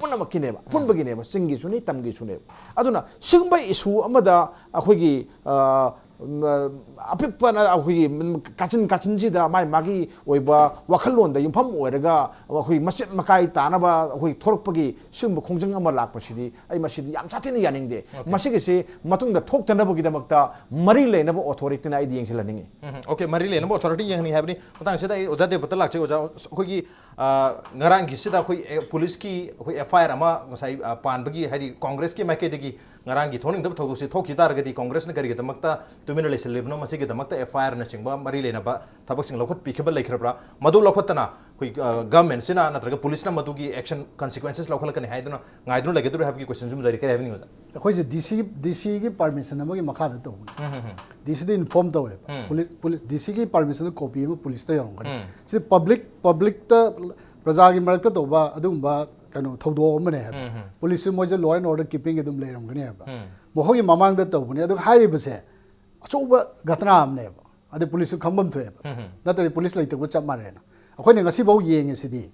ꯄꯨꯝꯅꯃꯛꯀꯤꯅꯦꯕ, ꯑꯄꯨꯟꯕꯒꯤꯅꯦꯕ, ꯆꯤꯡꯒꯤꯁꯨꯅꯤ, ꯇꯝꯒꯤꯁꯨꯅꯦꯕ꯫ ꯑꯗꯨꯅ ꯁꯤꯒꯨꯝꯕ issue ꯑꯃꯗ ꯑꯩꯈꯣꯏꯒꯤ, ꯑ, ꯎꯝ, ꯑꯄꯤꯛꯄꯅ ꯑꯩꯈꯣꯏꯒꯤ ꯀꯥꯆꯤꯟ ꯀꯥꯆꯤꯟꯁꯤꯗ ꯃꯥꯒꯤ ꯃꯥꯒꯤ ꯑꯣꯏꯕ ꯋꯥꯈꯜꯂꯣꯟꯗ ꯌꯨꯝꯐꯝ ꯑꯣꯏꯔꯒ ꯑꯩꯈꯣꯏ ꯃꯆꯦꯠ ꯃꯀꯥꯏ ꯇꯥꯅꯕ ꯑꯩꯈꯣꯏ ꯊꯣꯔꯛꯄꯒꯤ ꯁꯤꯒꯨꯝꯕ ꯈꯣꯡꯖꯪ ꯑꯃ ꯂꯥꯛꯄꯁꯤꯗꯤ ꯑꯩ ꯃꯁꯤꯗꯤ ꯌꯥꯝ ꯁꯥꯊꯤꯅ ꯌꯥꯅꯤꯡꯗꯦ꯫ ꯃꯁꯤꯒꯤꯁꯤ ꯃꯇꯨꯡꯗ ꯊꯣꯛꯇꯅꯕꯒꯤꯗꯃꯛꯇ ꯃꯔꯤ ꯂꯩꯅꯕ authorityꯅ ꯑꯩꯗꯤ ꯌꯦꯡꯁꯤꯜꯍꯟꯅꯤꯡꯉꯤ꯫ ꯎꯝ, okay, ꯃꯔꯤ ꯂꯩꯅꯕ authority ꯌꯦꯡꯍꯟꯅꯤꯡꯉꯤ ꯍꯥꯏꯕꯅꯤ꯫ ꯃꯇꯥꯡꯁꯤꯗ ꯑꯩ ꯑꯣꯖꯥ ꯗꯦꯕꯇ ꯂꯥꯛꯆꯩ꯫ ꯑꯣꯖꯥ, ꯑꯩꯈꯣꯏꯒꯤ, ꯑ, ꯉꯔꯥꯡꯒꯤꯁꯤꯗ ꯑꯩꯈꯣꯏ, ꯑꯦ, ꯄꯨꯂꯤꯁꯀꯤ ꯑꯩꯈꯣꯏ F I R ꯑꯃ ꯉꯁꯥꯏ, ꯑ, ꯄꯥꯟꯕꯒꯤ, ꯍꯥꯏꯗꯤ ꯀꯣꯡꯒ꯭ꯔꯦꯁꯀꯤ ꯃꯥꯏꯀꯩꯗꯒꯤ ꯉꯔꯥꯡꯒꯤ ꯊꯣꯛꯅꯤꯡꯗꯕ ꯊꯧꯗꯣꯛꯁꯤ ꯊꯣꯛꯈꯤ ꯇꯥꯔꯒꯗꯤ ꯀꯣꯡꯒ꯭ꯔꯦꯁꯅ ꯀꯔꯤꯒꯤꯗꯃꯛꯇ ꯇꯨꯃꯤꯟꯅ ꯂꯩꯁꯤꯜꯂꯤꯕꯅꯣ? ꯃꯁꯤꯒꯤꯗꯃꯛꯇ F I Rꯅꯆꯤꯡꯕ ꯃꯔꯤ ꯂꯩꯅꯕ ꯊꯕꯛꯁꯤꯡ ꯂꯧꯈꯠꯄꯤꯈꯤꯕ ꯂꯩꯈ꯭ꯔꯕ꯭ꯔꯥ? ꯃꯗꯨ ꯂꯧꯈꯠꯇꯅ ꯑꯩꯈꯣꯏ, ꯑ, governmentꯁꯤꯅ ꯅꯠꯇ꯭ꯔꯒ ꯄꯨꯂꯤꯁꯅ ꯃꯗꯨꯒꯤ action consequences ꯂꯧꯈꯠꯂꯛꯀꯅꯤ ꯍꯥꯏꯗꯨꯅ ꯉꯥꯏꯗꯨꯅ ꯂꯩꯒꯗꯧꯔꯤ ꯍꯥꯏꯕꯒꯤ questionꯁꯨ ꯑꯃ ꯂꯩꯔꯤ꯫ ꯀꯔꯤ ꯍꯥꯏꯕꯤꯅꯤꯡꯕ? ꯑꯩꯈꯣꯏꯁꯦ D C, D Cꯒꯤ permission ꯑꯃꯒꯤ ꯃꯈꯥꯗ ꯇꯧꯕꯅꯤ꯫ D Cꯗ inform ꯇꯧꯋꯦꯕ꯫ ꯎꯝ꯫ ꯄꯨꯂꯤꯁ, ꯄꯨꯂꯤꯁ, D Cꯒꯤ permissionꯗ copy ꯑꯃ ꯄꯨꯂꯤꯁꯇ ꯌꯧꯔꯝꯒꯅꯤ꯫ ꯎꯝ꯫ ꯁꯤ public, publicꯇ, ꯄ꯭ꯔꯖꯥꯒꯤ ꯃꯔꯛꯇ ꯇꯧꯕ ꯑꯗꯨꯒꯨꯝꯕ ꯀꯩꯅꯣ ꯊꯧꯗꯣꯛ ꯑꯃꯅꯦ ꯍꯥꯏꯕ꯫ ꯎꯝ, ꯎꯝ꯫ ꯄꯨꯂꯤꯁꯁꯨ ꯃꯣꯏꯁꯦ law and order keepingꯒꯤ ꯑꯗꯨꯝ ꯂꯩꯔꯝꯒꯅꯤ ꯍꯥꯏꯕ꯫ ꯎꯝ꯫ ꯃꯈꯣꯏꯒꯤ ꯃꯃꯥꯡꯗ ꯇꯧꯕꯅꯦ꯫ ꯑꯗꯨꯒ ꯍꯥꯏꯔꯤꯕꯁꯦ ꯑꯆꯧꯕ ꯘꯇꯅꯥ ꯑꯃꯅꯦꯕ꯫ ꯑꯗꯩ ꯄꯨꯂꯤꯁꯁꯨ ꯈꯪꯐꯝ ꯊꯣꯛꯑꯦꯕ꯫ ꯎꯝ, ꯎꯝ꯫ ꯅꯠꯇ꯭ꯔꯗꯤ ꯄꯨꯂꯤꯁ ꯂꯩꯇꯕꯒ ꯆꯞ ꯃꯥꯟꯅꯔꯦꯅ꯫ ꯑꯩꯈꯣꯏꯅ ꯉꯁꯤꯐꯥꯎ ꯌꯦꯡꯉꯤꯁꯤꯗꯤ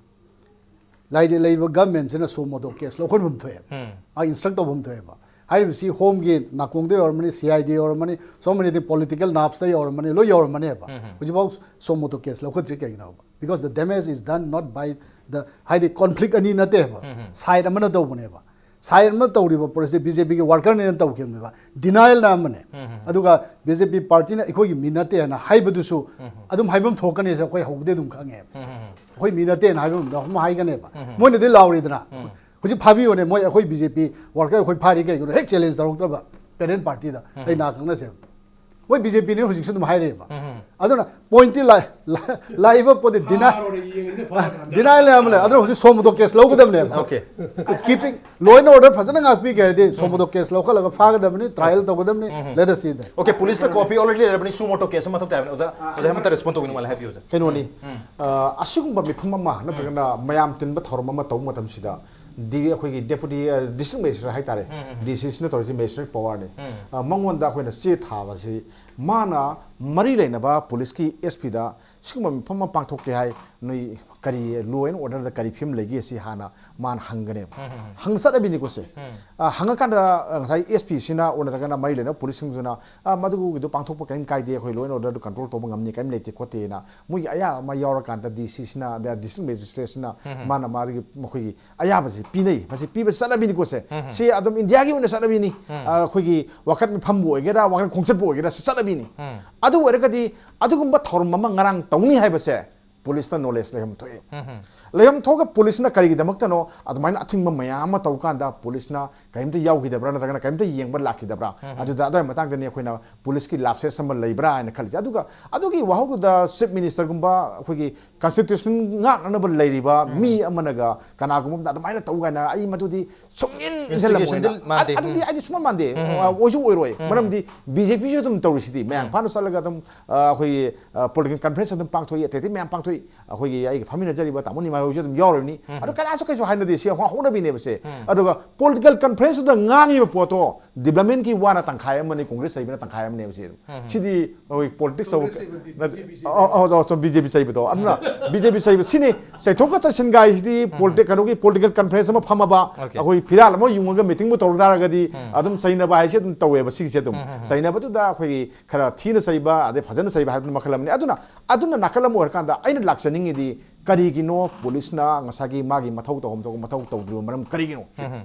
ꯂꯩꯔꯤ-, ꯂꯩꯔꯤꯕ governmentꯁꯤꯅ suo motu case ꯂꯧꯈꯠꯐꯝ ꯊꯣꯛꯑꯦꯕ꯫ ꯎꯝ꯫ ꯑ, instruct ꯇꯧꯐꯝ ꯊꯣꯛꯑꯦꯕ꯫ ꯍꯥꯏꯔꯤꯕꯁꯤ Homeꯒꯤ ꯅꯥꯀꯣꯡꯗ ꯌꯧꯔꯝꯃꯅꯤ, C I D ꯌꯧꯔꯝꯃꯅꯤ, ꯁꯣꯝ ꯃꯅꯤꯗꯤ political nervesꯇ ꯌꯧꯔꯝꯃꯅꯤ, ꯂꯣꯏ ꯌꯧꯔꯝꯃꯅꯦꯕ꯫ ꯎꯝ, ꯎꯝ꯫ ꯍꯧꯖꯤꯛꯐꯥꯎ suo motu case ꯂꯧꯈꯠꯇ꯭ꯔꯤ ꯀꯩꯒꯤꯅꯣꯕ? Because the damage is done not by the, ꯍꯥꯏꯗꯤ conflict ꯑꯅꯤ ꯅꯠꯇꯦꯕ꯫ ꯎꯝ, ꯎꯝ꯫ Side ꯑꯃꯅ ꯇꯧꯕꯅꯦꯕ꯫ Side ꯑꯃꯅ ꯇꯧꯔꯤꯕ ꯄꯣꯠꯁꯦ BJ Pꯒꯤ workerꯅꯦꯅ ꯇꯧꯈꯤꯕꯅꯦꯕ꯫ Denialꯅ ꯑꯃꯅꯦ꯫ ꯎꯝ, ꯎꯝ꯫ ꯑꯗꯨꯒ B J P partyꯅ ꯑꯩꯈꯣꯏꯒꯤ ꯃꯤ ꯅꯠꯇꯦꯅ ꯍꯥꯏꯕꯗꯨꯁꯨ ꯎꯝ, ꯎꯝ꯫ ꯑꯗꯨꯝ ꯍꯥꯏꯐꯝ ꯊꯣꯛꯀꯅꯤꯁꯦ ꯑꯩꯈꯣꯏ ꯍꯧꯕꯗꯩ ꯑꯗꯨꯝ ꯈꯪꯉꯦꯕ꯫ ꯎꯝ, ꯎꯝ, ꯎꯝ꯫ ꯑꯩꯈꯣꯏ ꯃꯤ ꯅꯠꯇꯦꯅ ꯍꯥꯏꯕ ꯑꯃꯗ ꯑꯗꯨꯝ ꯍꯥꯏꯒꯅꯦꯕ꯫ ꯎꯝ, ꯎꯝ꯫ ꯃꯣꯏꯅꯗꯤ ꯂꯥꯎꯔꯤꯗꯅ꯫ ꯎꯝ꯫ ꯍꯧꯖꯤꯛ ꯐꯥꯕꯤꯌꯣꯅꯦ, ꯃꯣꯏ ꯑꯩꯈꯣꯏ ꯕꯤ ꯖꯦ ꯄꯤ ꯋꯥꯔꯀꯔ ꯑꯩꯈꯣꯏ ꯐꯥꯔꯤ ꯀꯩꯒꯤꯅꯣ? ꯍꯦꯛ ꯆꯦꯂꯦꯟꯖ ꯇꯧꯔꯛꯇ꯭ꯔꯕ ꯄꯦꯔꯦꯟ ꯄꯥꯔꯇꯤꯗ ꯑꯩ ꯅꯥ ꯈꯪꯅꯁꯦꯕ꯫ ꯃꯣꯏ ꯕꯤ ꯖꯦ ꯄꯤꯅꯦ ꯍꯧꯖꯤꯛꯁꯨ ꯑꯗꯨꯝ ꯍꯥꯏꯔꯛꯑꯦꯕ꯫ ꯑꯗꯨꯅ ꯄꯣꯏꯟꯠꯇꯤ ꯂꯥꯛꯏꯕ ꯄꯣꯠꯇꯤ ꯗꯤꯅꯥꯏ ꯗꯤꯅꯥꯏ ꯂꯩꯔꯝꯕꯅꯦ꯫ ꯑꯗꯨꯅ ꯍꯧꯖꯤꯛ ꯁꯣꯃꯣꯇꯣ case ꯂꯧꯒꯗꯕꯅꯦꯕ꯫ Okay. Keeping law and order ꯐꯖꯅ ꯉꯥꯛꯄꯤꯒꯦ ꯍꯥꯏꯔꯗꯤ ꯁꯣꯃꯣꯇꯣ ꯀꯦꯁ ꯂꯧꯈꯠꯂꯒ ꯐꯥꯒꯗꯕꯅꯤ, ꯇ꯭ꯔꯥꯏꯌꯦꯜ ꯇꯧꯒꯗꯕꯅꯤ꯫ Let us see that. Okay, ꯄꯨꯂꯤꯁꯇ ꯀꯣꯄꯤ ꯑꯣꯜꯔꯦꯗꯤ ꯂꯩꯔꯕꯅꯤ, ꯁꯨ ꯃꯣꯇꯣ ꯀꯦꯁ ꯑꯃ ꯊꯣꯛ ꯇꯥꯕꯅꯤ꯫ ꯑꯣꯖꯥ, ꯑꯣꯖꯥ ꯑꯃꯇ ꯔꯦꯁꯄꯣꯟ ꯇꯧꯕꯤꯅꯤꯡꯕ ꯂꯩ, ꯍꯥꯏꯕꯤꯌꯨ ꯑꯣꯖꯥ꯫ ꯀꯩꯅꯣꯅꯤ, ꯑ, ꯑꯁꯤꯒꯨꯝꯕ ꯃꯤꯐꯝ ꯑꯃ ꯅꯠꯇ꯭ꯔꯒꯅ ꯃꯌꯥꯝ ꯇꯤꯟꯕ ꯊꯧꯔꯝ ꯑꯃ ꯇꯧꯕ ꯃꯇꯝꯁꯤꯗ ꯗꯤ ꯑꯩꯈꯣꯏꯒꯤ ꯗꯦꯄꯨꯇꯤ ꯗꯤꯁꯇ꯭ꯔꯤꯛ ꯃꯦꯖꯤꯁꯇ꯭ꯔꯦꯠ ꯍꯥꯏꯇꯥꯔꯦ, ꯗꯤ ꯁꯤꯁꯤꯅ ꯇꯧꯔꯤꯁꯤ ꯃꯦꯖꯤꯁꯇ꯭ꯔꯦꯠ ꯄꯋꯥꯔꯅꯤ꯫ ꯑ, ꯃꯉꯣꯟꯗ ꯑꯩꯈꯣꯏꯅ ꯆꯦ ꯊꯥꯕꯁꯤ ꯃꯥꯅ ꯃꯔꯤ ꯂꯩꯅꯕ ꯄꯨꯂꯤꯁꯀꯤ ꯑꯦꯁ ꯄꯤꯗ ꯁꯤꯒꯨꯝꯕ ꯃꯤꯐꯝ ꯑꯃ ꯄꯥꯡꯊꯣꯛꯀꯦ ꯍꯥꯏ, ꯅꯣꯏ ꯀꯔꯤ ꯂꯣ ꯑꯦꯟ ꯑꯣꯔꯗꯔꯗ ꯀꯔꯤ ꯐꯤꯕꯝ ꯂꯩꯒꯦ ꯁꯤ ꯍꯥꯟꯅ ꯃꯥꯅ ꯍꯪꯒꯅꯦꯕ꯫ ꯍꯪ ꯆꯠꯅꯕꯤꯅꯤꯀꯣ ꯁꯦ꯫ ꯑ, ꯍꯪꯉꯀꯥꯟꯗ, ꯑ, ꯉꯁꯥꯏ ꯑꯦꯁ ꯄꯤꯁꯤꯅ ꯑꯣꯔ ꯅꯠꯇ꯭ꯔꯒꯅ ꯃꯔꯤ ꯂꯩꯅꯕ ꯄꯨꯂꯤꯁꯁꯤꯡꯗꯨꯅ, "ꯑ, ꯃꯗꯨꯒꯤꯗꯨ ꯄꯥꯡꯊꯣꯛꯄ ꯀꯔꯤꯝ ꯀꯥꯏꯗꯦ, ꯑꯩꯈꯣꯏ ꯂꯣ ꯑꯦꯟ ꯑꯣꯔꯗꯔꯗꯨ ꯀꯟꯇ꯭ꯔꯣꯜ ꯇꯧꯕ ꯉꯝꯅꯤ, ꯀꯔꯤꯝ ꯂꯩꯇꯦ ꯈꯣꯠꯇꯦꯅ" ꯃꯣꯏꯒꯤ ꯑꯌꯥꯕ ꯑꯃ ꯌꯥꯎꯔꯀꯥꯟꯗ ꯗꯤ ꯁꯤꯁꯤꯅ, ꯑꯗꯩ ꯗꯤꯁꯇ꯭ꯔꯤꯛ ꯃꯦꯖꯤꯁꯇ꯭ꯔꯦꯠꯁꯤꯅ ꯃꯥꯅ ꯃꯥꯒꯤ ꯃꯈꯣꯏꯒꯤ ꯑꯌꯥꯕꯁꯤ ꯄꯤꯅꯩ꯫ ꯃꯁꯤ ꯄꯤꯕ ꯆꯠꯅꯕꯤꯅꯤꯀꯣ ꯁꯦ꯫ ꯁꯤ ꯑꯗꯨꯝ ꯏꯟꯗꯤꯌꯥꯒꯤ ꯑꯣꯏꯅ ꯆꯠꯅꯕꯤꯅꯤ꯫ ꯑ, ꯑꯩꯈꯣꯏꯒꯤ ꯋꯥꯀꯠ ꯃꯤꯐꯝꯕꯨ ꯑꯣꯏꯒꯦꯔꯥ, ꯋꯥꯀꯠ ꯈꯣꯡꯆꯠꯄꯨ ꯑꯣꯏꯒꯦꯔꯥ, ꯁꯤ ꯆꯠꯅꯕꯤꯅꯤ꯫ ꯑꯗꯨ ꯑꯣꯏꯔꯒꯗꯤ ꯑꯗꯨꯒꯨꯝꯕ ꯊꯧꯔꯝ ꯑꯃ ꯉꯔꯥꯡ ꯇꯧꯅꯤ ꯍꯥꯏꯕꯁꯦ ꯄꯨꯂꯤꯁꯇ ꯅꯣꯂꯦꯖ ꯂꯩꯐꯝ ꯊꯣꯛꯏ꯫ ꯂꯩꯐꯝ ꯊꯣꯛꯑꯒ ꯄꯨꯂꯤꯁꯅ ꯀꯔꯤꯒꯤꯗꯃꯛꯇꯅꯣ ꯑꯗꯨꯃꯥꯏꯅ ꯑꯊꯤꯡꯕ ꯃꯌꯥꯝ ꯑꯃ ꯇꯧꯀꯥꯟꯗ ꯄꯨꯂꯤꯁꯅ ꯀꯔꯤꯝꯇ ꯌꯥꯎꯈꯤꯗꯕ꯭ꯔꯥ ꯅꯠꯇ꯭ꯔꯒꯅ ꯀꯔꯤꯝꯇ ꯌꯦꯡꯕ ꯂꯥꯛꯈꯤꯗꯕ꯭ꯔꯥ? ꯑꯗꯨꯗ ꯑꯗꯨꯋꯥꯏ ꯃꯇꯥꯡꯗꯅꯤ ꯑꯩꯈꯣꯏꯅ ꯄꯨꯂꯤꯁꯀꯤ ꯂꯥꯞꯁꯦꯁ ꯑꯃ ꯂꯩꯕ꯭ꯔꯥ ꯍꯥꯏꯅ ꯈꯜꯂꯤꯁꯦ꯫ ꯑꯗꯨꯒ ꯑꯗꯨꯒꯤ ꯋꯥꯍꯧꯗꯨꯗ ꯆꯤꯐ ꯃꯤꯅꯤꯁꯇꯔꯒꯨꯝꯕ ꯑꯩꯈꯣꯏꯒꯤ ꯀꯟꯁꯇꯤꯇ꯭ꯌꯨꯁꯟ ꯉꯥꯛꯅꯅꯕ ꯂꯩꯔꯤꯕ ꯃꯤ ꯑꯃꯅꯒ ꯀꯅꯥꯒꯨꯝꯕ ꯑꯃꯅ ꯑꯗꯨꯃꯥꯏꯅ ꯇꯧ ꯀꯥꯏꯅ ꯑꯩ ꯃꯗꯨꯗꯤ ꯁꯨꯡꯏꯟ ꯏꯟꯁꯤꯜꯂꯝꯃꯣꯏꯅ꯫ ꯏꯟꯁꯇꯤꯇ꯭ꯌꯨꯁꯟꯗꯤ ꯃꯥꯟꯗꯦ꯫ ꯑ-, ꯑꯗꯨꯗꯤ ꯑꯩꯗꯤ ꯁꯨꯡꯃꯥꯟ ꯃꯥꯟꯗꯦ꯫ ꯑ, ꯑꯣꯏꯁꯨ ꯑꯣꯏꯔꯣꯏ꯫ ꯃꯔꯝꯗꯤ ꯕꯤ ꯖꯦ ꯄꯤꯁꯨ ꯑꯗꯨꯝ ꯇꯧꯔꯤꯁꯤꯗꯤ ꯃꯌꯥꯡ ꯐꯥꯅ ꯆꯠꯂꯒ ꯑꯗꯨꯝ, ꯑ, ꯑꯩꯈꯣꯏꯒꯤ, ꯑ, ꯄꯣꯂꯤꯇꯤꯀꯦꯜ ꯀꯟꯐ꯭ꯔꯦꯟꯁ ꯑꯗꯨꯝ ꯄꯥꯡꯊꯣꯛꯏ, ꯑꯇꯩ ꯑꯇꯩ ꯃꯌꯥꯝ ꯄꯥꯡꯊꯣꯛꯏ꯫ ꯑꯩꯈꯣꯏꯒꯤ ꯑꯩꯒꯤ ꯐꯝꯃꯤꯟꯅꯖꯔꯤꯕ ꯇꯥꯃꯣ ꯅꯤꯃꯥꯏ ꯍꯣꯏꯁꯨ ꯑꯗꯨꯝ ꯌꯥꯎꯔꯤꯕꯅꯤ꯫ ꯑꯗꯣ ꯀꯅꯥꯁꯨ ꯀꯩꯁꯨ ꯍꯥꯏꯅꯗꯦ꯫ ꯁꯤ ꯍꯧ-, ꯍꯧꯅꯕꯤꯅꯦꯕ ꯁꯦ꯫ ꯑꯗꯨꯒ ꯄꯣꯂꯤꯇꯤꯀꯦꯜ ꯀꯟꯐ꯭ꯔꯦꯟꯁꯇꯨꯗ ꯉꯥꯡꯉꯤꯕ ꯄꯣꯠꯇꯣ ꯗꯤꯕ꯭ꯂꯞꯃꯦꯟꯒꯤ ꯋꯥꯅ ꯇꯪꯈꯥꯏ ꯑꯃꯅꯤ, ꯀꯣꯡꯒ꯭ꯔꯦꯁ ꯆꯩꯕꯅ ꯇꯪꯈꯥꯏ ꯑꯃꯅꯦꯕ ꯁꯦ꯫ ꯁꯤꯗꯤ ꯑꯩꯈꯣꯏ ꯄꯣꯂꯤꯇꯤꯛꯁ ꯇꯧꯕ ꯀꯣꯡꯒ꯭ꯔꯦꯁ ꯆꯩꯕ ꯅꯠꯇꯦ, ꯅꯠꯇꯦ꯫ ꯕꯤ ꯖꯦ ꯄꯤ ꯆꯩꯕ꯫ ꯑꯣ, ꯑꯣ, ꯑꯣ, ꯆꯨꯝ, ꯕꯤ ꯖꯦ ꯄꯤ ꯆꯩꯕꯗꯣ꯫ ꯑꯗꯨꯅ ꯕꯤ ꯖꯦ ꯄꯤ ꯆꯩꯕ ꯁꯤꯅꯤ꯫ ꯆꯩꯊꯣꯛꯀ ꯆꯩꯁꯤꯟꯒꯥꯏꯁꯤꯗꯤ ꯄꯣꯂꯤꯇꯤꯛ-, ꯀꯩꯅꯣꯒꯤ ꯄꯣꯂꯤꯇꯤꯀꯦꯜ ꯀꯟꯐ꯭ꯔꯦꯟꯁ ꯑꯃ ꯐꯝꯃꯕ, Okay. ꯑꯩꯈꯣꯏ ꯐꯤꯔꯥꯜ ꯑꯃ ꯌꯨꯡꯉꯒ ꯃꯤꯇꯤꯡꯕꯨ ꯇꯧꯔꯨ ꯇꯥꯔꯒꯗꯤ ꯑꯗꯨꯝ ꯆꯩꯅꯕ ꯍꯥꯏꯁꯦ ꯑꯗꯨꯝ ꯇꯧꯋꯦꯕ꯫ ꯁꯤꯒꯤꯁꯦ ꯑꯗꯨꯝ ꯆꯩꯅꯕꯗꯨꯗ ꯑꯩꯈꯣꯏꯒꯤ ꯈꯔ ꯊꯤꯅ ꯆꯩꯕ, ꯑꯗꯩ ꯐꯖꯅ ꯆꯩꯕ ꯍꯥꯏꯕꯗꯨꯅ ꯃꯈꯜ ꯑꯃꯅꯤ꯫ ꯑꯗꯨꯅ, ꯑꯗꯨꯅ ꯅꯥꯀꯜ ꯑꯃ ꯑꯣꯏꯔꯀꯥꯟꯗ ꯑꯩꯅ ꯂꯥꯛꯆꯅꯤꯡꯉꯤꯗꯤ ꯀꯔꯤꯒꯤꯅꯣ ꯄꯨꯂꯤꯁꯅ ꯉꯁꯥꯏꯒꯤ ꯃꯥꯒꯤ ꯃꯊꯧ ꯇꯧꯐꯝ ꯊꯣꯛꯄ ꯃꯊꯧ ꯇꯧꯗ꯭ꯔꯤꯕ ꯃꯔꯝ ꯀꯔꯤꯒꯤꯅꯣ?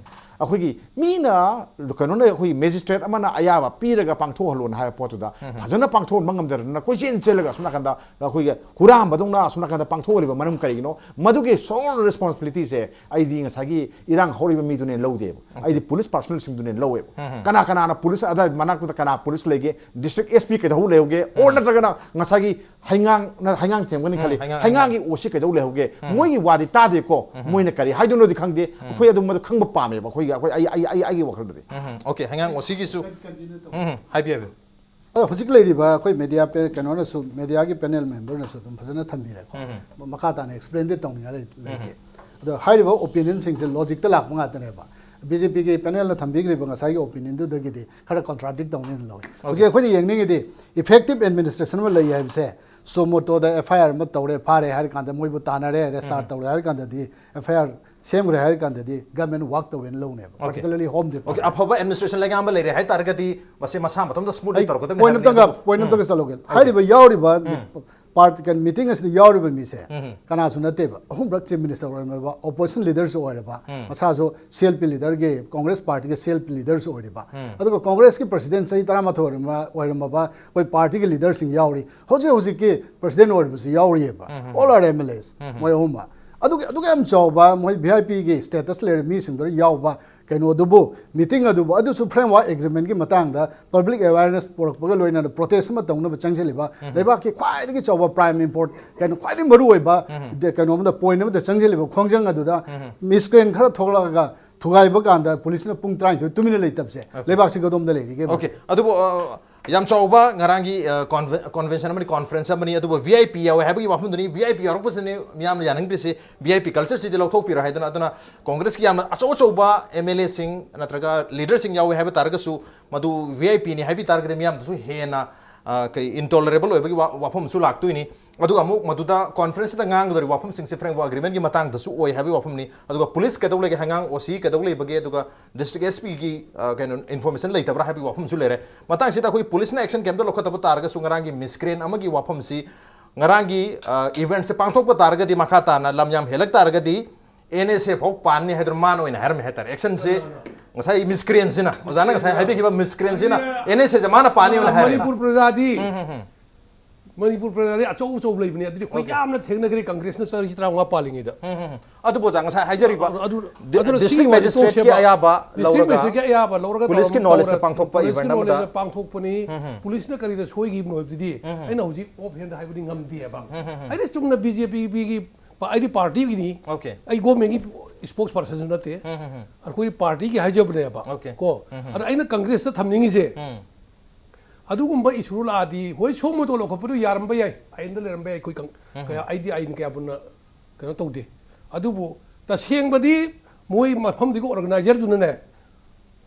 ꯑꯩꯈꯣꯏꯒꯤ ꯃꯤꯅ, ꯀꯩꯅꯣꯅ, ꯑꯩꯈꯣꯏꯒꯤ ꯃꯦꯖꯤꯁꯇ꯭ꯔꯦꯠ ꯑꯃꯅ ꯑꯌꯥꯕ ꯄꯤꯔꯒ ꯄꯥꯡꯊꯣꯛꯍꯜꯂꯣꯅ ꯍꯥꯏꯕ ꯄꯣꯠꯇꯨꯗ ꯐꯖꯅ ꯄꯥꯡꯊꯣꯛꯍꯟꯕ ꯉꯝꯗꯗꯅ ꯀꯣꯏꯆꯦꯟ ꯆꯦꯜꯂꯒ ꯑꯁꯣꯝ ꯅꯥꯀꯟꯗ ꯑꯩꯈꯣꯏꯒꯤ ꯍꯨꯔꯥꯟꯕꯗꯧꯅ ꯑꯁꯣꯝ ꯅꯥꯀꯟꯗ ꯄꯥꯡꯊꯣꯛꯍꯜꯂꯤꯕ ꯃꯔꯝ ꯀꯔꯤꯒꯤꯅꯣ? ꯃꯗꯨꯒꯤ sole responsibility ꯁꯦ ꯑꯩꯗꯤ ꯉꯁꯥꯏꯒꯤ ꯏꯔꯥꯡ ꯍꯧꯔꯤꯕ ꯃꯤꯗꯨꯅꯦ ꯂꯧꯗꯦꯕ꯫ ꯑꯩꯗꯤ ꯄꯨꯂꯤꯁ ꯄꯥꯔꯁꯣꯅꯦꯜꯁꯤꯡꯗꯨꯅꯦ ꯂꯧꯋꯦꯕ꯫ ꯀꯅꯥ ꯀꯅꯥꯅ ꯄꯨꯂꯤꯁ ꯑꯗꯥꯏ ꯃꯅꯥꯛꯇꯨꯗ ꯀꯅꯥ ꯄꯨꯂꯤꯁ ꯂꯩꯒꯦ? ꯗꯤꯁꯇ꯭ꯔꯤꯛ ꯑꯦꯁ ꯄꯤ ꯀꯩꯗꯧ ꯂꯩꯍꯧꯒꯦ? ꯑꯣꯔ ꯅꯠꯇ꯭ꯔꯒꯅ ꯉꯁꯥꯏꯒꯤ ꯍꯩꯉꯥꯡꯅ, ꯍꯩꯉꯥꯡ ꯆꯦꯟꯕꯅꯤ ꯈꯜꯂꯤ, ꯍꯩꯉꯥꯡ, ꯍꯩꯉꯥꯡꯒꯤ ꯑꯣ ꯁꯤ ꯀꯩꯗꯧ ꯂꯩꯍꯧꯒꯦ? ꯃꯣꯏꯒꯤ ꯋꯥꯗꯤ ꯇꯥꯗꯦꯀꯣ꯫ ꯃꯣꯏꯅ ꯀꯔꯤ ꯍꯥꯏꯗꯣꯏꯅꯣꯗꯤ ꯈꯪꯗꯦ꯫ ꯑꯩꯈꯣꯏ ꯑꯗꯨꯝ ꯃꯗꯨ ꯈꯪꯕ ꯄꯥꯝꯃꯦꯕ, ꯑꯩꯈꯣꯏꯒꯤ, ꯑꯩꯈꯣꯏ, ꯑꯩ, ꯑꯩ, ꯑꯩ, ꯑꯩꯒꯤ ꯋꯥꯈꯜꯗꯗꯤ꯫ ꯎꯝ, okay, ꯍꯩꯉꯥꯡ ꯑꯣ ꯁꯤꯒꯤꯁꯨ꯫ ꯎꯝ, ꯍꯥꯏꯕꯤꯌꯨ, ꯍꯥꯏꯕꯤꯌꯨ꯫ ꯑꯗꯣ ꯍꯧꯖꯤꯛ ꯂꯩꯔꯤꯕ ꯑꯩꯈꯣꯏ ꯃꯦꯗꯤꯌꯥ ꯄꯦ-, ꯀꯩꯅꯣꯅꯁꯨ, ꯃꯦꯗꯤꯌꯥꯒꯤ ꯄꯦꯅꯦꯜ ꯃꯦꯝꯕꯔꯅꯁꯨ ꯑꯗꯨꯝ ꯐꯖꯅ ꯊꯝꯕꯤꯔꯦꯀꯣ꯫ ꯃꯈꯥ ꯇꯥꯅ ꯑꯦꯛꯁꯄ꯭ꯂꯦꯟꯗꯤ ꯇꯧꯅꯤꯡꯉꯥꯏ ꯂꯩ-, ꯂꯩꯇꯦ꯫ ꯑꯗꯣ ꯍꯥꯏꯔꯤꯕ ꯑꯣꯄꯤꯅꯤꯌꯟꯁꯤꯡꯁꯦ ꯂꯣꯖꯤꯛꯇ ꯂꯥꯛꯄ ꯉꯥꯛꯇꯅꯦꯕ꯫ ꯕꯤ ꯖꯦ ꯄꯤꯒꯤ ꯄꯦꯅꯦꯜꯅ ꯊꯝꯕꯤꯈ꯭ꯔꯤꯕ ꯉꯁꯥꯏꯒꯤ ꯑꯣꯄꯤꯅꯤꯌꯟꯗꯨꯗꯒꯤꯗꯤ ꯈꯔ ꯀꯣꯟꯇ꯭ꯔꯥꯗꯤꯛ ꯇꯧꯅꯦꯅ ꯂꯧꯋꯤ꯫ ꯍꯧꯖꯤꯛ ꯑꯩꯈꯣꯏꯅ ꯌꯦꯡꯅꯤꯡꯉꯤꯗꯤ ꯏꯐꯦꯛꯇꯤꯞ ꯑꯦꯗꯃꯤꯅꯤꯁꯇ꯭ꯔꯦꯁꯟ ꯑꯃ ꯂꯩ ꯍꯥꯏꯕꯁꯦ, suo moto ꯗ ꯑꯦꯐ ꯑꯥꯏ ꯑꯥꯔ ꯑꯃ ꯇꯧꯔꯦ, ꯐꯥꯔꯦ ꯍꯥꯏꯔ ꯀꯥꯟꯗ, ꯃꯣꯏꯕꯨ ꯇꯥꯟꯅꯔꯦ, ꯑꯦꯔꯦꯁ ꯇꯧꯔꯦ ꯍꯥꯏꯔ ꯀꯥꯟꯗꯗꯤ, ꯑꯦꯐ ꯑꯥꯏ ꯑꯥꯔ ꯁꯦꯝꯈ꯭ꯔꯦ ꯍꯥꯏꯔ ꯀꯥꯟꯗꯗꯤ ꯒꯚꯔꯟꯃꯦꯟ ꯋꯥꯔꯛ ꯇꯧꯋꯦꯅ ꯂꯧꯅꯦꯕ, okay, particularly Home Department꯫ Okay, ꯑꯐꯕ ꯑꯦꯗꯃꯤꯅꯤꯁꯇ꯭ꯔꯦꯁꯟ ꯂꯩꯉꯥꯛ ꯑꯃ ꯂꯩꯔꯦ ꯍꯥꯏ ꯇꯥꯔꯒꯗꯤ ꯃꯁꯤ ꯃꯁꯥ ꯃꯇꯣꯝꯗ ꯁ꯭ꯃꯨꯠꯂꯤ ꯑꯩ ꯇꯧꯔꯛꯀꯗꯕꯅꯤ ꯍꯥꯏꯕꯅꯤ꯫ ꯄꯣꯏꯟ ꯑꯝꯇꯪꯒ, ꯄꯣꯏꯟ ꯑꯝꯇꯪꯒ ꯆꯠꯂꯧꯒꯦ꯫ ꯍꯥꯏꯔꯤꯕ ꯌꯥꯎꯔꯤꯕ ꯄꯥꯔꯠ, ꯀꯩꯅꯣ, ꯃꯤꯇꯤꯡ ꯑꯁꯤꯗ ꯌꯥꯎꯔꯤꯕ ꯃꯤꯁꯦ ꯀꯅꯥꯁꯨ ꯅꯠꯇꯦꯕ꯫ ꯑꯍꯨꯝꯔꯛ ꯆꯤꯐ ꯃꯤꯅꯤꯁꯇꯔ ꯑꯣꯏꯔꯝꯃꯕ, ꯑꯣꯄꯣꯖꯤꯁꯟ ꯂꯤꯗꯔꯁꯨ ꯑꯣꯏꯔꯕ, ꯃꯁꯥꯁꯨ ꯁꯤ ꯑꯦꯜ ꯄꯤ ꯂꯤꯗꯔꯒꯤ, ꯀꯣꯡꯒ꯭ꯔꯦꯁ ꯄꯥꯔꯇꯤꯒꯤ ꯁꯤ ꯑꯦꯜ ꯄꯤ ꯂꯤꯗꯔꯁꯨ ꯑꯣꯏꯔꯤꯕ, ꯑꯗꯨꯒ ꯀꯣꯡꯒ꯭ꯔꯦꯁꯀꯤ ꯄ꯭ꯔꯁꯤꯗꯦꯟ ꯆꯍꯤ ꯇꯔꯥꯃꯥꯊꯣꯏ ꯑꯣꯏꯔꯝꯕ, ꯑꯣꯏꯔꯝꯃꯕ ꯑꯩꯈꯣꯏ ꯄꯥꯔꯇꯤꯒꯤ ꯂꯤꯗꯔꯁꯤꯡ ꯌꯥꯎꯔꯤ꯫ ꯍꯧꯖꯤꯛ ꯍꯧꯖꯤꯛꯀꯤ president ꯑꯣꯏꯔꯤꯕꯁꯨ ꯌꯥꯎꯔꯤꯑꯕ꯫ All are M L As, ꯃꯣꯏ ꯑꯍꯨꯝꯃꯛ꯫ ꯑꯗꯨꯒꯤ, ꯑꯗꯨꯒ ꯌꯥꯝ ꯆꯥꯎꯕ ꯃꯣꯏ ꯚꯤ ꯑꯥꯏ ꯄꯤꯒꯤ ꯁ꯭ꯇꯦꯇꯁ ꯂꯩꯔ ꯃꯤꯁꯤꯡꯗꯨꯗ ꯌꯥꯎꯕ ꯀꯩꯅꯣꯗꯨꯕꯨ, ꯃꯤꯇꯤꯡ ꯑꯗꯨꯕꯨ, ꯑꯗꯨꯁꯨ ꯐ꯭ꯔꯦꯝꯋꯥꯔꯛ ꯑꯦꯒ꯭ꯔꯤꯃꯦꯟꯒꯤ ꯃꯇꯥꯡꯗ ꯄꯕ꯭ꯂꯤꯛ ꯑꯦꯋꯦꯔꯅꯦꯁ ꯄꯨꯔꯛꯄꯒ ꯂꯣꯏꯅꯅ ꯄ꯭ꯔꯣꯇꯦꯁ ꯑꯃ ꯇꯧꯅꯕ ꯆꯪꯁꯤꯜꯂꯤꯕ, ꯂꯩꯕꯥꯛꯀꯤ ꯈ꯭ꯋꯥꯏꯗꯒꯤ ꯆꯥꯎꯕ ꯄ꯭ꯔꯥꯏꯝ ꯏꯝꯄꯣꯔꯠ, ꯀꯩꯅꯣ, ꯈ꯭ꯋꯥꯏꯗꯒꯤ ꯃꯔꯨ ꯑꯣꯏꯕ ꯗ-, ꯀꯩꯅꯣ ꯑꯃꯗ, ꯄꯣꯏꯟ ꯑꯃꯗ ꯆꯪꯁꯤꯜꯂꯤꯕ ꯈꯣꯡꯖꯪ ꯑꯗꯨꯗ ꯃꯤꯁꯀ꯭ꯔꯦꯟ ꯈꯔ ꯊꯣꯛꯂꯛꯑꯒ ꯊꯨꯒꯥꯏꯕ ꯀꯥꯟꯗ ꯄꯨꯂꯤꯁꯅ ꯄꯨꯡ ꯇꯔꯥꯅꯤꯊꯣꯏ ꯇꯨꯃꯤꯟꯅ ꯂꯩꯇꯕꯁꯦ, okay, ꯂꯩꯕꯥꯛꯁꯤ ꯀꯗꯣꯝꯗ ꯂꯩꯔꯤꯒꯦ? Okay, ꯑꯗꯨꯕꯨ, ꯑ, ꯌꯥꯝ ꯆꯥꯎꯕ ꯉꯔꯥꯡꯒꯤ, ꯑ, ꯀꯣꯟꯚꯦ-, ꯀꯣꯟꯚꯦꯟꯁꯟ ꯑꯃꯅꯤ, ꯀꯣꯟꯐꯔꯦꯟꯁ ꯑꯃꯅꯤ, ꯑꯗꯨꯕꯨ ꯚꯤ ꯑꯥꯏ ꯄꯤ ꯌꯥꯎꯋꯦ ꯍꯥꯏꯕꯒꯤ ꯋꯥꯐꯝꯗꯨꯅꯤ꯫ ꯚꯤ ꯑꯥꯏ ꯄꯤ ꯌꯥꯎꯔꯛꯄꯁꯤꯅꯤ ꯃꯤꯌꯥꯝꯅ ꯌꯥꯅꯤꯡꯗ꯭ꯔꯤꯁꯤ꯫ ꯚꯤ ꯑꯥꯏ ꯄꯤ ꯀꯜꯆꯔꯁꯤꯗꯤ ꯂꯧꯊꯣꯛꯄꯤꯔꯣ ꯍꯥꯏꯗꯅ꯫ ꯑꯗꯨꯅ ꯀꯣꯡꯒ꯭ꯔꯦꯁꯀꯤ ꯌꯥꯝꯅ ꯑꯆꯧ ꯑꯆꯧꯕ ꯑꯦꯝ ꯑꯦꯜ ꯑꯦꯁꯤꯡ ꯅꯠꯇ꯭ꯔꯒ ꯂꯤꯗꯔꯁꯤꯡ ꯌꯥꯎꯋꯦ ꯍꯥꯏꯕ ꯇꯥꯔꯒꯁꯨ, ꯃꯗꯨ ꯚꯤ ꯑꯥꯏ ꯄꯤꯅꯤ ꯍꯥꯏꯕ ꯇꯥꯔꯒꯗꯤ ꯃꯤꯌꯥꯝꯗꯁꯨ ꯍꯦꯟꯅ, ꯑ, ꯀꯩ, ꯏꯟꯇꯣꯂꯔꯦꯕꯜ ꯑꯣꯏꯕꯒꯤ ꯋꯥ-, ꯋꯥꯐꯝ ꯑꯃꯁꯨ ꯂꯥꯛꯇꯣꯏꯅꯤ꯫ ꯑꯗꯨꯒ ꯑꯃꯨꯛ ꯃꯗꯨꯗ ꯀꯣꯟꯐꯔꯦꯟꯁꯇ ꯉꯥꯡꯒꯗꯧꯔꯤꯕ ꯋꯥꯐꯝꯁꯤꯡꯁꯦ ꯐ꯭ꯔꯦꯝꯋꯥꯔꯛ ꯑꯦꯒ꯭ꯔꯤꯃꯦꯟꯒꯤ ꯃꯇꯥꯡꯗꯁꯨ ꯑꯣꯏ ꯍꯥꯏꯕꯒꯤ ꯋꯥꯐꯝꯅꯤ꯫ ꯑꯗꯨꯒ ꯄꯨꯂꯤꯁ ꯀꯩꯗꯧ ꯂꯩꯒꯦ, ꯍꯩꯉꯥꯡ ꯑꯣ ꯁꯤ ꯀꯩꯗꯧ ꯂꯩꯕꯒꯦ, ꯑꯗꯨꯒ ꯗꯤꯁꯇ꯭ꯔꯤꯛ ꯑꯦꯁ ꯄꯤꯒꯤ, ꯑ, ꯀꯩꯅꯣ, ꯏꯟꯐꯣꯔꯃꯦꯁꯟ ꯂꯩꯇꯕ꯭ꯔꯥ ꯍꯥꯏꯕꯒꯤ ꯋꯥꯐꯝꯁꯨ ꯂꯩꯔꯦ꯫ ꯃꯇꯥꯡꯁꯤꯗ ꯑꯩꯈꯣꯏ ꯄꯨꯂꯤꯁꯅ ꯑꯦꯛꯁꯟ ꯀꯩꯝꯇ ꯂꯧꯈꯠꯇꯕ ꯇꯥꯔꯒꯁꯨ ꯉꯔꯥꯡꯒꯤ ꯃꯤꯁꯀ꯭ꯔꯦꯟ ꯑꯃꯒꯤ ꯋꯥꯐꯝꯁꯤ ꯉꯔꯥꯡꯒꯤ ꯏꯚꯦꯟꯠꯁꯦ ꯄꯥꯡꯊꯣꯛꯄ ꯇꯥꯔꯒꯗꯤ, ꯃꯈꯥ ꯇꯥꯅ ꯂꯝ ꯌꯥꯝ ꯍꯦꯜꯂꯛ ꯇꯥꯔꯒꯗꯤ, ꯑꯦꯟ ꯑꯦꯁ ꯑꯦ ꯐꯥꯎ ꯄꯥꯟꯅꯤ ꯍꯥꯏꯗꯅ ꯃꯥꯅ ꯑꯣꯏꯅ ꯍꯥꯏꯔꯝꯃꯦ ꯍꯥꯏꯇꯥꯔꯦ꯫ ꯑꯦꯛꯁꯟꯁꯦ ꯉꯁꯥꯏ ꯃꯤꯁꯀ꯭ꯔꯤꯌꯦꯟꯁꯤꯅ, ꯑꯣꯖꯥꯅ ꯉꯁꯥꯏ ꯍꯥꯏꯕꯤꯈꯤꯕ ꯃꯤꯁꯀ꯭ꯔꯤꯌꯦꯟꯁꯤꯅ ꯑꯦꯟ ꯑꯦꯁ ꯑꯦꯁꯦ ꯃꯥꯅ ꯄꯥꯟꯅꯤ ꯑꯣꯏꯅ ꯍꯥꯏꯔꯦꯕ꯫ ꯃꯅꯤꯄꯨꯔ ꯄ꯭ꯔꯖꯥꯗꯤ ꯃꯅꯤꯄꯨꯔ ꯄ꯭ꯔꯖꯥꯗꯤ ꯑꯆꯧ ꯑꯆꯧꯕ ꯂꯩꯕꯅꯤ꯫ ꯑꯗꯨꯗꯤ ꯑꯩꯈꯣꯏ ꯌꯥꯝꯅ ꯊꯦꯡꯅꯈ꯭ꯔꯦ ꯀꯪꯒ꯭ꯔꯦꯁꯅ ꯆꯍꯤ ꯇꯔꯥꯃꯉꯥ ꯄꯥꯜꯂꯤꯉꯩꯗ꯫ ꯑꯗꯨꯕꯨ ꯑꯣꯖꯥ ꯉꯁꯥꯏ ꯍꯥꯏꯖꯔꯤꯕ ꯑꯗꯨ ꯗꯤ- ꯑꯗꯨꯅ ꯁꯤꯒꯤ district ꯋꯥꯔꯤꯁꯦ magistrate ꯀꯤ ꯇꯣꯛꯁꯦꯕ꯫ ꯑꯌꯥꯕ District ꯂꯧꯔꯒ magistrate ꯀꯤ ꯑꯌꯥꯕ ꯂꯧꯔꯒ police ꯀꯤ ꯇꯧꯔ- knowledge ꯇ ꯇꯧꯔ- ꯄꯥꯡꯊꯣꯛꯄ police ꯀꯤ event knowledge ꯑꯃꯗ ꯇ ꯄꯥꯡꯊꯣꯛꯄꯅꯤ꯫ Police ꯅ ꯀꯔꯤꯗ ꯁꯣꯏꯈꯤꯕꯅꯣ ꯍꯥꯏꯕꯗꯨꯗꯤ ꯑꯩꯅ ꯍꯧꯖꯤꯛ off hand ꯍꯥꯏꯕꯗꯤ ꯉꯝꯗꯦꯕ꯫ ꯑꯩꯗꯤ ꯆꯨꯝꯅ ꯕꯤ ꯖꯦ ꯄꯤꯒꯤ ꯑꯩꯗꯤ ꯄꯥꯔꯇꯤꯒꯤꯅꯤ꯫ Okay. ꯑꯩ ꯒꯣꯔꯃꯦꯟꯒꯤ spokesperson ꯁꯨ ꯅꯠꯇꯦ꯫ ꯑꯩꯈꯣꯏꯒꯤ ꯄꯥꯔꯇꯤꯒꯤ ꯍꯥꯏꯖꯕꯅꯦꯕ꯫ Okay. ꯀꯣ ꯑꯗ ꯑꯩꯅ ꯀꯪꯒ꯭ꯔꯦꯁꯇ ꯊꯝꯅꯤꯡꯉꯤꯁꯦ, ꯑꯗꯨꯒꯨꯝꯕ ꯏꯁꯨ ꯂꯥꯛꯑꯗꯤ ꯍꯣꯏ ꯁꯣ ꯃꯣꯇꯣ ꯂꯧꯈꯠꯄꯗꯨ ꯌꯥꯔꯝꯕ ꯌꯥꯏ, ꯑꯥꯏꯟꯗ ꯂꯩꯔꯝꯕ ꯌꯥꯏ꯫ ꯑꯩꯈꯣꯏ ꯀꯪ- ꯀꯌꯥ ꯑꯩꯗꯤ ꯑꯥꯏꯟ ꯀꯌꯥ ꯄꯨꯟꯅ ꯀꯩꯅꯣ ꯇꯧꯗꯦ꯫ ꯑꯗꯨꯕꯨ ꯇꯁꯦꯡꯕꯗꯤ ꯃꯣꯏ ꯃꯐꯝꯗꯨꯒꯤ organizer ꯗꯨꯅꯅꯦ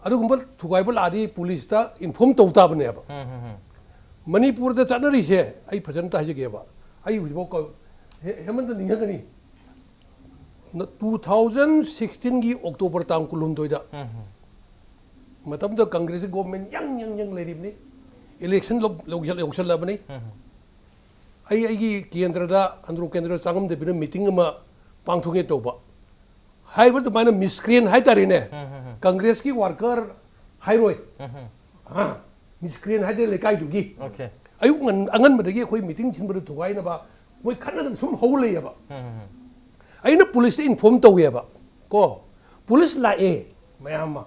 ꯑꯗꯨꯒꯨꯝꯕ ꯊꯨꯒꯥꯏꯕ ꯂꯥꯛꯑꯗꯤ ꯄꯨꯂꯤꯁꯇ inform ꯇꯧ ꯇꯥꯕꯅꯦꯕ꯫ ꯃꯅꯤꯄꯨꯔꯗ ꯆꯠꯅꯔꯤꯁꯦ ꯑꯩ ꯐꯖꯅ ꯑꯝꯇ ꯍꯥꯏꯖꯒꯦꯕ꯫ ꯑꯩ ꯍꯧꯖꯤꯛꯐꯥꯎ ꯀ- ꯍꯦ- ꯍꯦꯃꯟꯇ ꯅꯤꯡꯁꯤꯡꯒꯅꯤ꯫ ꯇꯨ ꯊꯥꯎꯖꯟ ꯁꯤꯛꯁꯇꯤꯟꯒꯤ ꯑꯣꯛꯇꯣꯕꯔ ꯇꯥꯡ ꯀꯨꯟꯍꯨꯝꯗꯣꯏꯗ ꯃꯇꯝꯗꯨꯗ ꯀꯪꯒ꯭ꯔꯦꯁꯀꯤ ꯒꯣꯔꯃꯦꯟ ꯌꯪ ꯌꯪ ꯌꯪ ꯂꯩꯔꯤꯕꯅꯤ꯫ ꯏꯂꯦꯛꯁꯟ ꯂꯧ- ꯂꯧꯁꯤꯜ- ꯌꯧꯁꯜꯂꯕꯅꯤ꯫ ꯑꯩ ꯑꯩꯒꯤ ꯀꯦꯟꯗ꯭ꯔꯗ, ꯑꯟꯗ꯭ꯔꯣ ꯀꯦꯟꯗ꯭ꯔꯗ ꯆꯥꯉꯝꯗꯕꯤꯅ ꯃꯤꯇꯤꯡ ꯑꯃ ꯄꯥꯡꯊꯣꯛꯀꯦ ꯇꯧꯕ꯫ ꯍꯥꯏꯔꯤꯕ ꯑꯗꯨꯃꯥꯏꯅ ꯃꯤꯁꯀ꯭ꯔꯤꯌꯦꯟ ꯍꯥꯏꯇꯥꯔꯦꯅꯦ꯫ ꯀꯪꯒ꯭ꯔꯦꯁꯀꯤ ꯋꯥꯔꯀꯔ ꯍꯥꯏꯔꯣꯏ꯫ ꯃꯤꯁꯀ꯭ꯔꯤꯌꯦꯟ ꯍꯥꯏꯇꯥꯔꯦ ꯂꯩꯀꯥꯏꯗꯨꯒꯤ꯫ Okay. ꯑꯌꯨꯛ ꯉꯟ- ꯑꯉꯟꯕꯗꯒꯤ ꯑꯩꯈꯣꯏ ꯃꯤꯇꯤꯡ ꯁꯤꯟꯕꯗ ꯊꯨꯒꯥꯏꯅꯕ ꯃꯣꯏ ꯈꯠꯅꯗꯅ ꯁꯨꯝ ꯍꯧ ꯂꯩꯌꯦꯕ꯫ ꯑꯩꯅ ꯄꯨꯂꯤꯁꯇ inform ꯇꯧꯋꯦꯕ꯫ ꯀꯣ ꯄꯨꯂꯤꯁ ꯂꯥꯛꯑꯦ ꯃꯌꯥꯝ ꯑꯃ꯫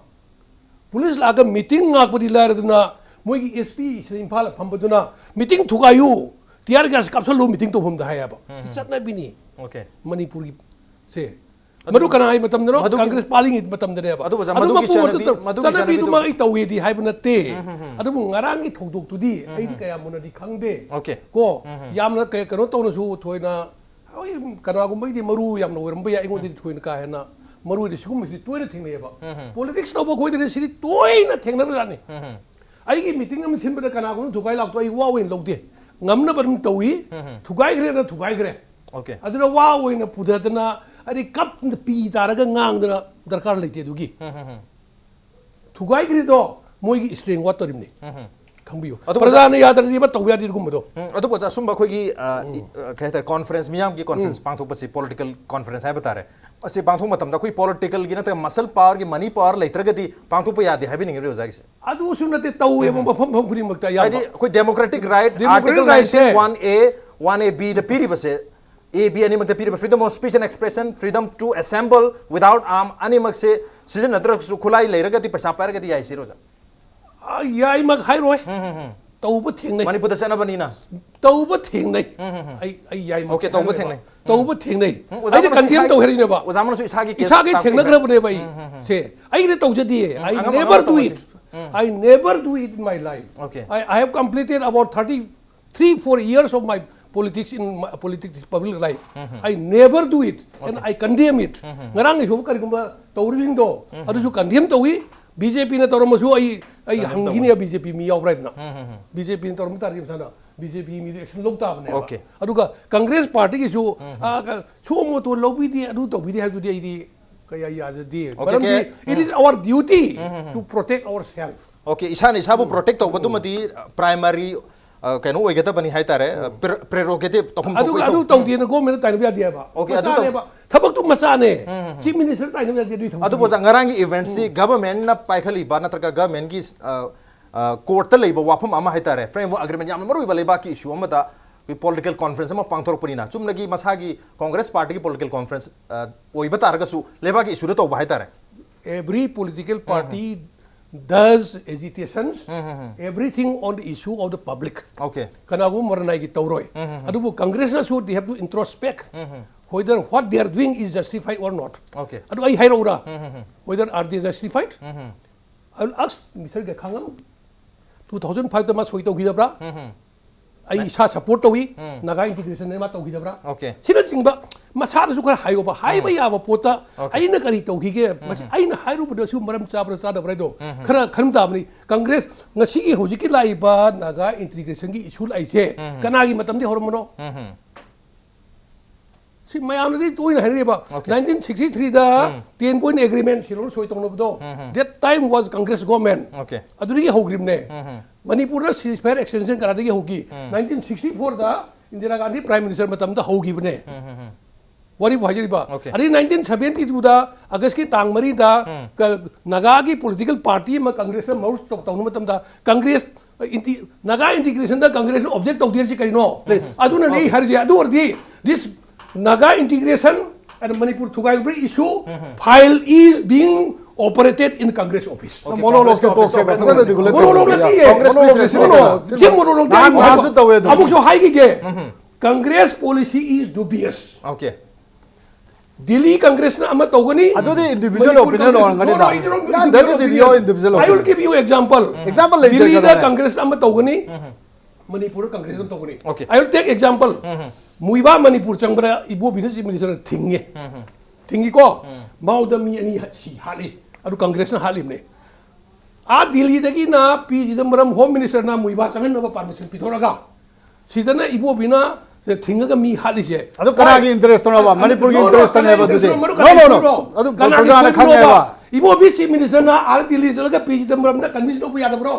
ꯄꯨꯂꯤꯁ ꯂꯥꯛꯑꯒ ꯃꯤꯇꯤꯡ ꯉꯥꯛꯄꯗꯤ ꯂꯥꯏꯔꯗꯅ ꯃꯣꯏꯒꯤ ꯑꯦꯁ ꯄꯤ ꯁꯤꯗ ꯏꯝꯐꯥꯜꯗ ꯐꯝꯕꯗꯨꯅ ꯃꯤꯇꯤꯡ ꯊꯨꯒꯥꯏꯌꯨ, tear gas ꯀꯥꯞꯁꯜꯂꯨ ꯃꯤꯇꯤꯡ ꯇꯧꯐꯝꯗ ꯍꯥꯏꯌꯦꯕ꯫ ꯁꯤ ꯆꯠꯅꯕꯤꯅꯤ Okay. ꯃꯅꯤꯄꯨꯔꯒꯤ ꯁꯦ꯫ ꯑꯗꯨ- ꯃꯗꯨ ꯀꯅꯥꯒꯤ ꯃꯇꯝꯗꯅꯣ? ꯃꯗꯨꯒꯤ- ꯀꯪꯒ꯭ꯔꯦꯁ ꯄꯥꯜꯂꯤꯉꯩ ꯃꯇꯝꯗꯅꯦꯕ꯫ ꯑꯗꯨ ꯑꯣꯖꯥ, ꯑꯗꯨ ꯃꯗꯨꯒꯤ ꯃꯄꯨ ꯃꯇꯨ ꯆꯠꯅꯕꯤ- ꯃꯗꯨꯒꯤ ꯆꯠꯅꯕꯤꯗꯨꯃ ꯆꯠꯅꯕꯤꯗꯨ- ꯑꯩ ꯇꯧꯋꯦꯗꯤ ꯍꯥꯏꯕ ꯅꯠꯇꯦ꯫ ꯑꯗꯨꯕꯨ ꯉꯔꯥꯡꯒꯤ ꯊꯧꯗꯣꯛꯇꯨꯗꯤ ꯑꯩꯗꯤ ꯀꯌꯥ ꯃꯨꯟꯅꯗꯤ ꯈꯪꯗꯦ꯫ Okay. ꯀꯣ ꯌꯥꯝꯅ ꯀꯩ- ꯀꯩꯅꯣ ꯇꯧꯅꯁꯨ ꯊꯣꯏꯅ ꯍꯣꯏ, ꯀꯅꯥꯒꯨꯝꯕꯒꯤꯗꯤ ꯃꯔꯨ ꯌꯥꯝꯅ ꯑꯣꯏꯔꯝꯕ ꯌꯥꯏ꯫ ꯑꯩꯉꯣꯟꯗꯗꯤ ꯊꯣꯏꯅ ꯀꯥ ꯍꯦꯟꯅ ꯃꯔꯨ ꯑꯣꯏꯗꯦ꯫ ꯁꯤꯒꯨꯝꯕꯁꯤꯗꯤ ꯇꯣꯏꯅ ꯊꯦꯡꯅꯩꯌꯦꯕ꯫ Politics ꯇꯧꯕ ꯑꯩꯈꯣꯏꯗꯗꯤ ꯁꯤꯗꯤ ꯇꯣꯏꯅ ꯊꯦꯡꯅꯕꯖꯥꯠꯅꯤ꯫ ꯑꯩꯒꯤ ꯃꯤꯇꯤꯡ ꯑꯃ ꯁꯤꯟꯕꯗ ꯀꯅꯥꯒꯨꯝꯕ ꯊꯨꯒꯥꯏ ꯂꯥꯛꯇꯣ ꯑꯩ ꯋꯥ ꯑꯣꯏꯅ ꯂꯧꯗꯦ꯫ ꯉꯝꯅꯕ ꯑꯗꯨꯝ ꯇꯧꯏ꯫ ꯊꯨꯒꯥꯏꯈ꯭ꯔꯦꯅ ꯊꯨꯒꯥꯏꯈ꯭ꯔꯦ꯫ Okay. ꯑꯗꯨꯅ ꯋꯥ ꯑꯣꯏꯅ ꯄꯨꯊꯗꯅ ꯑꯗꯩ ꯀꯞꯅ ꯄꯤ ꯇꯥꯔꯒ ꯉꯥꯡꯗꯅ ꯗꯔꯀꯥꯔ ꯂꯩꯇꯦ꯫ ꯑꯗꯨꯒꯤ ꯊꯨꯒꯥꯏꯈ꯭ꯔꯤꯗꯣ ꯃꯣꯏꯒꯤ strength ꯋꯥꯠꯇꯧꯔꯤꯕꯅꯤ꯫ ꯈꯪꯕꯤꯌꯨ꯫ ꯑꯗꯨꯕꯨ ꯄ꯭ꯔꯖꯥꯅ ꯌꯥꯗ꯭ꯔꯗꯤ ꯑꯃ ꯇꯧꯕ ꯌꯥꯗꯦ ꯑꯗꯨꯒꯨꯝꯕꯗꯣ꯫ ꯎꯝ, ꯑꯗꯨꯕꯨ ꯑꯣꯖꯥ, ꯑꯁꯨꯝꯕ ꯑꯩꯈꯣꯏꯒꯤ ꯑ, ꯏ- ꯑ, ꯀꯩ ꯍꯥꯏꯇꯥꯔꯦ, ꯀꯣꯟꯐꯔꯦꯟꯁ, ꯃꯤꯌꯥꯝꯒꯤ ꯀꯣꯟꯐꯔꯦꯟꯁ ꯄꯥꯡꯊꯣꯛꯄꯁꯤ, ꯄꯣꯂꯤꯇꯤꯀꯦꯜ ꯀꯣꯟꯐꯔꯦꯟꯁ ꯍꯥꯏꯕ ꯇꯥꯔꯦ, ꯑꯁꯤ ꯄꯥꯡꯊꯣꯛꯄ ꯃꯇꯝꯗ ꯑꯩꯈꯣꯏ ꯄꯣꯂꯤꯇꯤꯀꯦꯜꯒꯤ ꯅꯠꯇ꯭ꯔꯒ ꯃꯁꯜ ꯄꯥꯋꯔꯒꯤ, ꯃꯅꯤ ꯄꯥꯋꯔ ꯂꯩꯇ꯭ꯔꯒꯗꯤ ꯄꯥꯡꯊꯣꯛꯄ ꯌꯥꯗꯦ ꯍꯥꯏꯕꯤꯅꯤꯡꯉꯤꯕ꯭ꯔꯥ ꯑꯣꯖꯥꯒꯤꯁꯦ? ꯑꯗꯨꯁꯨ ꯅꯠꯇꯦ, ꯇꯧꯋꯦꯕ ꯃꯐꯝ ꯃꯐꯝ ꯈꯨꯗꯤꯡꯃꯛꯇ ꯑꯌꯥꯝꯕ꯫ ꯍꯥꯏꯗꯤ ꯑꯩꯈꯣꯏ democratic right, Democratic article rights ꯁꯦ nineteen one A, one A ꯕꯤꯗ ꯄꯤꯔꯤꯕꯁꯦ, ꯑꯦ ꯕꯤ ꯑꯅꯤꯃꯛꯇ ꯄꯤꯔꯤꯕ freedom of speech and expression, freedom to assemble without arm, ꯑꯅꯤꯃꯛꯁꯦ ꯁꯤꯖꯤꯟꯅꯗ꯭ꯔꯒꯁꯨ ꯈꯨꯠꯂꯥꯏ ꯂꯩꯔꯒꯗꯤ, ꯄꯩꯁꯥ ꯄꯥꯏꯔꯒꯗꯤ ꯌꯥꯏ ꯁꯤꯔꯣ ꯑꯣꯖꯥ? ꯑ, ꯌꯥꯏꯃꯛ ꯍꯥꯏꯔꯣꯏ꯫ ꯇꯧꯕ ꯊꯦꯡꯅꯩ꯫ ꯃꯅꯤꯄꯨꯔꯗ ꯆꯠꯅꯕꯅꯤꯅ꯫ ꯇꯧꯕ ꯊꯦꯡꯅꯩ꯫ ꯑꯩ ꯑꯩ ꯌꯥꯏꯃꯛ Okay, ꯇꯧꯕ ꯍꯥꯏꯔꯣꯏꯕ꯫ ꯊꯦꯡꯅꯩ꯫ ꯇꯧꯕ ꯊꯦꯡꯅꯩ꯫ ꯎꯝ, ꯑꯣꯖꯥ ꯑꯩꯗꯤ ꯑꯃꯅꯁꯨ ꯀꯟꯗꯦꯝ ꯏꯁꯥꯒꯤ- ꯇꯧꯍꯦꯔꯤꯅꯦꯕ꯫ ꯑꯣꯖꯥ ꯑꯃꯅꯁꯨ ꯏꯁꯥꯒꯤ case ꯏꯁꯥꯒꯤ ꯇꯥꯛꯄꯤꯈ꯭ꯔꯦ꯫ ꯊꯦꯡꯅꯈ꯭ꯔꯕꯅꯦꯕ ꯑꯩ꯫ ꯁꯦ ꯑꯩꯅ ꯇꯧꯖꯗꯤꯌꯦ꯫ I ꯑꯉꯝ- never ꯑꯉꯝꯕ do ꯇꯧꯕꯁꯦ꯫ it. I never do it in my life. Okay. I, I have completed about thirty three four years of my politics in my politics public life. I never do it and I condemn it. ꯉꯔꯥꯡꯒꯤꯁꯨ ꯀꯔꯤꯒꯨꯝꯕ ꯇꯧꯔꯤꯕꯁꯤꯡꯗꯣ ꯑꯗꯨꯁꯨ condemn ꯇꯧꯏ꯫ B J ꯄꯤꯅ ꯇꯧꯔꯝꯃꯁꯨ ꯑꯩ ꯑꯩ ꯍꯪꯈꯤꯅꯤ, B J ꯄꯤ ꯃꯤ ꯌꯥꯎꯕ꯭ꯔꯥ ꯍꯥꯏꯗꯅ꯫ B J ꯄꯤꯅ ꯇꯧꯔꯝꯕ ꯇꯥꯔꯗꯤ ꯃꯁꯥꯅ ꯕꯤ ꯖꯦ ꯄꯤ ꯃꯤꯗꯨ action ꯂꯧ ꯇꯥꯕꯅꯦꯕ꯫ Okay. ꯑꯗꯨꯒ ꯀꯪꯒ꯭ꯔꯦꯁ ꯄꯥꯔꯇꯤꯒꯤꯁꯨ, ꯑ, ꯀ-, ꯁꯨꯑꯣ ꯃꯣꯇꯣ ꯂꯧꯕꯤꯗꯦ, ꯑꯗꯨ ꯇꯧꯕꯤꯗꯦ ꯍꯥꯏꯕꯗꯨꯗꯤ ꯑꯩꯗꯤ ꯀꯌꯥ ꯌꯥꯖꯗꯦ꯫ Okay, ꯃꯔꯝꯗꯤ okay. It is our duty to protect ourselves. Okay, ꯏꯁꯥꯅ ꯏꯁꯥꯕꯨ ꯄ꯭ꯔꯣꯇꯦꯛ ꯇꯧꯕꯗꯨꯃꯗꯤ ꯄ꯭ꯔꯥꯏꯃꯔꯤ ꯀꯩꯅꯣ ꯑꯣꯏꯒꯗꯕꯅꯤ ꯍꯥꯏꯇꯥꯔꯦ, ꯄ꯭ꯔꯦꯔꯣꯒꯦꯇꯤꯞ ꯇꯧꯐꯝ ꯑꯗꯨꯒ ꯊꯣꯛꯄ ꯑꯗꯨ ꯏꯊꯧ- ꯇꯧꯗꯦꯅ ꯒꯣꯔꯃꯦꯟꯅ ꯇꯥꯏꯅꯕ ꯌꯥꯗꯦꯕ꯫ Okay, ꯑꯗꯨ ꯇꯧ- ꯃꯆꯥꯅꯦꯕ꯫ ꯊꯕꯛꯇꯨ ꯃꯆꯥꯅꯦ꯫ ꯆꯤꯐ ꯃꯤꯅꯤꯁꯇꯔ ꯇꯥꯏꯅꯕ ꯌꯥꯗꯦ ꯑꯗꯨꯒꯤ ꯊꯕꯛꯇꯨꯗꯤ꯫ ꯑꯗꯨꯕꯨ ꯑꯣꯖꯥ, ꯉꯔꯥꯡꯒꯤ ꯏꯚꯦꯟꯠꯁꯤ ꯒꯚꯔꯟꯃꯦꯟꯠꯅ ꯄꯥꯏꯈꯠꯂꯤꯕ ꯅꯠꯇ꯭ꯔꯒ ꯒꯚꯔꯟꯃꯦꯟꯠꯀꯤ ꯀꯣꯔꯠꯇ ꯂꯩꯕ ꯋꯥꯐꯝ ꯑꯃ ꯍꯥꯏꯇꯥꯔꯦ, ꯐ꯭ꯔꯦꯝꯋꯔꯛ ꯑꯦꯒ꯭ꯔꯤꯃꯦꯟꯠ, ꯌꯥꯝꯅ ꯃꯔꯨꯑꯣꯏꯕ ꯂꯩꯕꯥꯛꯀꯤ ꯏꯁꯨ ꯑꯃꯗ ꯑꯩꯈꯣꯏ ꯄꯣꯂꯤꯇꯤꯀꯦꯜ ꯀꯣꯟꯐꯔꯦꯟꯁ ꯑꯃ ꯄꯥꯡꯊꯣꯔꯛꯄꯅꯤꯅ, ꯆꯨꯝꯅꯒꯤ ꯃꯁꯥꯒꯤ ꯀꯣꯡꯒ꯭ꯔꯦꯁ ꯄꯥꯔꯇꯤꯒꯤ ꯄꯣꯂꯤꯇꯤꯀꯦꯜ ꯀꯣꯟꯐꯔꯦꯟꯁ ꯑꯣꯏꯕ ꯇꯥꯔꯒꯁꯨ ꯂꯩꯕꯥꯛꯀꯤ ꯏꯁꯨꯗ ꯇꯧꯕ ꯍꯥꯏꯇꯥꯔꯦ꯫ Every political party does agitations, everything on the issue of the public. Okay. ꯀꯅꯥꯒꯨꯝꯕ ꯃꯔꯅꯥꯏꯒꯤ ꯇꯧꯔꯣꯏ꯫ ꯑꯗꯨꯕꯨ ꯀꯪꯒ꯭ꯔꯦꯁꯅꯁꯨ they have to introspect whether what they are doing is justified or not. Okay. ꯑꯗꯨ ꯑꯩ ꯍꯥꯏꯔꯛꯎꯔꯥ? Whether are they justified? I will ask Mister Gekhangamam, two thousand five ꯇ ꯃꯥ ꯁꯣꯏ ꯇꯧꯈꯤꯗꯕ꯭ꯔꯥ? ꯑꯩ ꯏꯁꯥ support ꯇꯧꯏ꯫ ꯅꯥꯒꯥ ꯏꯟꯇꯤꯒ꯭ꯔꯦꯁꯟꯗ ꯃꯥ ꯇꯧꯈꯤꯗꯕ꯭ꯔꯥ? Okay. ꯁꯤꯅꯆꯤꯡꯕ ꯃꯁꯥꯗꯁꯨ ꯈꯔ ꯍꯥꯏꯌꯣꯕ꯫ ꯍꯥꯏꯕ ꯌꯥꯕ ꯄꯣꯠꯇ Okay. ꯑꯩꯅ ꯀꯔꯤ ꯇꯧꯈꯤꯒꯦ? ꯃꯁꯤ ꯑꯩꯅ ꯍꯥꯏꯔꯨꯕꯗꯁꯨ ꯃꯔꯝ ꯆꯥꯕ꯭ꯔꯥ ꯆꯥꯗꯕ꯭ꯔꯥ ꯍꯥꯏꯗꯣ ꯈꯔ ꯈꯟ ꯇꯥꯕꯅꯤ꯫ ꯀꯪꯒ꯭ꯔꯦꯁ ꯉꯁꯤꯒꯤ ꯍꯧꯖꯤꯛꯀꯤ ꯂꯥꯛꯏꯕ ꯅꯥꯒꯥ ꯏꯟꯇꯤꯒ꯭ꯔꯦꯁꯟꯒꯤ ꯏꯁꯨ ꯂꯥꯛꯏꯁꯦ ꯀꯅꯥꯒꯤ ꯃꯇꯝꯗꯒꯤ ꯍꯧꯔꯝꯕꯅꯣ? ꯁꯤ ꯃꯌꯥꯝꯅꯗꯤ ꯇꯣꯏꯅ ꯍꯥꯏꯅꯔꯤꯕ Okay. ꯅꯥꯏꯟꯇꯤꯟ ꯁꯤꯛꯁꯇꯤ ꯊ꯭ꯔꯤꯗ ꯇꯦꯟ ꯄꯣꯏꯟ ꯑꯦꯒ꯭ꯔꯤꯃꯦꯟ ꯁꯤꯂꯣꯡ ꯁꯣꯏ ꯇꯧꯅꯕꯗꯣ, that time was Congress government. Okay. ꯑꯗꯨꯗꯒꯤ ꯍꯧꯈ꯭ꯔꯤꯕꯅꯦ. ꯃꯅꯤꯄꯨꯔꯗ ceasefire extension ꯀꯗꯥꯏꯗꯒꯤ ꯍꯧꯈꯤ? ꯅꯥꯏꯟꯇꯤꯟ ꯁꯤꯛꯁꯇꯤ ꯐꯣꯔꯗ ꯏꯟꯗꯤꯔꯥ ꯒꯥꯟꯙꯤ prime minister ꯃꯇꯝꯗ ꯍꯧꯈꯤꯕꯅꯦ. ꯋꯥꯔꯤꯕꯨ ꯍꯥꯏꯖꯔꯤꯕ. Okay. ꯑꯗꯩ ꯅꯥꯏꯟꯇꯤꯟ ꯁꯕꯦꯟꯇꯤ ꯇꯨꯗ ꯑꯥꯒꯁꯀꯤ ꯇꯥꯡ ꯃꯔꯤꯗ ꯀ- ꯅꯥꯒꯥꯒꯤ political party ꯑꯃ ꯀꯪꯒ꯭ꯔꯦꯁꯅ merge ꯇꯧ- ꯇꯧꯅꯕ ꯃꯇꯝꯗ ꯀꯪꯒ꯭ꯔꯦꯁ, ꯏꯟꯇꯤ- ꯅꯥꯒꯥ integrationꯗ ꯀꯪꯒ꯭ꯔꯦꯁꯅ object ꯇꯧꯗꯦ ꯍꯥꯏꯔꯤꯁꯤ ꯀꯔꯤꯅꯣ? Please. ꯑꯗꯨꯅꯅꯦ ꯑꯩ ꯍꯥꯏꯔꯤꯁꯦ. ꯑꯗꯨ ꯑꯣꯏꯔꯗꯤ this Naga integration and Manipur ꯊꯨꯒꯥꯏꯕꯒꯤ issue file is being operated in Congress office. Okay, Monologue Congress ꯇꯣꯛꯁꯦ, office ꯐꯖꯅ regulate Monologue ꯇꯧꯕ ꯅꯠꯇꯤꯌꯦ. ꯌꯥꯏ. Congress No, no, president no, no. ꯁꯤ ꯁꯤ monologue ꯅꯍꯥꯟ ꯅꯠꯇꯤꯌꯦ. ꯅꯍꯥꯟꯁꯨ ꯇꯧꯋꯦ ꯑꯗꯨ. ꯑꯃꯨꯛꯁꯨ ꯍꯥꯏꯈꯤꯒꯦ. Congress policy is dubious. Okay. Delhi ꯀꯪꯒ꯭ꯔꯦꯁꯅ ꯑꯃ ꯇꯧꯒꯅꯤ. ꯑꯗꯨꯗꯤ individual ꯃꯅꯤꯄꯨꯔ opinion ꯀꯪꯒ꯭ꯔꯦꯁ- ꯑꯣꯏꯔꯝꯒꯅꯤꯗ. No, no, I don't Yeah, that is in your individual I will opinion. give you example. Example ꯂꯩꯇꯦ ꯗꯤꯜꯂꯤꯗ ꯀꯩꯅꯣꯅꯦ. ꯀꯪꯒ꯭ꯔꯦꯁꯅ ꯑꯃ ꯇꯧꯒꯅꯤ. ꯃꯅꯤꯄꯨꯔꯗ ꯀꯪꯒ꯭ꯔꯦꯁꯅ ꯇꯧꯒꯅꯤ. Okay. I will take example. ꯃꯨꯏꯕꯥ Manipur ꯆꯪꯕꯗ ꯏꯕꯣꯕꯤꯅ chief ministerꯅ ꯊꯤꯡꯉꯦ. ꯊꯤꯡꯉꯤꯀꯣ? ꯃꯥꯎꯗ ꯃꯤ ꯑꯅꯤ ꯍ- ꯁꯤ ꯍꯥꯠꯂꯤ. ꯑꯗꯨ ꯀꯪꯒ꯭ꯔꯦꯁꯅ ꯍꯥꯠꯂꯤꯕꯅꯦ. ꯑꯥ ꯗꯤꯜꯂꯤꯗꯒꯤꯅ ꯄꯤ ꯆꯤꯗꯝꯕꯔꯝ home ministerꯅ ꯃꯨꯏꯕꯥ ꯆꯪꯍꯟꯅꯕ permission ꯄꯤꯊꯣꯔꯒ ꯁꯤꯗꯅ ꯏꯕꯣꯕꯤꯅ ꯁꯤꯗ ꯊꯤꯡꯉꯒ ꯃꯤ ꯍꯥꯠꯂꯤꯁꯦ. ꯑꯗꯨ ꯀꯅꯥꯒꯤ interestꯅꯣ ꯍꯥꯏꯕ? ꯃꯅꯤꯄꯨꯔꯒꯤ No, no, interestꯅꯦꯕ ꯀꯅꯥꯒꯤ ꯑꯗꯨꯗꯤ? interestꯅꯣ? ꯃꯗꯨ No, ꯀꯅꯥꯒꯤ no, no. ꯁꯣꯏꯕꯅꯣ? ꯑꯗꯨ ꯀꯅꯥꯒꯤ ꯄ꯭ꯔꯖꯥꯅ ꯁꯣꯏꯕꯅꯣꯕ? ꯈꯪꯉꯦꯕ. ꯏꯕꯣꯕꯤ chief ministerꯅ ꯑꯥ ꯗꯤꯜꯂꯤ ꯆꯠꯂꯒ ꯄꯤ ꯆꯤꯗꯝꯕꯔꯝꯗ convince ꯇꯧꯕ ꯌꯥꯗꯕ꯭ꯔꯣ?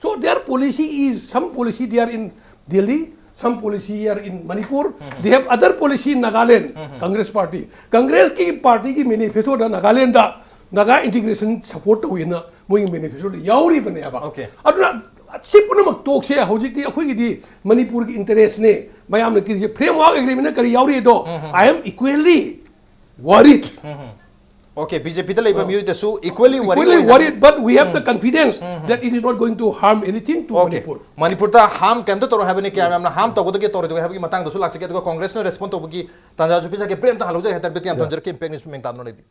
So their policy is, some policy they are in Delhi, some policy are in Manipur, they have other policy in Nagaland, Congress party. Congressꯀꯤ partyꯒꯤ manifestoꯗ Nagalandꯗ Naga integration support ꯇꯧꯋꯦꯅ ꯃꯣꯏꯒꯤ manifestoꯗ ꯌꯥꯎꯔꯤꯕꯅꯦꯕ. Okay. ꯑꯗꯨꯅ ꯁꯤ ꯄꯨꯝꯅꯃꯛ ꯇꯣꯛꯁꯦ, ꯍꯧꯖꯤꯛꯇꯤ ꯑꯩꯈꯣꯏꯒꯤꯗꯤ ꯃꯅꯤꯄꯨꯔꯒꯤ interestꯅꯦ, ꯃꯌꯥꯝꯅ ꯀꯤꯔꯤꯁꯦ. Framework agreementꯅ ꯀꯔꯤ ꯌꯥꯎꯔꯤ ꯑꯗꯣ, I am equally worried. Okay, BJPꯗ ꯂꯩꯕ ꯃꯤꯑꯣꯏꯗꯁꯨ equally worry Equally ꯑꯣꯏꯅ worried, but we have the confidence that it is not going to harm anything to Okay. Manipur. ꯃꯅꯤꯄꯨꯔꯗ harm ꯀꯩꯝꯇ ꯇꯧꯔꯣꯏ ꯍꯥꯏꯕꯅꯤ, ꯀꯌꯥꯝ ꯌꯥꯝꯅ harm ꯇꯧꯒꯗꯒꯦ ꯇꯧꯔꯣꯏꯗꯒꯦ ꯍꯥꯏꯕꯒꯤ ꯃꯇꯥꯡꯗꯁꯨ ꯂꯥꯛꯆꯒꯦ, ꯑꯗꯨꯒ ꯀꯪꯒ꯭ꯔꯦꯁꯅ respond ꯇꯧꯕꯒꯤ ꯇꯥꯟꯖꯥꯁꯨ ꯄꯤꯖꯒꯦ꯫ Break ꯑꯝꯇ ꯍꯜꯍꯧꯖꯩ ꯍꯥꯏꯇꯥꯔꯦ, break ꯌꯥꯝ ꯊꯝꯖꯔꯛꯀꯦ, Impact News ꯃꯤꯡ ꯇꯥꯗꯨꯅ ꯂꯩꯕꯤꯌꯨ꯫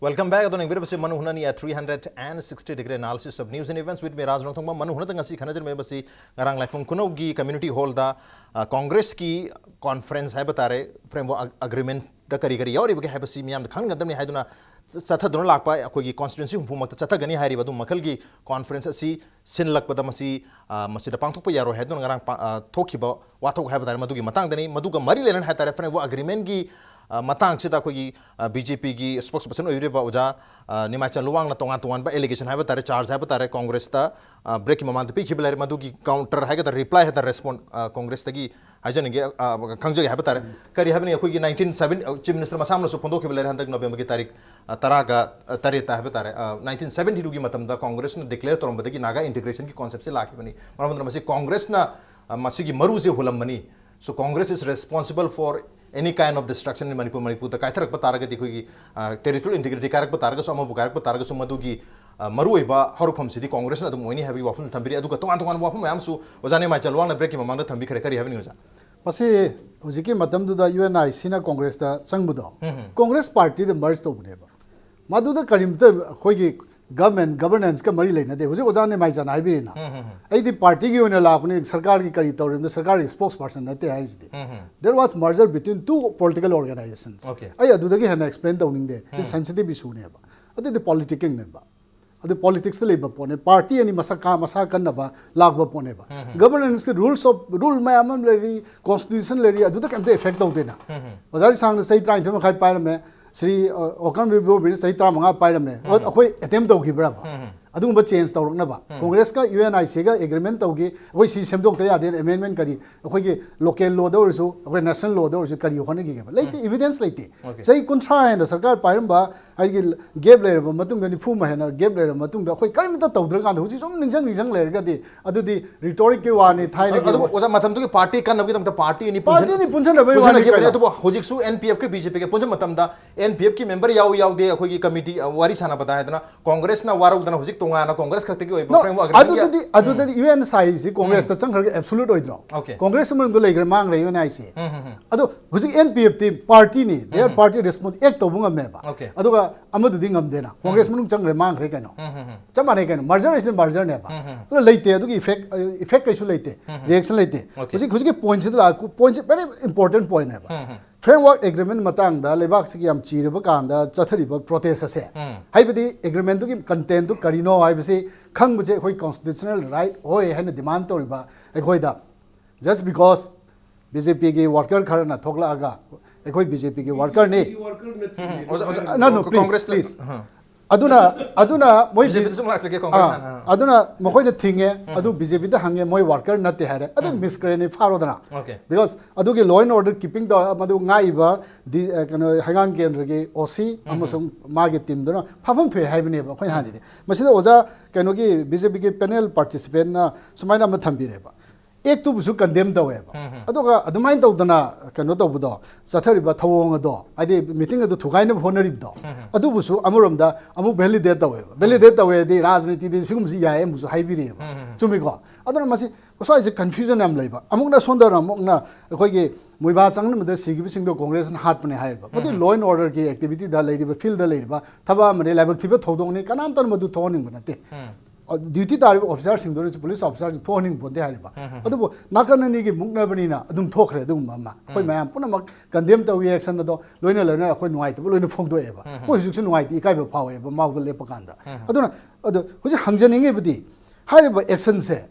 Welcome back. ꯑꯗꯣ ꯌꯦꯡꯕꯤꯔꯕꯁꯤ ꯃꯅꯨ ꯍꯨꯅꯅꯤ at three hundred and sixty degree analysis of news and events with me, ꯔꯥꯖ ꯔꯣꯡꯊꯣꯡꯕ꯫ ꯃꯅꯨ ꯍꯨꯅꯗ ꯉꯁꯤ ꯈꯟꯅꯖꯔꯝꯃꯤꯕꯁꯤ ꯉꯔꯥꯡ ꯂꯥꯏꯐꯝ ꯈꯨꯅꯧꯒꯤ community hallꯗ, ꯑ, ꯀꯪꯒ꯭ꯔꯦꯁꯀꯤ conference ꯍꯥꯏꯕ ꯇꯥꯔꯦ, framework agreement ꯗ ꯀꯔꯤ ꯀꯔꯤ ꯌꯥꯎꯔꯤꯕꯒꯦ ꯍꯥꯏꯕꯁꯤ ꯃꯤꯌꯥꯝꯗ ꯈꯪꯍꯟꯒꯗꯕꯅꯤ ꯍꯥꯏꯗꯨꯅ ꯆꯠꯊꯗꯨꯅ ꯂꯥꯛꯄ ꯑꯩꯈꯣꯏꯒꯤ constituency ꯍꯨꯝꯐꯨꯃꯛꯇ ꯆꯠꯊꯒꯅꯤ ꯍꯥꯏꯔꯤꯕ ꯑꯗꯨꯝ ꯃꯈꯜꯒꯤ conference ꯑꯁꯤ ꯁꯤꯟꯂꯛꯄꯗ ꯃꯁꯤ, ꯑ, ꯃꯁꯤꯗ ꯄꯥꯡꯊꯣꯛꯄ ꯌꯥꯔꯣꯏ ꯍꯥꯏꯗꯨꯅ ꯉꯔꯥꯡ ꯄꯥ-, ꯑ, ꯊꯣꯛꯈꯤꯕ ꯋꯥꯊꯣꯛ ꯍꯥꯏꯕ ꯇꯥꯔꯦ, ꯃꯗꯨꯒꯤ ꯃꯇꯥꯡꯗꯅꯤ꯫ ꯃꯗꯨꯒ ꯃꯔꯤ ꯂꯩꯅꯅ ꯍꯥꯏ ꯇꯥꯔꯦ, framework agreementꯀꯤ, ꯑ, ꯃꯇꯥꯡꯁꯤꯗ ꯑꯩꯈꯣꯏꯒꯤ, ꯑ, BJPꯒꯤ spokesperson ꯑꯣꯏꯕꯤꯔꯤꯕ ꯑꯣꯖꯥ, ꯑ, ꯅꯤꯃꯥꯏꯆꯟ ꯂꯨꯋꯥꯡꯅ ꯇꯣꯉꯥꯟ ꯇꯣꯉꯥꯟꯕ allegation ꯍꯥꯏꯕ ꯇꯥꯔꯦ, charge ꯍꯥꯏꯕ ꯇꯥꯔꯦ, Congressꯇ, ꯑ, breakꯀꯤ ꯃꯃꯥꯡꯗ ꯄꯤꯈꯤꯕ ꯂꯩꯔꯦ꯫ ꯃꯗꯨꯒꯤ counter ꯍꯥꯏꯒꯗ꯭ꯔꯥ, reply ꯍꯥꯏꯒꯗ꯭ꯔꯥ, response, ꯑ, Congressꯇꯒꯤ ꯍꯥꯏꯖꯅꯤꯡꯒꯦ, ꯑ, ꯈꯪꯖꯒꯦ ꯍꯥꯏꯕ ꯇꯥꯔꯦ꯫ ꯀꯔꯤ ꯍꯥꯏꯕꯅꯤ, ꯑꯩꯈꯣꯏꯒꯤ nineteen seventy, Chief Minister ꯃꯁꯥꯃꯛꯅꯁꯨ ꯐꯣꯡꯗꯣꯛꯈꯤꯕ ꯂꯩꯔꯦ ꯍꯟꯗꯛ Novemberꯒꯤ ꯇꯥꯔꯤꯛ, ꯑ, ꯇꯔꯥꯒ, ꯑ, ꯇꯔꯦꯠꯇ ꯍꯥꯏꯕ ꯇꯥꯔꯦ, ꯑ, nineteen seventyꯒꯤ ꯃꯇꯝꯗ Congressꯅ declare ꯇꯧꯔꯝꯕꯗꯒꯤ Naga integrationꯒꯤ conceptꯁꯦ ꯂꯥꯛꯈꯤꯕꯅꯤ꯫ ꯃꯔꯝ ꯑꯗꯨꯅ ꯃꯁꯤ Congressꯅ, ꯑ, ꯃꯁꯤꯒꯤ ꯃꯔꯨꯁꯦ ꯍꯨꯜꯂꯝꯕꯅꯤ꯫ So Congress is responsible for any kind of destruction in Manipur꯫ ꯃꯅꯤꯄꯨꯔꯗ ꯀꯥꯏꯊꯔꯛꯄ ꯇꯥꯔꯒꯗꯤ, ꯑꯩꯈꯣꯏꯒꯤ, ꯑ, territorial integrity ꯀꯥꯏꯔꯛꯄ ꯇꯥꯔꯒꯁꯨ, ꯑꯃꯕꯨ ꯀꯥꯏꯔꯛꯄ ꯇꯥꯔꯒꯁꯨ, ꯃꯗꯨꯒꯤ, ꯑ, ꯃꯔꯨꯑꯣꯏꯕ ꯍꯧꯔꯛꯐꯝꯁꯤꯗꯤ Congressꯅ ꯑꯗꯨꯝ ꯑꯣꯏꯅꯤ ꯍꯥꯏꯕꯒꯤ ꯋꯥꯐꯝꯁꯨ ꯊꯝꯕꯤꯔꯤ꯫ ꯑꯗꯨꯒ ꯇꯣꯉꯥꯟ ꯇꯣꯉꯥꯟꯕ ꯋꯥꯐꯝ ꯃꯌꯥꯝꯁꯨ ꯑꯣꯖꯥ ꯅꯤꯃꯥꯏꯆꯟ ꯂꯨꯋꯥꯡꯅ breakꯀꯤ ꯃꯃꯥꯡꯗ ꯊꯝꯕꯤꯈ꯭ꯔꯦ꯫ ꯀꯔꯤ ꯍꯥꯏꯕꯅꯤ, ꯑꯣꯖꯥ? ꯃꯁꯤ ꯍꯧꯖꯤꯛꯀꯤ ꯃꯇꯝꯗꯨꯗ UNICꯅ Congressꯇ ꯆꯪꯕꯗꯣ, Congress partyꯗ merge ꯇꯧꯕꯅꯦꯕ꯫ ꯃꯗꯨꯗ ꯀꯔꯤꯝꯇ ꯑꯩꯈꯣꯏꯒꯤ government, governanceꯀ ꯃꯔꯤ ꯂꯩꯅꯗꯦ꯫ ꯍꯧꯖꯤꯛ ꯑꯣꯖꯥ ꯅꯤꯃꯥꯏꯆꯟ ꯍꯥꯏꯕꯤꯔꯤꯅ, ꯑꯩꯗꯤ partyꯒꯤ ꯑꯣꯏꯅ ꯂꯥꯛꯄꯅꯤ, ꯁꯔꯀꯥꯔꯒꯤ ꯀꯔꯤ ꯇꯧꯔꯤꯕꯅꯣ, ꯁꯔꯀꯥꯔꯒꯤ spokesperson ꯅꯠꯇꯦ ꯍꯥꯏꯔꯤꯁꯤꯗꯤ꯫ There was merger between two political organizations꯫ Okay. ꯑꯩ ꯑꯗꯨꯗꯒꯤ ꯍꯦꯟꯅ explain ꯇꯧꯅꯤꯡꯗꯦ꯫ It's sensitive issueꯅꯦꯕ꯫ ꯑꯗꯨꯗꯤ politicalꯅꯦꯕ꯫ ꯑꯗꯨ politicsꯇ ꯂꯩꯕ ꯄꯣꯠꯅꯦ꯫ Party ꯑꯅꯤ ꯃꯁꯛ ꯀꯥ-, ꯃꯁꯥ ꯀꯟꯅꯕ ꯂꯥꯛꯄ ꯄꯣꯠꯅꯦꯕ꯫ Governanceꯀꯤ rules of, rule ꯃꯌꯥꯝ ꯑꯃ ꯂꯩꯔꯤ, constitution ꯂꯩꯔꯤ, ꯑꯗꯨꯗ ꯀꯩꯝꯇ effect ꯇꯧꯗꯦꯅ꯫ ꯑꯣꯖꯥ ꯔꯤꯁꯥꯡꯅ ꯆꯍꯤ ꯇꯔꯥꯅꯤꯊꯣꯏ ꯃꯈꯥꯏ ꯄꯥꯏꯔꯝꯃꯦ, ꯁ꯭ꯔꯤ, ꯑ, ꯑꯣꯀ꯭ꯔꯝ ꯕꯤꯕꯣꯕꯤꯅ ꯆꯍꯤ ꯇꯔꯥꯃꯉꯥ ꯄꯥꯏꯔꯝꯃꯦ꯫ ꯑꯗꯣ ꯑꯩꯈꯣꯏ attempt ꯇꯧꯈꯤꯕ꯭ꯔꯕ? ꯑꯗꯨꯒꯨꯝꯕ change ꯇꯧꯔꯛꯅꯕ꯫ Congressꯀ UNICꯒ agreement ꯇꯧꯈꯤ, ꯑꯩꯈꯣꯏ ꯁꯤ ꯁꯦꯝꯗꯣꯛꯇ ꯌꯥꯗꯦꯅ amendment ꯀꯔꯤ, ꯑꯩꯈꯣꯏꯒꯤ local lawꯗ ꯑꯣꯏꯔꯁꯨ, ꯑꯩꯈꯣꯏ national lawꯗ ꯑꯣꯏꯔꯁꯨ ꯀꯔꯤ ꯍꯣꯠꯅꯈꯤꯒꯦꯕ? ꯂꯩꯇꯦ, evidence ꯂꯩꯇꯦ꯫ Okay. ꯆꯍꯤ ꯀꯨꯟꯊ꯭ꯔꯥ ꯍꯦꯟꯅ ꯁꯔꯀꯥꯔ ꯄꯥꯏꯔꯝꯕ, ꯍꯥꯏꯗꯤ gap ꯂꯩꯔꯕ ꯃꯇꯨꯡꯗ, ꯅꯤꯐꯨ ꯑꯃ ꯍꯦꯟꯅ gap ꯂꯩꯔꯕ ꯃꯇꯨꯡꯗ ꯑꯩꯈꯣꯏ ꯀꯔꯤꯝꯇ ꯇꯧꯗ꯭ꯔꯀꯥꯟꯗ ꯍꯧꯖꯤꯛ ꯁꯨꯝ ꯅꯤꯡꯁꯤꯡ ꯅꯤꯡꯁꯤꯡ ꯂꯩꯔꯒꯗꯤ ꯑꯗꯨꯗꯤ rhetoricꯀꯤ ꯋꯥꯅꯤ, ꯊꯥꯏꯅꯒꯤ ꯑꯗꯨꯕꯨ ꯑꯣꯖꯥ, ꯃꯇꯝꯗꯨꯒꯤ party ꯀꯟꯅꯕꯒꯤꯗꯃꯛꯇ party ꯑꯅꯤ party ꯑꯅꯤ ꯄꯨꯟꯁꯤꯟꯅꯕꯒꯤ ꯋꯥꯅꯤ ꯄꯨꯟꯁꯤꯟꯅꯈꯤꯕꯅꯤ꯫ ꯀꯩꯅꯣ꯫ ꯑꯗꯨꯕꯨ ꯍꯧꯖꯤꯛꯁꯨ NPFꯀ BJPꯒ ꯄꯨꯟꯁꯤꯟꯕ ꯃꯇꯝꯗ NPFꯀꯤ member ꯌꯥꯎ ꯌꯥꯎꯗꯦ ꯑꯩꯈꯣꯏꯒꯤ committee, ꯑ, ꯋꯥꯔꯤ ꯁꯥꯟꯅꯕꯗ ꯍꯥꯏꯗꯅ Congressꯅ ꯋꯥꯔꯧꯗꯅ ꯍꯧꯖꯤꯛ ꯇꯣꯉꯥꯟꯅ Congress ꯈꯛꯇꯒꯤ ꯑꯣꯏꯕ No, framework agreementꯀꯤ ꯑꯗꯨꯗꯗꯤ, ꯑꯗꯨꯗꯗꯤ UNICꯁꯤ Congressꯇ ꯆꯪꯈ꯭ꯔꯒ absolute ꯑꯣꯏꯗ꯭ꯔꯣ? Okay. Congress ꯃꯅꯨꯡꯗ ꯂꯩꯈ꯭ꯔꯦ, ꯃꯥꯡꯈ꯭ꯔꯦ UNIC꯫ ꯑꯗꯣ ꯍꯧꯖꯤꯛ NPFꯇꯤ partyꯅꯤ, their party response act ꯇꯧꯕ ꯉꯝꯃꯦꯕ꯫ Okay. ꯑꯗꯨꯒ ꯑꯃꯗꯨꯗꯤ ꯉꯝꯗꯦꯅ, Congress ꯃꯅꯨꯡ ꯆꯪꯈ꯭ꯔꯦ, ꯃꯥꯡꯈ꯭ꯔꯦ ꯀꯩꯅꯣ꯫ ꯆꯞ ꯃꯥꯟꯅꯩ ꯀꯩꯅꯣ, merger ꯍꯥꯏꯁꯤꯗꯤ mergerꯅꯦꯕ꯫ ꯑꯗꯨꯒ ꯂꯩꯇꯦ, ꯑꯗꯨꯒꯤ effect, effect ꯀꯩꯁꯨ ꯂꯩꯇꯦ, reaction ꯂꯩꯇꯦ꯫ Okay. ꯍꯧꯖꯤꯛ, ꯍꯧꯖꯤꯛꯀꯤ pointꯁꯤꯗ ꯂꯥꯛ-, pointꯁꯤ very important pointꯅꯦꯕ꯫ Framework Agreement ꯃꯇꯥꯡꯗ ꯂꯩꯕꯥꯛꯁꯤꯒꯤ ꯌꯥꯝ ꯆꯤꯔꯕ ꯀꯥꯟꯗ ꯆꯠꯊꯔꯤꯕ protest ꯑꯁꯦ, ꯎꯝ꯫ ꯍꯥꯏꯕꯗꯤ agreement ꯗꯨꯒꯤ content ꯗꯨ ꯀꯔꯤꯅꯣ ꯍꯥꯏꯕꯁꯤ ꯈꯪꯕꯁꯦ ꯑꯩꯈꯣꯏ constitutional right ꯑꯣꯏ ꯍꯥꯏꯅ demand ꯇꯧꯔꯤꯕ ꯑꯩꯈꯣꯏꯗ, just because B J P ꯒꯤ worker ꯈꯔꯅ ꯊꯣꯛꯂꯛꯑꯒ ꯑꯩꯈꯣꯏ B J P ꯒꯤ worker ꯅꯤ, ꯕꯤ ꯖꯦ ꯄꯤꯒꯤ worker ꯅꯠꯇꯦ꯫ ꯎꯝ, ꯑꯣꯖꯥ, ꯑꯣꯖꯥ, No, no, please, Congress ꯅ- please. ꯑꯍ. ꯑꯗꯨꯅ ꯑꯑꯗꯨꯅ ꯃꯣꯏ B J P ꯗꯁꯨ ꯑꯃꯨꯛ ꯂꯥꯛꯆꯒꯦ, Congress ꯑꯥ, ꯍꯥꯟꯅ, ꯑꯥ. ꯑꯗꯨꯅ ꯃꯈꯣꯏꯅ ꯊꯤꯡꯉꯦ, ꯑꯗꯨ B J P ꯗ ꯍꯪꯉꯦ, ꯃꯣꯏ worker ꯅꯠꯇꯦ ꯍꯥꯏꯔꯦ, ꯑꯗꯨ ꯎꯝ. ꯃꯤꯁꯀ꯭ꯔꯦꯟꯅꯤ ꯐꯥꯔꯣꯗꯅ, Okay. Because ꯑꯗꯨꯒꯤ law and order keeping ꯇꯧ ꯃꯗꯨ ꯉꯥꯛꯏꯕ ꯗꯤ ꯑ, ꯀꯩꯅꯣ ꯍꯩꯉꯥꯡ ꯀꯦꯟꯗ꯭ꯔꯒꯤ O C ꯑꯃꯁꯨꯡ ꯃꯥꯒꯤ team ꯗꯨꯅ ꯐꯥꯐꯝ ꯊꯣꯛꯑꯦ ꯍꯥꯏꯕꯅꯦꯕ ꯑꯩꯈꯣꯏꯅ ꯍꯥꯏꯔꯤꯗꯤ꯫ ꯃꯁꯤꯗ ꯑꯣꯖꯥ ꯀꯩꯅꯣꯒꯤ B J P ꯒꯤ panel participant ꯅ ꯁꯨꯃꯥꯏꯅ ꯑꯃ ꯊꯝꯕꯤꯔꯦꯕ, act ꯇꯨꯕꯨꯁꯨ condemn ꯇꯧꯋꯦꯕ꯫ ꯎꯝ, ꯎꯝ. ꯑꯗꯨꯒ ꯑꯗꯨꯃꯥꯏꯅ ꯇꯧꯗꯅ ꯀꯩꯅꯣ ꯇꯧꯕꯗꯣ, ꯆꯠꯊꯔꯤꯕ ꯊꯧꯑꯣꯡ ꯑꯗꯣ, ꯍꯥꯏꯗꯤ meeting ꯑꯗꯨ ꯊꯨꯒꯥꯏꯅꯕ ꯍꯣꯠꯅꯔꯤꯕꯗꯣ, ꯎꯝ, ꯎꯝ. ꯑꯗꯨꯕꯨꯁꯨ ꯑꯃꯔꯣꯝꯗ ꯑꯃꯨꯛ validate ꯇꯧꯋꯦꯕ꯫ Validate ꯇꯧꯋꯦꯗꯤ ꯔꯥꯖꯅꯤꯇꯤꯗꯤ ꯁꯤꯒꯨꯝꯕꯁꯤ ꯌꯥꯏ ꯑꯃꯨꯛꯁꯨ ꯍꯥꯏꯕꯤꯔꯛꯑꯦꯕ꯫ ꯎꯝ, ꯎꯝ, ꯎꯝ. ꯆꯨꯝꯃꯤꯀꯣ? ꯑꯗꯨꯅ ꯃꯁꯤ ꯁ꯭ꯋꯥꯏꯁꯦ confusion ꯌꯥꯝ ꯂꯩꯕ꯫ ꯑꯃꯨꯛꯅ ꯁꯣꯝꯗꯅ ꯑꯃꯨꯛꯅ ꯑꯩꯈꯣꯏꯒꯤ ꯃꯣꯏꯕꯥ ꯆꯪꯅꯕꯗ ꯁꯤꯈꯤꯕꯁꯤꯡꯗꯣ Congress ꯅ ꯍꯥꯠꯄꯅꯦ ꯍꯥꯏꯔꯤꯕ꯫ ꯃꯗꯨ ꯎꯝ. Law and order ꯒꯤ activity ꯗ ꯂꯩꯔꯤꯕ, field ꯗ ꯂꯩꯔꯤꯕ ꯊꯕꯛ ꯑꯃꯅꯤ, ꯂꯥꯏꯕꯛ ꯊꯤꯕ ꯊꯧꯗꯣꯛꯅꯤ, ꯀꯅꯥꯝꯇꯅ ꯃꯗꯨ ꯊꯣꯛꯍꯟꯅꯤꯡꯕ ꯅꯠꯇꯦ꯫ ꯎꯝ. ꯑ, duty ꯇꯥꯔꯤꯕ officer ꯁꯤꯡꯗꯨꯅꯁꯨ, police officer ꯁꯤꯡ ꯊꯣꯛꯍꯟꯅꯤꯡꯕ ꯄꯣꯟꯇꯦ ꯍꯥꯏꯔꯤꯕ꯫ ꯎꯝ, ꯎꯝ. ꯑꯗꯨꯕꯨ ꯅꯥꯀꯟ ꯑꯅꯤꯒꯤ ꯃꯨꯛꯅꯕꯅꯤꯅ ꯑꯗꯨꯝ ꯊꯣꯛꯈ꯭ꯔꯦ ꯑꯗꯨꯒꯨꯝꯕ ꯑꯃ꯫ ꯑꯩꯈꯣꯏ ꯎꯝ. ꯃꯌꯥꯝ ꯄꯨꯝꯅꯃꯛ condemn ꯇꯧꯏ, action ꯑꯗꯣ ꯂꯣꯏꯅ ꯂꯣꯏꯅ ꯑꯩꯈꯣꯏ ꯅꯨꯡꯉꯥꯏꯇꯕ ꯂꯣꯏꯅ ꯐꯣꯡꯗꯣꯛꯑꯦꯕ꯫ ꯎꯝ, ꯎꯝ. ꯑꯩꯈꯣꯏ ꯍꯧꯖꯤꯛꯁꯨ ꯅꯨꯡꯉꯥꯏꯇꯦ, ꯏꯀꯥꯏꯕ ꯐꯥꯎꯋꯦꯕ ꯃꯥꯎꯗ ꯂꯦꯞꯄ ꯀꯥꯟꯗ꯫ ꯎꯝ, ꯎꯝ. ꯑꯗꯨꯅ ꯑꯗꯣ ꯍꯧꯖꯤꯛ ꯍꯪꯖꯅꯤꯡꯉꯤꯕꯗꯤ, ꯍꯥꯏꯔꯤꯕ action ꯁꯦ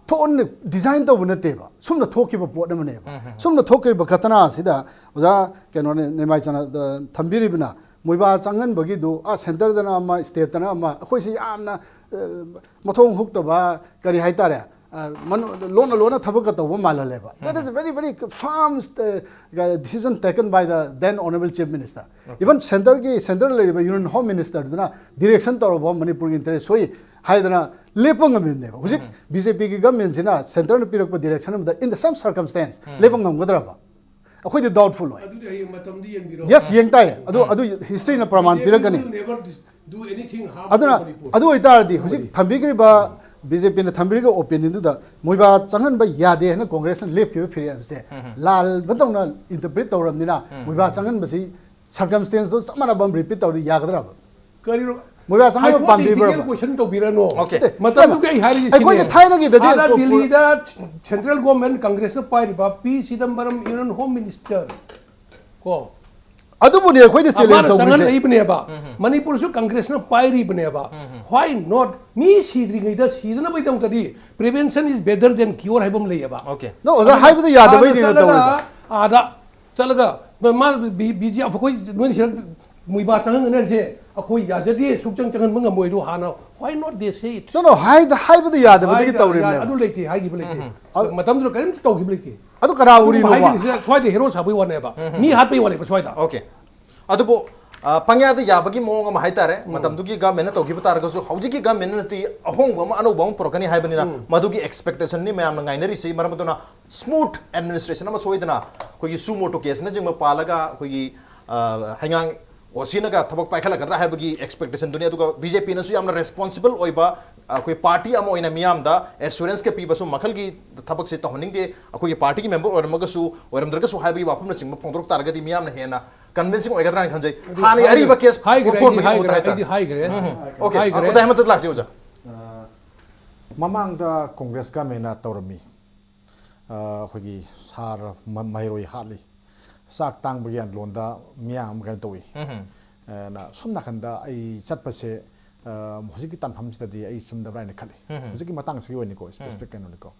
ꯊꯣꯛꯍꯟ-, design ꯇꯧꯕ ꯅꯠꯇꯦꯕ, ꯁꯨꯝꯅ ꯊꯣꯛꯈꯤꯕ ꯄꯣꯠ ꯑꯃꯅꯦꯕ꯫ ꯎꯝ, ꯎꯝ. ꯁꯨꯝꯅ ꯊꯣꯛꯈꯤꯕ ꯘꯇꯅꯥ ꯑꯁꯤꯗ ꯑꯣꯖꯥ ꯀꯩꯅꯣꯅꯦ, ꯅꯦꯃꯥꯏꯆꯅ, ꯑ, ꯊꯝꯕꯤꯔꯤꯕꯅ ꯃꯣꯏꯕꯥ ꯆꯪꯍꯟꯕꯒꯤꯗꯨ, ꯑ, centre ꯗꯅ ꯑꯃ, state ꯇꯅ ꯑꯃ, ꯑꯩꯈꯣꯏꯁꯤ ꯌꯥꯝꯅ, ꯑ, ꯃꯊꯣꯡ ꯍꯨꯛꯇꯕ, ꯀꯔꯤ ꯍꯥꯏꯇꯥꯔꯦ, ꯑ, ꯃꯅꯨ-, ꯂꯣꯟꯅ ꯂꯣꯟꯅ ꯊꯕꯛꯀ ꯇꯧꯕ ꯃꯥꯜꯍꯜꯂꯦꯕ꯫ That is a very, very firm, uh, decision taken by the then Honourable Chief Minister. Even centre ꯒꯤ, centre ꯗ ꯂꯩꯔꯤꯕ Union Home Minister ꯗꯨꯅ direction ꯇꯧꯔꯕ ꯃꯅꯤꯄꯨꯔꯒꯤ interest ꯁꯣꯏ ꯍꯥꯏꯗꯅ ꯂꯦꯞꯄ ꯉꯝꯃꯤꯕꯅꯦꯕ꯫ ꯍꯧꯖꯤꯛ B J P ꯒꯤ government ꯁꯤꯅ centre ꯅ ꯄꯤꯔꯛꯄ direction ꯑꯃꯗ in the same circumstance ꯂꯦꯞꯄ ꯉꯝꯒꯗ꯭ꯔꯕ? ꯑꯩꯈꯣꯏꯗꯤ doubtful ꯑꯣꯏ꯫ ꯑꯗꯨꯗꯤ ꯍꯌꯦꯡ ꯃꯇꯝꯗꯤ ꯌꯦꯡꯕꯤꯔꯣ꯫ Yes, ꯌꯦꯡ ꯇꯥꯏ꯫ ꯑꯗꯨ, ꯑꯗꯨ history ꯅ ꯄ꯭ꯔꯃꯥꯟ ꯄꯤꯔꯛꯀꯅꯤ꯫ Will never do anything harm ꯑꯗꯨꯅ, to Manipur. ꯑꯗꯨ ꯑꯣꯏꯇꯥꯔꯗꯤ ꯍꯧꯖꯤꯛ ꯊꯝꯕꯤꯈ꯭ꯔꯤꯕ B J P ꯅ ꯊꯝꯕꯤꯔꯤꯕ opinion ꯗꯨꯗ ꯃꯣꯏꯕꯥ ꯆꯪꯍꯟꯕ ꯌꯥꯗꯦ ꯍꯥꯏꯅ Congress ꯅ ꯂꯦꯞꯈꯤꯕ ꯐꯤꯔꯦꯞꯁꯦ ꯂꯥꯟꯕꯗꯧꯅ interpret ꯇꯧꯔꯕꯅꯤꯅ ꯃꯣꯏꯕꯥ ꯆꯪꯍꯟꯕꯁꯤ circumstance ꯗꯣ ꯆꯞ ꯃꯥꯟꯅꯕ ꯑꯃ repeat ꯇꯧꯔꯗꯤ ꯌꯥꯒꯗ꯭ꯔꯕ? ꯀꯔꯤꯅꯣ? ꯃꯣꯏꯕꯥ ꯆꯪꯍꯟꯕ Hypothetical ꯄꯥꯝꯕꯤꯕ꯭ꯔꯕ? Question ꯇꯧꯕꯤꯔꯅꯣ꯫ Okay. ꯃꯇꯝꯗꯨꯒꯤ ꯑꯩ ꯍꯥꯏꯔꯤꯁꯤ ꯑꯩꯈꯣꯏꯒꯤ ꯁꯤꯅꯦ꯫ ꯊꯥꯏꯅꯒꯤꯗꯗꯤ ꯍꯥꯟꯅ ꯀꯣ-, ꯗꯤꯜꯂꯤꯗ central government Congress ꯅ ꯄꯥꯏꯔꯤꯕ P Chidambaram, Union Home Minister, ꯑꯗꯨꯕꯨꯅꯦ ꯑꯩꯈꯣꯏꯅ ꯆꯦꯂꯦꯟꯖ ꯃꯥꯅ ꯇꯧꯔꯤꯁꯦ꯫ ꯆꯪꯍꯜꯂꯛꯏꯕꯅꯦꯕ꯫ ꯃꯅꯤꯄꯨꯔꯁꯨ ꯀꯪꯒ꯭ꯔꯦꯁꯅ ꯄꯥꯏꯔꯤꯕꯅꯦꯕ꯫ Why not? Me ꯁꯤꯗ꯭ꯔꯤꯉꯩꯗ ꯁꯤꯗꯅꯕꯒꯤꯗꯃꯛꯇꯗꯤ prevention is better than cure ꯍꯥꯏꯕ ꯑꯃ ꯂꯩꯌꯦꯕ꯫ Okay. No, ꯑꯣꯖꯥ, ꯍꯥꯏꯕꯗ ꯌꯥꯗꯕꯩꯅꯤꯅ ꯍꯥꯟꯅ ꯆꯠꯂꯒ ꯇꯧꯔꯤꯗꯣ꯫ ꯑꯥꯗ ꯆꯠꯂꯒ ꯃꯥ ꯕꯤ ꯖꯤ ꯑꯩꯈꯣꯏ ꯅꯣꯏꯅ ꯁꯤꯗ ꯃꯨꯏꯕꯥ ꯆꯪꯍꯟꯒꯅꯤ ꯍꯥꯏꯁꯦ ꯑꯩꯈꯣꯏ ꯌꯥꯖꯗꯦ, ꯁꯨꯛꯆꯪ ꯆꯪꯍꯟꯕ ꯉꯝꯃꯣꯏ꯫ ꯑꯗꯨ ꯍꯥꯟꯅ why not they say it? No, no, ꯍꯥꯏꯗ ꯍꯥꯏꯕꯗ ꯌꯥꯗꯕꯗꯒꯤ ꯍꯥꯏꯗ- ꯇꯧꯔꯤꯕꯅꯦꯕ꯫ ꯑꯗꯨ ꯂꯩꯇꯦ, ꯍꯥꯏꯈꯤꯕ ꯂꯩꯇꯦ꯫ ꯃꯇꯝꯗꯨꯗ ꯀꯔꯤꯝꯇ ꯇꯧꯈꯤꯕ ꯂꯩꯇꯦ꯫ ꯑꯗꯨ ꯀꯅꯥ ꯑꯗꯨꯝ ꯎꯔꯤꯅꯣꯕ? ꯍꯥꯏꯈꯤꯕꯁꯤꯗ ꯁ꯭ꯋꯥꯏꯗ ꯍꯦꯔꯣ ꯁꯥꯕꯒꯤ ꯋꯥꯅꯦꯕ, ꯃꯤ ꯍꯥꯠꯄꯒꯤ ꯋꯥꯅꯦꯕ ꯁ꯭ꯋꯥꯏꯗ꯫ Okay. ꯑꯗꯨꯕꯨ ꯑ, ꯄꯪꯌꯥꯗ ꯌꯥꯕꯒꯤ ꯃꯑꯣꯡ ꯑꯃ ꯍꯥꯏꯇꯥꯔꯦ꯫ ꯃꯇꯝꯗꯨꯒꯤ ꯒꯚꯔꯟꯃꯦꯟꯅ ꯇꯧꯈꯤꯕ ꯇꯥꯔꯒꯁꯨ ꯍꯧꯖꯤꯛꯀꯤ ꯒꯚꯔꯟꯃꯦꯟꯅꯗꯤ ꯑꯍꯣꯡꯕ ꯑꯃ, ꯑꯅꯧꯕ ꯑꯃ ꯄꯨꯔꯛꯀꯅꯤ ꯍꯥꯏꯕꯅꯤꯅ ꯃꯗꯨꯒꯤ ꯑꯦꯛꯁꯄꯦꯛꯇꯦꯁꯟꯅꯤ ꯃꯌꯥꯝꯅ ꯉꯥꯏꯅꯔꯤꯁꯤ꯫ ꯃꯔꯝ ꯑꯗꯨꯅ ꯁ꯭ꯃꯨꯠ ꯑꯦꯗꯃꯤꯅꯤꯁꯇ꯭ꯔꯦꯁꯟ ꯑꯃ ꯁꯣꯏꯗꯅ ꯑꯩꯈꯣꯏꯒꯤ ꯁꯨ ꯃꯣꯇꯣ ꯀꯦꯁꯅꯆꯤꯡꯕ ꯄꯥꯜꯂꯒ ꯑꯩꯈꯣꯏꯒꯤ ꯑ, ꯍꯩꯉꯥꯡ ꯑꯣ ꯁꯤꯅꯒ ꯊꯕꯛ ꯄꯥꯏꯈꯠꯂꯛꯀꯗ꯭ꯔꯥ ꯍꯥꯏꯕꯒꯤ ꯑꯦꯛꯁꯄꯦꯛꯇꯦꯁꯟꯗꯨꯅꯤ꯫ ꯑꯗꯨꯒ ꯕꯤ ꯖꯦ ꯄꯤꯅꯁꯨ ꯌꯥꯝꯅ ꯔꯦꯁꯄꯣꯟꯁꯤꯕꯜ ꯑꯣꯏꯕ ꯑꯩꯈꯣꯏ ꯄꯥꯔꯇꯤ ꯑꯃ ꯑꯣꯏꯅ ꯃꯤꯌꯥꯝꯗ ꯑꯦꯁꯨꯔꯦꯟꯁꯀ ꯄꯤꯕꯁꯨ ꯃꯈꯜꯒꯤ ꯊꯕꯛꯁꯦ ꯇꯧꯍꯟꯅꯤꯡꯗꯦ꯫ ꯑꯩꯈꯣꯏꯒꯤ ꯄꯥꯔꯇꯤꯒꯤ ꯃꯦꯝꯕꯔ ꯑꯣꯏꯔꯝꯃꯒꯁꯨ ꯑꯣꯏꯔꯝꯗ꯭ꯔꯒꯁꯨ ꯍꯥꯏꯕꯒꯤ ꯋꯥꯐꯝꯅꯆꯤꯡꯕ ꯐꯣꯡꯗꯣꯔꯛ ꯇꯥꯔꯒꯗꯤ ꯃꯤꯌꯥꯝꯅ ꯍꯦꯟꯅ ꯀꯟꯚꯤꯟꯁꯤꯡ ꯑꯣꯏꯒꯗ꯭ꯔꯥ ꯍꯥꯏꯅ ꯈꯟꯖꯩ꯫ ꯍꯥꯟꯅꯒꯤ ꯑꯔꯤꯕ ꯀꯦꯁ ꯍꯥꯏꯈ꯭ꯔꯦ, ꯃꯀꯣꯟ ꯑꯩꯗꯤ ꯃꯍꯤꯛ ꯍꯥꯏꯈ꯭ꯔꯦ, ꯃꯍꯨꯠ ꯍꯥꯏꯇꯥꯔꯦ꯫ ꯑꯩꯗꯤ ꯍꯥꯏꯈ꯭ꯔꯦ꯫ Okay. ꯍꯥꯏꯈ꯭ꯔꯦ꯫ ꯑꯣꯖꯥ ꯍꯦꯃꯟꯇ ꯂꯥꯛꯁꯤ ꯑꯣꯖꯥ꯫ ꯃꯃꯥꯡꯗ ꯀꯣꯡꯒ꯭ꯔꯦꯁ ꯒꯃꯦꯟꯅ ꯇꯧꯔꯝꯃꯤ꯫ ꯑ, ꯑꯩꯈꯣꯏꯒꯤ ꯁꯥꯔ ꯃ- ꯃꯍꯩꯔꯣꯏ ꯍꯥꯠꯂꯤ, ꯆꯥꯛ ꯇꯥꯡꯕꯒꯤ ꯑꯟꯗꯣꯂꯣꯟꯗ ꯃꯤꯌꯥꯝ ꯑꯃ ꯀꯩꯅꯣ ꯇꯧꯏ꯫ ꯑꯅ ꯁꯣꯝ ꯅꯥꯀꯟꯗ ꯑꯩ ꯆꯠꯄꯁꯦ, ꯑ, ꯍꯧꯖꯤꯛꯀꯤ ꯇꯥꯟꯐꯝꯁꯤꯗꯗꯤ ꯑꯩ ꯆꯨꯝꯗꯕ꯭ꯔꯥ ꯍꯥꯏꯅ ꯈꯜꯂꯤ꯫ ꯍꯧꯖꯤꯛꯀꯤ ꯃꯇꯥꯡꯁꯤꯒꯤ ꯑꯣꯏꯅꯀꯣ, ꯁ꯭ꯄꯦꯁꯤꯐꯤꯛ ꯀꯩꯅꯣꯅꯤꯀꯣ꯫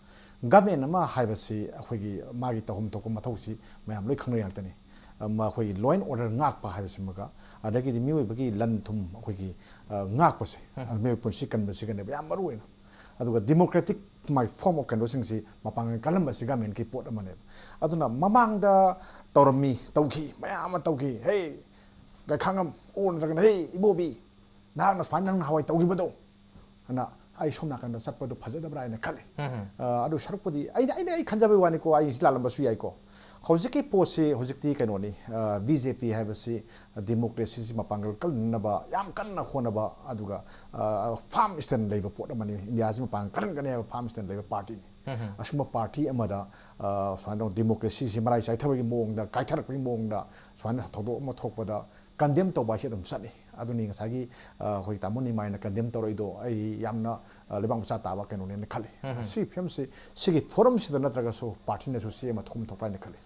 ꯒꯃꯦꯟ ꯑꯃ ꯍꯥꯏꯕꯁꯤ ꯑꯩꯈꯣꯏꯒꯤ ꯃꯥꯒꯤ ꯇꯧꯐꯝ ꯊꯣꯛꯄ ꯃꯊꯧꯁꯤ ꯃꯌꯥꯝ ꯂꯣꯏ ꯈꯪꯅꯔꯤ ꯉꯥꯛꯇꯅꯤ꯫ ꯑꯃ ꯑꯩꯈꯣꯏꯒꯤ law and order ꯉꯥꯛꯄ ꯍꯥꯏꯕꯁꯤꯃꯒ, ꯑꯗꯒꯤꯗꯤ ꯃꯤꯑꯣꯏꯕꯒꯤ ꯂꯟ ꯊꯨꯝ ꯑꯩꯈꯣꯏꯒꯤ, ꯑ, ꯉꯥꯛꯄꯁꯦ, ꯃꯤꯑꯣꯏ ꯄꯨꯟꯁꯤ ꯀꯟꯕꯁꯤꯒꯅꯦꯕ ꯌꯥꯝ ꯃꯔꯨ ꯑꯣꯏꯅ꯫ ꯑꯗꯨꯒ democratic ꯃꯥꯒꯤ form of ꯀꯩꯅꯣꯁꯤꯡꯁꯤ ꯃꯄꯥꯡꯒꯜ ꯀꯜꯍꯟꯕꯁꯤ ꯒꯃꯦꯟꯒꯤ ꯄꯣꯠ ꯑꯃꯅꯦꯕ꯫ ꯑꯗꯨꯅ ꯃꯃꯥꯡꯗ ꯇꯧꯔꯝꯃꯤ, ꯇꯧꯈꯤ, ꯃꯌꯥꯝ ꯑꯃ ꯇꯧꯈꯤ꯫ "ꯍꯦ ꯒꯥꯏꯈꯥꯡꯉꯝ" ꯑꯣ ꯅꯠꯇ꯭ꯔꯒꯅ "ꯍꯦ ꯏꯕꯣꯕꯤ, ꯅꯍꯥꯛꯅ ꯁꯨꯃꯥꯏꯅ ꯅꯪ ꯅꯍꯥꯟꯋꯥꯏ ꯇꯧꯈꯤꯕꯗꯣ" ꯑꯅ ꯑꯩ ꯁꯣꯝ ꯅꯥꯀꯟꯗ ꯆꯠꯄꯗꯣ ꯐꯖꯗꯕ꯭ꯔꯥ ꯍꯥꯏꯅ ꯈꯜꯂꯤ꯫ ꯑ, ꯑꯗꯨ ꯁꯔꯨꯛꯄꯨꯗꯤ ꯑꯩꯅ, ꯑꯩꯅ ꯑꯩ ꯈꯟꯖꯕꯩ ꯋꯥꯅꯤꯀꯣ, ꯑꯩ ꯁꯤ ꯂꯥꯜꯂꯝꯕꯁꯨ ꯌꯥꯏꯀꯣ꯫ ꯍꯧꯖꯤꯛꯀꯤ ꯄꯣꯠꯁꯤ ꯍꯧꯖꯤꯛꯇꯤ ꯀꯩꯅꯣꯅꯤ, ꯕꯤ ꯖꯦ ꯄꯤ ꯍꯥꯏꯕꯁꯤ ꯗꯤꯃꯣꯀ꯭ꯔꯦꯁꯤꯁꯤ ꯃꯄꯥꯡꯒꯜ ꯀꯜꯅꯅꯕ ꯌꯥꯝ ꯀꯟꯅ ꯍꯣꯠꯅꯕ, ꯑꯗꯨꯒ ꯐꯥꯔꯝ ꯁ꯭ꯇꯦꯟ ꯂꯩꯕ ꯄꯣꯠ ꯑꯃꯅꯤ꯫ ꯏꯟꯗꯤꯌꯥꯁꯤ ꯃꯄꯥꯡꯒꯜ ꯀꯟꯒꯅꯤ ꯍꯥꯏꯕ ꯐꯥꯔꯝ ꯁ꯭ꯇꯦꯟ ꯂꯩꯕ ꯄꯥꯔꯇꯤꯅꯤ꯫ ꯑꯁꯨꯝꯕ ꯄꯥꯔꯇꯤ ꯑꯃꯗ, ꯑ, ꯁꯨꯃꯥꯏꯅ ꯇꯧ ꯗꯤꯃꯣꯀ꯭ꯔꯦꯁꯤꯁꯤ ꯃꯔꯥꯏ ꯆꯥꯏꯊꯕꯒꯤ ꯃꯑꯣꯡꯗ, ꯀꯥꯏꯊꯔꯛꯄꯒꯤ ꯃꯑꯣꯡꯗ ꯁꯨꯃꯥꯏꯅ ꯊꯧꯗꯣꯛ ꯑꯃ ꯊꯣꯛꯄꯗ ꯀꯟꯗꯦꯝ ꯇꯧꯕ ꯍꯥꯏꯁꯤ ꯑꯗꯨꯝ ꯆꯠꯅꯤ꯫ ꯑꯗꯨꯅꯤ ꯉꯁꯥꯏꯒꯤ, ꯑ, ꯑꯩꯈꯣꯏꯒꯤ ꯇꯥꯃꯣ ꯅꯤꯃꯥꯏꯅ ꯀꯟꯗꯦꯝ ꯇꯧꯔꯛꯏꯗꯣ ꯑꯩ ꯌꯥꯝꯅ, ꯑ, ꯂꯩꯕꯥꯛ ꯃꯆꯥ ꯇꯥꯕ ꯀꯩꯅꯣꯅꯦꯅ ꯈꯜꯂꯤ꯫ ꯁꯤ ꯐꯤꯕꯝꯁꯤ ꯁꯤꯒꯤ ꯐꯣꯔꯝꯁꯤꯗ ꯅꯠꯇ꯭ꯔꯒꯁꯨ ꯄꯥꯔꯇꯤꯅꯁꯨ ꯆꯦ ꯑꯃ ꯊꯣꯛꯐꯝ ꯊꯣꯛꯄ꯭ꯔꯥ ꯍꯥꯏꯅ ꯈꯜꯂꯤ꯫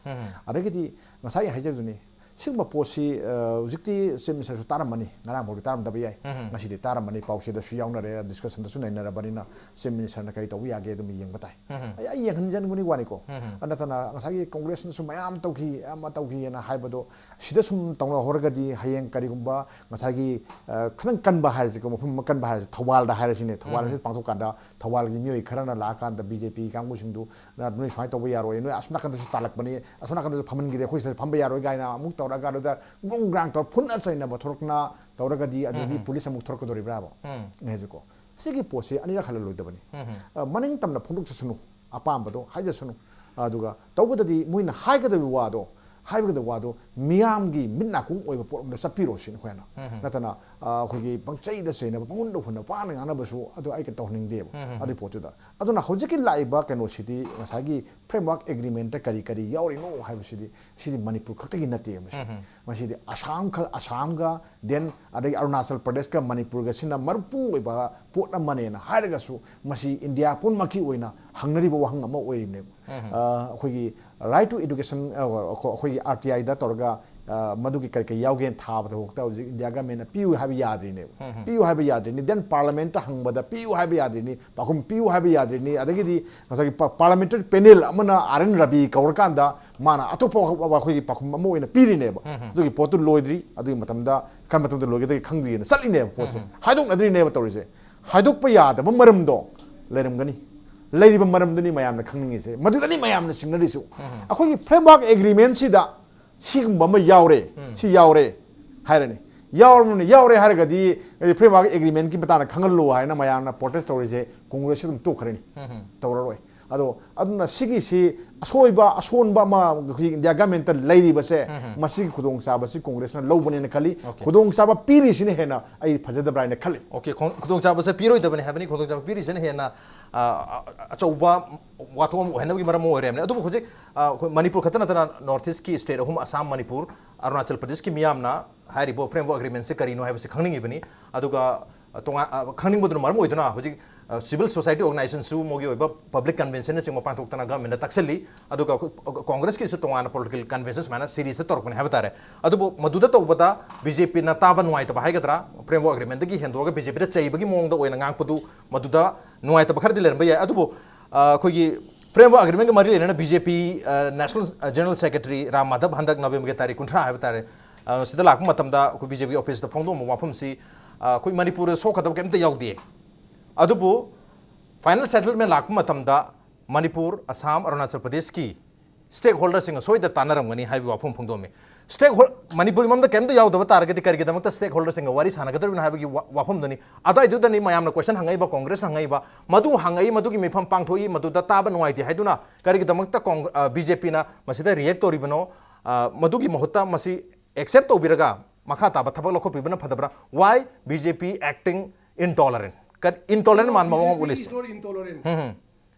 ꯑꯗꯒꯤꯗꯤ ꯉꯁꯥꯏ ꯍꯥꯏꯖꯕꯗꯨꯅꯤ, ꯁꯤꯒꯨꯝꯕ ꯄꯣꯠꯁꯤ, ꯑ, ꯍꯧꯖꯤꯛꯇꯤ Chief Minister ꯁꯨ ꯇꯥꯔꯝꯃꯅꯤ, ꯉꯔꯥꯡ ꯐꯥꯎꯗꯤ ꯇꯥꯔꯝꯗꯕ ꯌꯥꯏ꯫ ꯎꯝ꯫ ꯉꯁꯤꯗꯤ ꯇꯥꯔꯝꯃꯅꯤ, ꯄꯥꯎꯆꯦꯗꯁꯨ ꯌꯥꯎꯅꯔꯦ, discussion ꯗꯁꯨ ꯅꯩꯅꯔꯕꯅꯤꯅ Chief Minister ꯅ ꯀꯔꯤ ꯇꯧꯕ ꯌꯥꯒꯦ ꯑꯗꯨꯝ ꯌꯦꯡꯕ ꯇꯥꯏ꯫ ꯎꯝ꯫ ꯑꯩ, ꯑꯩ ꯌꯦꯡꯍꯟꯖꯅꯤꯡꯕꯒꯤ ꯋꯥꯅꯤꯀꯣ꯫ ꯎꯝ꯫ ꯑꯗꯨ ꯅꯠꯇꯅ ꯉꯁꯥꯏꯒꯤ Congress ꯅꯁꯨ ꯃꯌꯥꯝ ꯇꯧꯈꯤ, ꯑꯃ ꯇꯧꯈꯤꯅ ꯍꯥꯏꯕꯗꯣ ꯁꯤꯗ ꯁꯨꯝ ꯇꯧꯅꯍꯧꯔꯒꯗꯤ ꯍꯌꯦꯡ ꯀꯔꯤꯒꯨꯝꯕ ꯉꯁꯥꯏꯒꯤ, ꯑ, ꯈꯤꯇꯪ ꯀꯟꯕ ꯍꯥꯏꯔꯁꯤꯀꯣ, ꯃꯐꯝ ꯑꯃ ꯀꯟꯕ ꯍꯥꯏꯔꯁꯤ, ꯊꯧꯕꯥꯜꯗ ꯍꯥꯏꯔꯁꯤꯅꯦ, ꯊꯧꯕꯥꯜ ꯎꯝ꯫ ꯑꯁꯤ ꯄꯥꯡꯊꯣꯛꯀꯥꯟꯗ ꯊꯧꯕꯥꯜꯒꯤ ꯃꯤꯑꯣꯏ ꯈꯔꯅ ꯂꯥꯛꯑꯀꯥꯟꯗ BJP ꯀꯥꯡꯕꯨꯁꯤꯡꯗꯨ ꯅ ꯅꯣꯏ ꯁꯨꯃꯥꯏꯅ ꯇꯧꯕ ꯌꯥꯔꯣꯏ, ꯅꯣꯏ ꯑꯁꯣꯝ ꯅꯥꯀꯟꯗꯁꯨ ꯇꯥꯜꯂꯛꯄꯅꯤ, ꯑꯁꯣꯝ ꯅꯥꯀꯟꯗꯁꯨ ꯐꯝꯍꯟꯈꯤꯗꯦ, ꯑꯩꯈꯣꯏ ꯁꯤꯗ ꯐꯝꯕ ꯌꯥꯔꯣꯏ ꯀꯥꯏꯅ ꯑꯃꯨꯛ ꯇꯧꯔꯀꯥꯟꯗꯨꯗ ꯒ꯭ꯔꯨꯡ ꯒ꯭ꯔꯥꯡ ꯇꯧꯔ ꯐꯨꯅ ꯆꯩꯅꯕ ꯊꯣꯛꯂꯛꯅ ꯇꯧꯔꯒꯗꯤ ꯑꯗꯨꯗꯤ ꯎꯝ꯫ ꯄꯨꯂꯤꯁ ꯑꯃꯨꯛ ꯊꯣꯔꯛꯀꯗꯣꯔꯤꯕ꯭ꯔꯥꯕ? ꯎꯝ꯫ ꯑꯩ ꯍꯥꯏꯁꯦꯀꯣ, ꯁꯤꯒꯤ ꯄꯣꯠꯁꯤ ꯑꯅꯤꯔꯛ ꯍꯜꯂꯜꯂꯣꯏꯗꯕꯅꯤ꯫ ꯎꯝ꯫ ꯑ, ꯃꯅꯤꯡ ꯇꯝꯅ ꯐꯣꯡꯗꯣꯛꯆꯁꯅꯨ, ꯑꯄꯥꯝꯕꯗꯣ ꯍꯥꯏꯖꯁꯅꯨ꯫ ꯑꯗꯨꯒ ꯇꯧꯕꯗꯗꯤ ꯃꯣꯏꯅ ꯍꯥꯏꯒꯗꯕ ꯋꯥꯗꯣ, ꯍꯥꯏꯒꯗꯕ ꯋꯥꯗꯣ ꯃꯤꯌꯥꯝꯒꯤ ꯃꯤꯠ ꯅꯥꯀꯣꯡ ꯑꯣꯏꯕ ꯄꯣꯠ ꯑꯃꯗ ꯆꯠꯄꯤꯔꯣ ꯁꯤꯅꯤ ꯑꯩꯈꯣꯏꯅ꯫ ꯎꯝ꯫ ꯅꯠꯇꯅ, ꯑ, ꯑꯩꯈꯣꯏꯒꯤ ꯄꯪꯆꯩꯗ ꯆꯩꯅꯕ, ꯄꯪꯍꯨꯟꯗ ꯍꯨꯟꯅꯕ, ꯄꯥꯅ ꯉꯥꯡꯅꯕꯁꯨ ꯑꯗꯨ ꯑꯩ ꯇꯧꯍꯟꯅꯤꯡꯗꯦꯕ ꯎꯝ꯫ ꯑꯗꯨꯒꯤ ꯄꯣꯠꯇꯨꯗ꯫ ꯑꯗꯨꯅ ꯍꯧꯖꯤꯛꯀꯤ ꯂꯥꯛꯏꯕ ꯀꯩꯅꯣꯁꯤꯗꯤ ꯉꯁꯥꯏꯒꯤ framework agreement ꯇ ꯀꯔꯤ ꯀꯔꯤ ꯌꯥꯎꯔꯤꯅꯣ ꯍꯥꯏꯕꯁꯤꯗꯤ ꯁꯤꯗꯤ ꯃꯅꯤꯄꯨꯔ ꯈꯛꯇꯒꯤ ꯅꯠꯇꯦ ꯃꯁꯤ꯫ ꯎꯝ꯫ ꯃꯁꯤꯗꯤ ꯑꯁꯥꯝ ꯈꯛ, ꯑꯁꯥꯝꯒ, then ꯑꯗꯒꯤ ꯑꯔꯨꯅꯥꯆꯜ ꯄ꯭ꯔꯗꯦꯁꯀ ꯃꯅꯤꯄꯨꯔꯒꯁꯤꯅ ꯃꯔꯨꯞꯄꯨꯡ ꯑꯣꯏꯕ ꯄꯣꯠ ꯑꯃꯅꯦꯅ ꯍꯥꯏꯔꯒꯁꯨ ꯃꯁꯤ ꯏꯟꯗꯤꯌꯥ ꯄꯨꯝꯅꯃꯛꯀꯤ ꯑꯣꯏꯅ ꯍꯪꯅꯔꯤꯕ ꯋꯥꯍꯪ ꯑꯃ ꯑꯣꯏꯔꯤꯕꯅꯦꯕ꯫ ꯎꯝ꯫ ꯑ, ꯑꯩꯈꯣꯏꯒꯤ right to education, ꯑ, ꯑꯩꯈꯣꯏꯒꯤ RTI ꯗ ꯇꯧꯔꯒ, ꯑ, ꯃꯗꯨꯒꯤ ꯀꯔꯤ ꯀꯔꯤ ꯌꯥꯎꯒꯦꯅ ꯊꯥꯕꯗ ꯐꯥꯎꯗ ꯍꯧꯖꯤꯛ ꯏꯟꯗꯤꯌꯥ government ꯅ ꯄꯤꯌꯨ ꯍꯥꯏꯕ ꯌꯥꯗ꯭ꯔꯤꯅꯦꯕ꯫ ꯎꯝ꯫ ꯄꯤꯌꯨ ꯍꯥꯏꯕ ꯌꯥꯗ꯭ꯔꯤꯅꯤ, then parliament ꯇ ꯍꯪꯕꯗ ꯄꯤꯌꯨ ꯍꯥꯏꯕ ꯌꯥꯗ꯭ꯔꯤꯅꯤ, ꯄꯥꯎꯈꯨꯝ ꯄꯤꯌꯨ ꯍꯥꯏꯕ ꯌꯥꯗ꯭ꯔꯤꯅꯤ, ꯑꯗꯒꯤꯗꯤ ꯉꯁꯥꯏꯒꯤ ꯄ-, parliamentary panel ꯑꯃꯅ R N Ravi ꯀꯧꯔꯀꯥꯟꯗ ꯃꯥꯅ ꯑꯇꯣꯞꯄ ꯑꯩꯈꯣꯏꯒꯤ ꯄꯥꯎꯈꯨꯝ ꯑꯃ ꯑꯣꯏꯅ ꯄꯤꯔꯤꯅꯦꯕ꯫ ꯎꯝ꯫ ꯑꯗꯨꯒꯤ ꯄꯣꯠꯇꯨ ꯂꯣꯏꯗ꯭ꯔꯤ, ꯑꯗꯨꯒꯤ ꯃꯇꯝꯗ ꯀꯔꯝꯕ ꯃꯇꯝꯗ ꯂꯣꯏꯒꯗꯒꯦ ꯈꯪꯗ꯭ꯔꯤꯅ ꯆꯠꯂꯤꯅꯦꯕ ꯄꯣꯠꯁꯦ꯫ ꯎꯝ꯫ ꯍꯥꯏꯗꯣꯛꯅꯗ꯭ꯔꯤꯅꯦꯕ ꯇꯧꯔꯤꯁꯦ꯫ ꯍꯥꯏꯗꯣꯛꯄ ꯌꯥꯗꯕ ꯃꯔꯝꯗꯣ ꯂꯩꯔꯝꯒꯅꯤ꯫ ꯂꯩꯔꯤꯕ ꯃꯔꯝꯗꯨꯅꯤ ꯃꯌꯥꯝꯅ ꯈꯪꯅꯤꯡꯉꯤꯁꯦ, ꯃꯗꯨꯗꯅꯤ ꯃꯌꯥꯝꯅ ꯆꯤꯡꯅꯔꯤꯁꯨ꯫ ꯎꯝ꯫ ꯑꯩꯈꯣꯏꯒꯤ framework agreement ꯁꯤꯗ ꯁꯤꯒꯨꯝꯕ ꯑꯃ ꯌꯥꯎꯔꯦ, ꯎꯝ꯫ ꯁꯤ ꯌꯥꯎꯔꯦ ꯍꯥꯏꯔꯅꯤ꯫ ꯌꯥꯎꯔꯕꯅꯤꯅ, ꯌꯥꯎꯔꯦ ꯍꯥꯏꯔꯒꯗꯤ framework agreement ꯀꯤ ꯃꯇꯥꯡꯗ ꯈꯪꯍꯜꯂꯨ ꯍꯥꯏꯅ ꯃꯌꯥꯝꯅ protest ꯇꯧꯔꯤꯁꯦ ꯀꯣꯡꯒ꯭ꯔꯦꯁꯁꯤ ꯑꯗꯨꯝ ꯇꯣꯛꯈ꯭ꯔꯅꯤ꯫ ꯎꯝ꯫ ꯇꯧꯔꯔꯣꯏ꯫ ꯑꯗꯣ ꯑꯗꯨꯅ ꯁꯤꯒꯤꯁꯤ ꯑꯁꯣꯏꯕ, ꯑꯁꯣꯟꯕ ꯑꯃ ꯍꯧꯖꯤꯛ ꯏꯟꯗꯤꯌꯥ government ꯇ ꯂꯩꯔꯤꯕꯁꯦ, ꯎꯝ꯫ ꯃꯁꯤꯒꯤ ꯈꯨꯗꯣꯡꯆꯥꯕꯁꯤ ꯀꯣꯡꯒ꯭ꯔꯦꯁꯅ ꯂꯧꯕꯅꯦꯅ ꯈꯜꯂꯤ꯫ Okay꯫ ꯈꯨꯗꯣꯡꯆꯥꯕ ꯄꯤꯔꯤꯁꯤꯅ ꯍꯦꯟꯅ ꯑꯩ ꯐꯖꯗꯕ꯭ꯔꯥ ꯍꯥꯏꯅ ꯈꯜꯂꯤ꯫ Okay, ꯈꯣꯡ-, ꯈꯨꯗꯣꯡꯆꯥꯕꯁꯦ ꯄꯤꯔꯣꯏꯗꯕꯅꯤ ꯍꯥꯏꯕꯅꯤ, ꯈꯨꯗꯣꯡꯆꯥꯕ ꯄꯤꯔꯤꯁꯤꯅ ꯍꯦꯟꯅ, ꯑ, ꯑ, ꯑꯆꯧꯕ ꯋꯥꯊꯣꯛ ꯑꯃ ꯑꯣꯏꯍꯟꯅꯕꯒꯤ ꯃꯔꯝ ꯑꯃ ꯑꯣꯏꯔꯦ ꯍꯥꯏꯕꯅꯤ꯫ ꯑꯗꯨꯕꯨ ꯍꯧꯖꯤꯛ, ꯑ, ꯑꯩꯈꯣꯏ ꯃꯅꯤꯄꯨꯔ ꯈꯛꯇ ꯅꯠꯇꯅ North East ꯀꯤ state ꯑꯍꯨꯝ, ꯑꯁꯥꯝ, ꯃꯅꯤꯄꯨꯔ, ꯑꯔꯨꯅꯥꯆꯜ ꯄ꯭ꯔꯗꯦꯁꯀꯤ ꯃꯤꯌꯥꯝꯅ ꯍꯥꯏꯔꯤꯕ framework agreement ꯁꯦ ꯀꯔꯤꯅꯣ ꯍꯥꯏꯕꯁꯤ ꯈꯪꯅꯤꯡꯉꯤꯕꯅꯤ꯫ ꯑꯗꯨꯒ, ꯑ, ꯇꯣꯉꯥꯟ-, ꯑ, ꯈꯪꯅꯤꯡꯕꯗꯨꯅ ꯃꯔꯝ ꯑꯣꯏꯗꯨꯅ ꯍꯧꯖꯤꯛ, ꯁꯤꯚꯤꯜ ꯁꯣꯁꯥꯏꯇꯤ ꯑꯣꯔꯒꯅꯥꯏꯖꯦꯁꯟꯁꯨ ꯃꯣꯏꯒꯤ ꯑꯣꯏꯕ ꯄꯕ꯭ꯂꯤꯛ ꯀꯟꯚꯦꯟꯁꯟꯅꯆꯤꯡꯕ ꯄꯥꯡꯊꯣꯛꯇꯅ ꯒꯚꯔꯟꯃꯦꯟꯗ ꯇꯛꯁꯜꯂꯤ꯫ ꯑꯗꯨꯒ ꯑꯩꯈꯣꯏ ꯀꯣꯡꯒ꯭ꯔꯦꯁꯀꯤꯁꯨ ꯇꯣꯉꯥꯟꯅ ꯄꯣꯂꯤꯇꯤꯀꯦꯜ ꯀꯟꯚꯦꯟꯁꯟ ꯁꯨꯃꯥꯏꯅ ꯁꯤꯔꯤꯁꯇ ꯇꯧꯔꯛꯄꯅꯦ ꯍꯥꯏꯕ ꯇꯥꯔꯦ꯫ ꯑꯗꯨꯕꯨ ꯃꯗꯨꯗ ꯇꯧꯕꯗ ꯕꯤ ꯖꯦ ꯄꯤꯅ ꯇꯥꯕ ꯅꯨꯡꯉꯥꯏꯇꯕ ꯍꯥꯏꯒꯗ꯭ꯔꯥ, ꯐ꯭ꯔꯦꯝꯋꯔꯛ ꯑꯦꯒ꯭ꯔꯤꯃꯦꯟꯗꯒꯤ ꯍꯦꯟꯗꯣꯛꯑꯒ ꯕꯤ ꯖꯦ ꯄꯤꯗ ꯆꯩꯕꯒꯤ ꯃꯑꯣꯡꯗ ꯑꯣꯏꯅ ꯉꯥꯡꯄꯗꯨ, ꯃꯗꯨꯗ ꯅꯨꯡꯉꯥꯏꯇꯕ ꯈꯔꯗꯤ ꯂꯩꯔꯝꯕ ꯌꯥꯏ꯫ ꯑꯗꯨꯕꯨ ꯑ, ꯑꯩꯈꯣꯏꯒꯤ ꯐ꯭ꯔꯦꯝꯋꯔꯛ ꯑꯦꯒ꯭ꯔꯤꯃꯦꯟꯒ ꯃꯔꯤ ꯂꯩꯅꯅ ꯕꯤ ꯖꯦ ꯄꯤ national general secretary Ram Madhab ꯍꯟꯗꯛ ꯅꯕꯦꯝꯕꯔꯒꯤ ꯇꯥꯔꯤꯛ ꯀꯨꯟꯊ꯭ꯔꯥ ꯍꯥꯏꯕ ꯇꯥꯔꯦ, ꯑ, ꯁꯤꯗ ꯂꯥꯛꯄ ꯃꯇꯝꯗ ꯑꯩꯈꯣꯏ ꯕꯤ ꯖꯦ ꯄꯤ ꯑꯣꯐꯤꯁꯇ ꯐꯣꯡꯗꯣꯛꯑꯝꯕ ꯋꯥꯐꯝꯁꯤ, ꯑ, ꯑꯩꯈꯣꯏ ꯃꯅꯤꯄꯨꯔꯗ ꯁꯣꯛꯀꯗꯕ ꯀꯩꯝꯇ ꯌꯥꯎꯗꯦ꯫ ꯑꯗꯨꯕꯨ ꯐꯥꯏꯅꯦꯜ ꯁꯦꯇꯜꯃꯦꯟ ꯂꯥꯛꯄ ꯃꯇꯝꯗ ꯃꯅꯤꯄꯨꯔ, ꯑꯁꯥꯝ, ꯑꯔꯨꯅꯥꯆꯜ ꯄ꯭ꯔꯗꯦꯁꯀꯤ ꯁ꯭ꯇꯦꯛ ꯍꯣꯜꯗꯔꯁꯤꯡꯒ ꯁꯣꯏꯗ ꯇꯥꯟꯅꯔꯝꯒꯅꯤ ꯍꯥꯏꯕꯒꯤ ꯋꯥꯐꯝ ꯐꯣꯡꯗꯣꯛꯑꯝꯃꯤ꯫ ꯁ꯭ꯇꯦꯛ ꯍꯣꯜ-, ꯃꯅꯤꯄꯨꯔꯒꯤ ꯃꯔꯝꯗ ꯀꯩꯝꯇ ꯌꯥꯎꯗꯕ ꯇꯥꯔꯒꯗꯤ ꯀꯔꯤꯒꯤꯗꯃꯛꯇ ꯁ꯭ꯇꯦꯛ ꯍꯣꯜꯗꯔꯁꯤꯡꯒ ꯋꯥꯔꯤ ꯁꯥꯟꯅꯒꯗꯧꯔꯤꯕꯅꯣ ꯍꯥꯏꯕꯒꯤ ꯋꯥ-, ꯋꯥꯐꯝꯗꯨꯅꯤ꯫ ꯑꯗꯨꯋꯥꯏꯗꯨꯗꯅꯤ ꯃꯌꯥꯝꯅ ꯀꯣꯏꯁꯟ ꯍꯪꯉꯛꯏꯕ, ꯀꯣꯡꯒ꯭ꯔꯦꯁꯅ ꯍꯪꯉꯛꯏꯕ, ꯃꯗꯨ ꯍꯪꯉꯛꯏ, ꯃꯗꯨꯒꯤ ꯃꯤꯐꯝ ꯄꯥꯡꯊꯣꯛꯏ, ꯃꯗꯨꯗ ꯇꯥꯕ ꯅꯨꯡꯉꯥꯏꯇꯦ ꯍꯥꯏꯗꯨꯅ ꯀꯔꯤꯒꯤꯗꯃꯛꯇ ꯀꯣꯡ-, ꯑ, ꯕꯤ ꯖꯦ ꯄꯤꯅ ꯃꯁꯤꯗ ꯔꯤꯌꯦꯛ ꯇꯧꯔꯤꯕꯅꯣ? ꯑ, ꯃꯗꯨꯒꯤ ꯃꯍꯨꯠꯇ ꯃꯁꯤ ꯑꯦꯛꯁꯦꯞ ꯇꯧꯕꯤꯔꯒ ꯃꯈꯥ ꯇꯥꯕ ꯊꯕꯛ ꯂꯧꯈꯠꯄꯤꯕꯅ ꯐꯗꯕ꯭ꯔꯥ? Why B J P acting intolerant? ꯀ-, intolerant ꯃꯥꯟꯕ ꯃꯑꯣꯡ ꯎꯠꯂꯤꯁꯤ꯫ Intolerant꯫ ꯎꯝ, ꯎꯝ꯫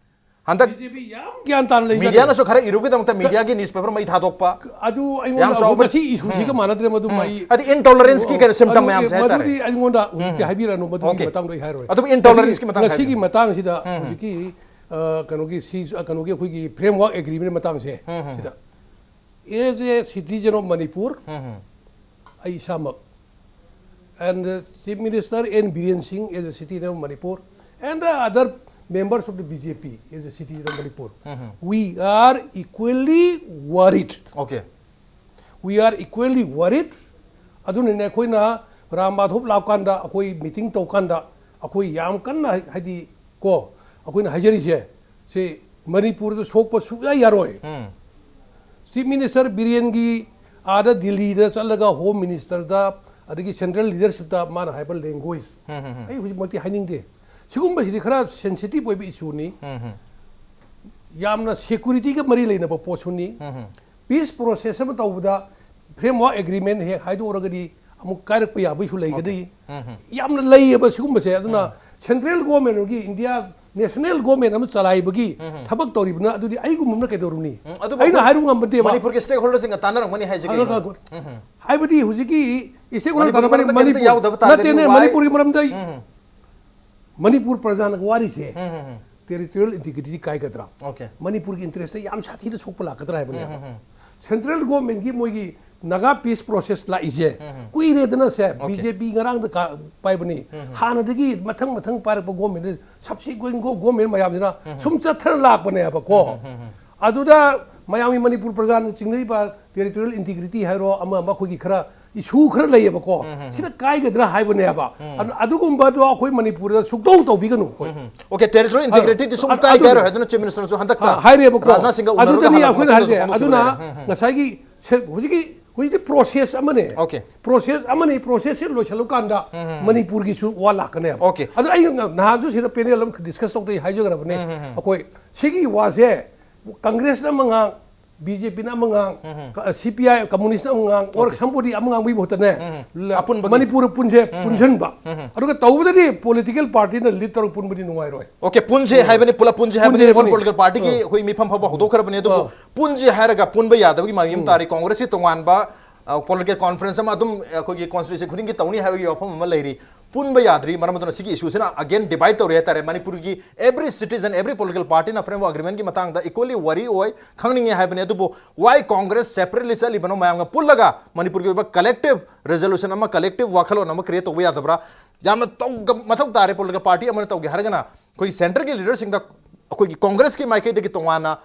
ꯍꯟꯗꯛ ꯕꯤ ꯖꯦ ꯄꯤ ꯌꯥꯝ ꯒ꯭ꯌꯥꯟ ꯇꯥꯅ ꯂꯩꯖꯥꯠꯅꯤ꯫ ꯃꯤꯗꯤꯌꯥꯅꯁꯨ ꯈꯔ ꯏꯔꯨꯒꯤꯗꯃꯛꯇ ꯃꯤꯗꯤꯌꯥꯒꯤ ꯅ꯭ꯌꯨꯁꯄꯦꯄꯔ ꯃꯩ ꯊꯥꯗꯣꯛꯄ꯫ ꯑꯗꯨ ꯑꯩꯉꯣꯟꯗ ꯌꯥꯝ ꯆꯥꯎꯕ꯫ ꯉꯁꯤ ꯏꯁꯨꯁꯤꯒ ꯎꯝ꯫ ꯃꯥꯟꯅꯗ꯭ꯔꯦ, ꯃꯗꯨ ꯎꯝ꯫ ꯃꯩ ꯍꯥꯏꯗꯤ intolerance ꯀꯤ ꯀꯩꯅꯣ symptom ꯃꯗꯨꯒꯤ, ꯃꯌꯥꯝꯁꯦ ꯍꯥꯏꯇꯥꯔꯦ꯫ ꯃꯗꯨꯗꯤ ꯑꯩꯉꯣꯟꯗ ꯍꯧꯖꯤꯛꯇꯤ ꯎꯝ꯫ ꯍꯥꯏꯕꯤꯔꯛꯑꯅꯨ, ꯃꯗꯨꯒꯤ OK꯫ ꯃꯇꯥꯡꯗꯣ ꯑꯩ ꯍꯥꯏꯔꯣꯏ꯫ ꯑꯗꯨꯕꯨ intolerance ꯀꯤ ꯃꯇꯥꯡ ꯉꯁꯤꯒꯤ ꯍꯥꯏꯕꯤꯌꯨ꯫ ꯃꯇꯥꯡꯁꯤꯗ ꯎꯝ꯫ ꯍꯧꯖꯤꯛꯀꯤ, ꯑ, ꯀꯩꯅꯣꯒꯤ ꯁꯤ, ꯑ, ꯀꯩꯅꯣꯒꯤ ꯑꯩꯈꯣꯏꯒꯤ framework agreement ꯃꯇꯥꯡꯁꯦ ꯎꯝ꯫ ꯁꯤꯗ, as a citizen of Manipur, ꯎꯝ꯫ ꯑꯩ ꯏꯁꯥꯃꯛ, and, uh, Chief Minister N Biren Singh as a citizen of Manipur, and the other members of the B J P as a citizen of Manipur, um. We are equally worried. OK꯫ We are equally worried. ꯑꯗꯨꯅꯅꯦ ꯑꯩꯈꯣꯏꯅ ꯔꯥꯝ ꯃꯥꯙꯕ ꯂꯥꯛꯀꯥꯟꯗ, ꯑꯩꯈꯣꯏ meeting ꯇꯧꯀꯥꯟꯗ, ꯑꯩꯈꯣꯏ ꯌꯥꯝ ꯀꯟꯅ ꯍꯥꯏ-, ꯍꯥꯏꯗꯤ ꯀꯣ, ꯑꯩꯈꯣꯏꯅ ꯍꯥꯏꯖꯔꯤꯁꯦ, ꯁꯤ ꯃꯅꯤꯄꯨꯔꯗ ꯁꯣꯛꯄ ꯁꯨꯛꯌꯥ ꯌꯥꯔꯣꯏ꯫ ꯎꯝ꯫ Chief Minister ꯕꯤꯔꯦꯟꯒꯤ ꯑꯥꯗ ꯗꯤꯜꯂꯤꯗ ꯆꯠꯂꯒ Home Minister ꯗ, ꯑꯗꯒꯤ central leadership ꯇ ꯃꯥꯅ ꯍꯥꯏꯕ language, ꯎꯝ, ꯎꯝ, ꯎꯝ꯫ ꯑꯩ ꯍꯧꯖꯤꯛꯃꯛꯇꯤ ꯍꯥꯏꯅꯤꯡꯗꯦ꯫ ꯁꯤꯒꯨꯝꯕꯁꯤꯗꯤ ꯈꯔ sensitive ꯑꯣꯏꯕ issue ꯅꯤ꯫ ꯎꯝ, ꯎꯝ꯫ ꯌꯥꯝꯅ security ꯒ ꯃꯔꯤ ꯂꯩꯅꯕ ꯄꯣꯠꯁꯨꯅꯤ꯫ ꯎꯝ, ꯎꯝ꯫ Peace process ꯑꯃ ꯇꯧꯕꯗ framework agreement ꯍꯦꯛ ꯍꯥꯏꯗꯣꯛꯎꯔꯒꯗꯤ ꯑꯃꯨꯛ ꯀꯥꯏꯔꯛꯄ ꯌꯥꯕꯒꯤꯁꯨ ꯂꯩꯒꯅꯤ꯫ OK꯫ ꯎꯝ, ꯎꯝ꯫ ꯌꯥꯝꯅ ꯂꯩꯌꯦꯕ ꯁꯤꯒꯨꯝꯕꯁꯦ꯫ ꯑꯗꯨꯅ ꯎꯝ꯫ Central government ꯒꯤ India national government ꯑꯃ ꯆꯂꯥꯏꯕꯒꯤ ꯎꯝ, ꯎꯝ꯫ ꯊꯕꯛ ꯇꯧꯔꯤꯕꯅ ꯑꯗꯨꯗꯤ ꯑꯩꯒꯨꯝꯕꯅ ꯀꯩꯗꯧꯔꯨꯅꯤ? ꯎꯝ, ꯑꯗꯨꯕꯨ ꯑꯩꯅ ꯑꯩꯈꯣꯏ ꯍꯥꯏꯔꯨ ꯉꯝꯕꯗꯦꯕ꯫ ꯃꯅꯤꯄꯨꯔꯒꯤ stakeholder ꯁꯤꯡꯒ ꯇꯥꯟꯅꯔꯝꯒꯅꯤ ꯍꯥꯏꯁꯦ ꯑꯗꯣ ꯀꯩꯒꯤꯅꯣ? ꯉꯥꯏꯈꯣ꯫ ꯎꯝ, ꯎꯝ꯫ ꯍꯥꯏꯕꯗꯤ ꯍꯧꯖꯤꯛꯀꯤ stakeholder ꯃꯅꯤꯄꯨꯔꯒꯤ ꯇꯥꯟꯅꯕ ꯃꯔꯝꯗ ꯀꯩꯝꯇ ꯃꯅꯤꯄꯨꯔ ꯌꯥꯎꯗꯕ ꯇꯥꯔꯒꯗꯤ ꯅꯠꯇꯦꯅꯦ, why? ꯃꯅꯤꯄꯨꯔꯒꯤ ꯃꯔꯝꯗ ꯎꯝ, ꯎꯝ꯫ ꯃꯅꯤꯄꯨꯔ ꯄ꯭ꯔꯖꯥꯅ ꯋꯥꯔꯤꯁꯦ ꯇꯦꯔꯤꯇꯣꯔꯤꯌꯦꯜ ꯏꯟꯇꯤꯒ꯭ꯔꯤꯇꯤ ꯀꯥꯏꯒꯗ꯭ꯔꯥ, ꯑꯣꯀꯦ꯫ ꯃꯅꯤꯄꯨꯔꯒꯤ ꯏꯟꯇꯔꯦꯁꯇ ꯌꯥꯝ ꯁꯥꯊꯤꯅ ꯁꯣꯛꯄ ꯂꯥꯛꯀꯗ꯭ꯔꯥ ꯍꯥꯏꯕꯅꯦꯕ꯫ ꯁꯦꯟꯇ꯭ꯔꯦꯜ ꯒꯣꯔꯃꯦꯟꯒꯤ ꯃꯣꯏꯒꯤ ꯅꯥꯒꯥ ꯄꯤꯁ ꯄ꯭ꯔꯣꯁꯦꯁ ꯂꯥꯛꯏꯁꯦ ꯀꯨꯏꯔꯦꯗꯅ ꯁꯦ꯫ ꯑꯣꯀꯦ꯫ ꯕꯤ ꯖꯦ ꯄꯤ ꯉꯔꯥꯡꯗ ꯀꯥ-, ꯄꯥꯏꯕꯅꯤ꯫ ꯍꯥꯟꯅꯗꯒꯤ ꯃꯊꯪ ꯃꯊꯪ ꯄꯥꯏꯔꯛꯄ ꯒꯣꯔꯃꯦꯟ, ꯁꯕꯁꯤꯀ꯭ꯋꯦꯟ ꯒꯣ-, ꯒꯣꯔꯃꯦꯟ ꯃꯌꯥꯝꯁꯤꯅ ꯁꯨꯝ ꯆꯠꯊꯔ ꯂꯥꯛꯄꯅꯦꯕꯀꯣ꯫ ꯑꯗꯨꯗ ꯃꯌꯥꯝꯒꯤ, ꯃꯅꯤꯄꯨꯔ ꯄ꯭ꯔꯖꯥꯅ ꯆꯤꯡꯅꯔꯤꯕ ꯇꯦꯔꯤꯇꯣꯔꯤꯌꯦꯜ ꯏꯟꯇꯤꯒ꯭ꯔꯤꯇꯤ ꯍꯥꯏꯔꯣ, ꯑꯃ ꯑꯃ ꯑꯩꯈꯣꯏꯒꯤ ꯈꯔ ꯏꯁꯨ ꯈꯔ ꯂꯩꯌꯦꯕꯀꯣ꯫ ꯁꯤꯅ ꯀꯥꯏꯒꯗ꯭ꯔꯥ ꯍꯥꯏꯕꯅꯦꯕ꯫ ꯑꯗꯨ, ꯑꯗꯨꯒꯨꯝꯕꯗꯣ ꯑꯩꯈꯣꯏ ꯃꯅꯤꯄꯨꯔꯗ ꯁꯨꯛꯇꯧ ꯇꯧꯕꯤꯒꯅꯨ ꯑꯩꯈꯣꯏ꯫ ꯑꯣꯀꯦ, ꯇꯦꯔꯤꯇꯣꯔꯤꯌꯦꯜ ꯏꯟꯇꯤꯒ꯭ꯔꯤꯇꯤꯗꯤ ꯁꯨꯝ ꯑꯗꯨ, ꯀꯥꯏ ꯑꯗꯨꯅꯤ꯫ ꯀꯥꯏꯔꯣꯏ ꯍꯥꯏꯗꯨꯅ ꯆꯤꯐ ꯃꯤꯅꯤꯁꯇꯔꯁꯨ ꯍꯟꯗꯛꯇ ꯑ, ꯍꯥꯏꯔꯦꯕꯀꯣ꯫ ꯔꯥꯖꯅꯥꯊ ꯁꯤꯡꯒ ꯎꯅꯔꯒ ꯑꯗꯨꯗꯅꯤ ꯍꯜꯂꯛꯄ ꯑꯩꯈꯣꯏꯅ ꯍꯥꯏꯔꯤꯁꯦ꯫ ꯃꯇꯝꯗ ꯑꯗꯨꯅ ꯐꯣꯡꯗꯣꯛꯈꯤꯕꯅꯦ꯫ ꯉꯁꯥꯏꯒꯤ ꯁꯦ-, ꯍꯧꯖꯤꯛꯀꯤ, ꯍꯧꯖꯤꯛꯇꯤ ꯄ꯭ꯔꯣꯁꯦꯁ ꯑꯃꯅꯦ꯫ ꯑꯣꯀꯦ꯫ ꯄ꯭ꯔꯣꯁꯦꯁ ꯑꯃꯅꯤ, ꯄ꯭ꯔꯣꯁꯦꯁꯁꯦ ꯂꯣꯏꯁꯤꯜꯂꯀꯥꯟꯗ ꯃꯅꯤꯄꯨꯔꯒꯤꯁꯨ ꯋꯥ ꯂꯥꯛꯀꯅꯦꯕ꯫ ꯑꯣꯀꯦ꯫ ꯑꯗꯣ ꯑꯩ ꯅ-, ꯅꯍꯥꯟꯁꯨ ꯁꯤꯗ ꯄꯦꯅꯦꯜ ꯑꯃ ꯗꯤꯁꯀꯁ ꯇꯧꯗꯩ ꯍꯥꯏꯖꯈ꯭ꯔꯕꯅꯦ꯫ ꯑꯩꯈꯣꯏ ꯁꯤꯒꯤ ꯋꯥꯁꯦ ꯀꯪꯒ꯭ꯔꯦꯁꯅ ꯑꯃ ꯉꯥꯡ, ꯕꯤ ꯖꯦ ꯄꯤꯅ ꯑꯃ ꯉꯥꯡ, ꯁꯤ ꯄꯤ ꯑꯥꯏ ꯀꯝꯃꯨꯅꯤꯁ꯭ꯠꯅ ꯑꯃ ꯉꯥꯡ, ꯑꯣꯔ ꯁꯝꯕꯣꯗꯤ ꯑꯃ ꯉꯥꯡꯕꯒꯤ ꯃꯍꯨꯠꯇꯅꯦ, ꯂ-, ꯑꯄꯨꯟꯕꯒꯤ꯫ ꯃꯅꯤꯄꯨꯔ ꯄꯨꯟꯁꯦ ꯄꯨꯟꯁꯤꯟꯕ꯫ ꯑꯗꯨꯒ ꯇꯧꯕꯗꯗꯤ ꯄꯣꯂꯤꯇꯤꯀꯦꯜ ꯄꯥꯔꯇꯤꯅ ꯂꯤꯗ ꯇꯧꯔꯒ ꯄꯨꯟꯕꯗꯤ ꯅꯨꯡꯉꯥꯏꯔꯣꯏ꯫ ꯑꯣꯀꯦ, ꯄꯨꯟꯁꯦ ꯍꯥꯏꯕꯅꯤ, ꯄꯨꯂꯞ ꯄꯨꯟꯁꯦ ꯍꯥꯏꯕꯅꯤ꯫ ꯄꯨꯟꯁꯦ ꯑꯣꯜ ꯍꯥꯏꯕꯅꯤ꯫ ꯄꯣꯂꯤꯇꯤꯀꯦꯜ ꯄꯥꯔꯇꯤꯒꯤ ꯑ꯫ ꯑꯩꯈꯣꯏ ꯃꯤꯐꯝ ꯐꯝꯕ ꯍꯧꯗꯣꯛꯈ꯭ꯔꯕꯅꯤ꯫ ꯑꯗꯨꯕꯨ ꯑ꯫ ꯄꯨꯟꯁꯦ ꯍꯥꯏꯔꯒ ꯄꯨꯟꯕ ꯌꯥꯗꯕꯒꯤ ꯃꯥꯒꯤ ꯑꯃ ꯇꯥꯔꯤ꯫ ꯀꯣꯡꯒ꯭ꯔꯦꯁꯀꯤ ꯇꯣꯉꯥꯟꯕ, ꯑ, ꯄꯣꯂꯤꯇꯤꯀꯦꯜ ꯀꯣꯟꯐ꯭ꯔꯦꯟꯁ ꯑꯃ ꯑꯗꯨꯝ ꯑꯩꯈꯣꯏꯒꯤ ꯀꯣꯟꯁꯇꯤꯇ꯭ꯌꯨꯟꯁꯤ ꯈꯨꯗꯤꯡꯒꯤ ꯇꯧꯅꯤ ꯍꯥꯏꯕꯒꯤ ꯋꯥꯐꯝ ꯑꯃ ꯂꯩꯔꯤ꯫ ꯄꯨꯟꯕ ꯌꯥꯗ꯭ꯔꯤ꯫ ꯃꯔꯝ ꯑꯗꯨꯅ ꯁꯤꯒꯤ ꯏꯁꯨꯁꯤꯅ ꯑꯒꯦꯟ ꯗꯤꯚꯥꯏꯗ ꯇꯧꯔꯤ ꯍꯥꯏꯇꯥꯔꯦ꯫ ꯃꯅꯤꯄꯨꯔꯒꯤ every citizen, every political party ꯅ ꯐ꯭ꯔꯦꯝꯋꯥꯔꯛ ꯑꯦꯒ꯭ꯔꯤꯃꯦꯟꯒꯤ ꯃꯇꯥꯡꯗ ꯏꯀ꯭ꯋꯦꯂꯤ ꯋꯥꯔꯤ ꯑꯣꯏ, ꯈꯪꯅꯤꯡꯉꯦ ꯍꯥꯏꯕꯅꯤ꯫ ꯑꯗꯨꯕꯨ why ꯀꯣꯡꯒ꯭ꯔꯦꯁ ꯁꯦꯄꯔꯦꯠꯂꯤ ꯆꯠꯂꯤꯕꯅꯣ? ꯃꯌꯥꯝꯒ ꯄꯨꯜꯂꯒ ꯃꯅꯤꯄꯨꯔꯒꯤ ꯑꯣꯏꯕ ꯀꯂꯦꯛꯇꯤꯚ ꯔꯤꯖꯣꯂꯨꯁꯟ ꯑꯃ, ꯀꯂꯦꯛꯇꯤꯚ ꯋꯥꯈꯜꯂꯣꯟ ꯑꯃ ꯀ꯭ꯔꯤꯌꯦꯠ ꯇꯧꯕ ꯌꯥꯗꯕ꯭ꯔꯥ? ꯌꯥꯝꯅ ꯇꯧꯒ-, ꯃꯊꯧ ꯇꯥꯔꯦ꯫ ꯄꯣꯂꯤꯇꯤꯀꯦꯜ ꯄꯥꯔꯇꯤ ꯑꯃꯅ ꯇꯧꯒꯦ ꯍꯥꯏꯔꯒꯅ ꯑꯩꯈꯣꯏꯒꯤ ꯁꯦꯟꯇꯔꯒꯤ ꯂꯤꯗꯔꯁꯤꯡꯗ ꯑꯩꯈꯣꯏꯒꯤ ꯀꯣꯡꯒ꯭ꯔꯦꯁꯀꯤ ꯃꯥꯏꯀꯩꯗꯒꯤ ꯇꯣꯉꯥꯟꯅ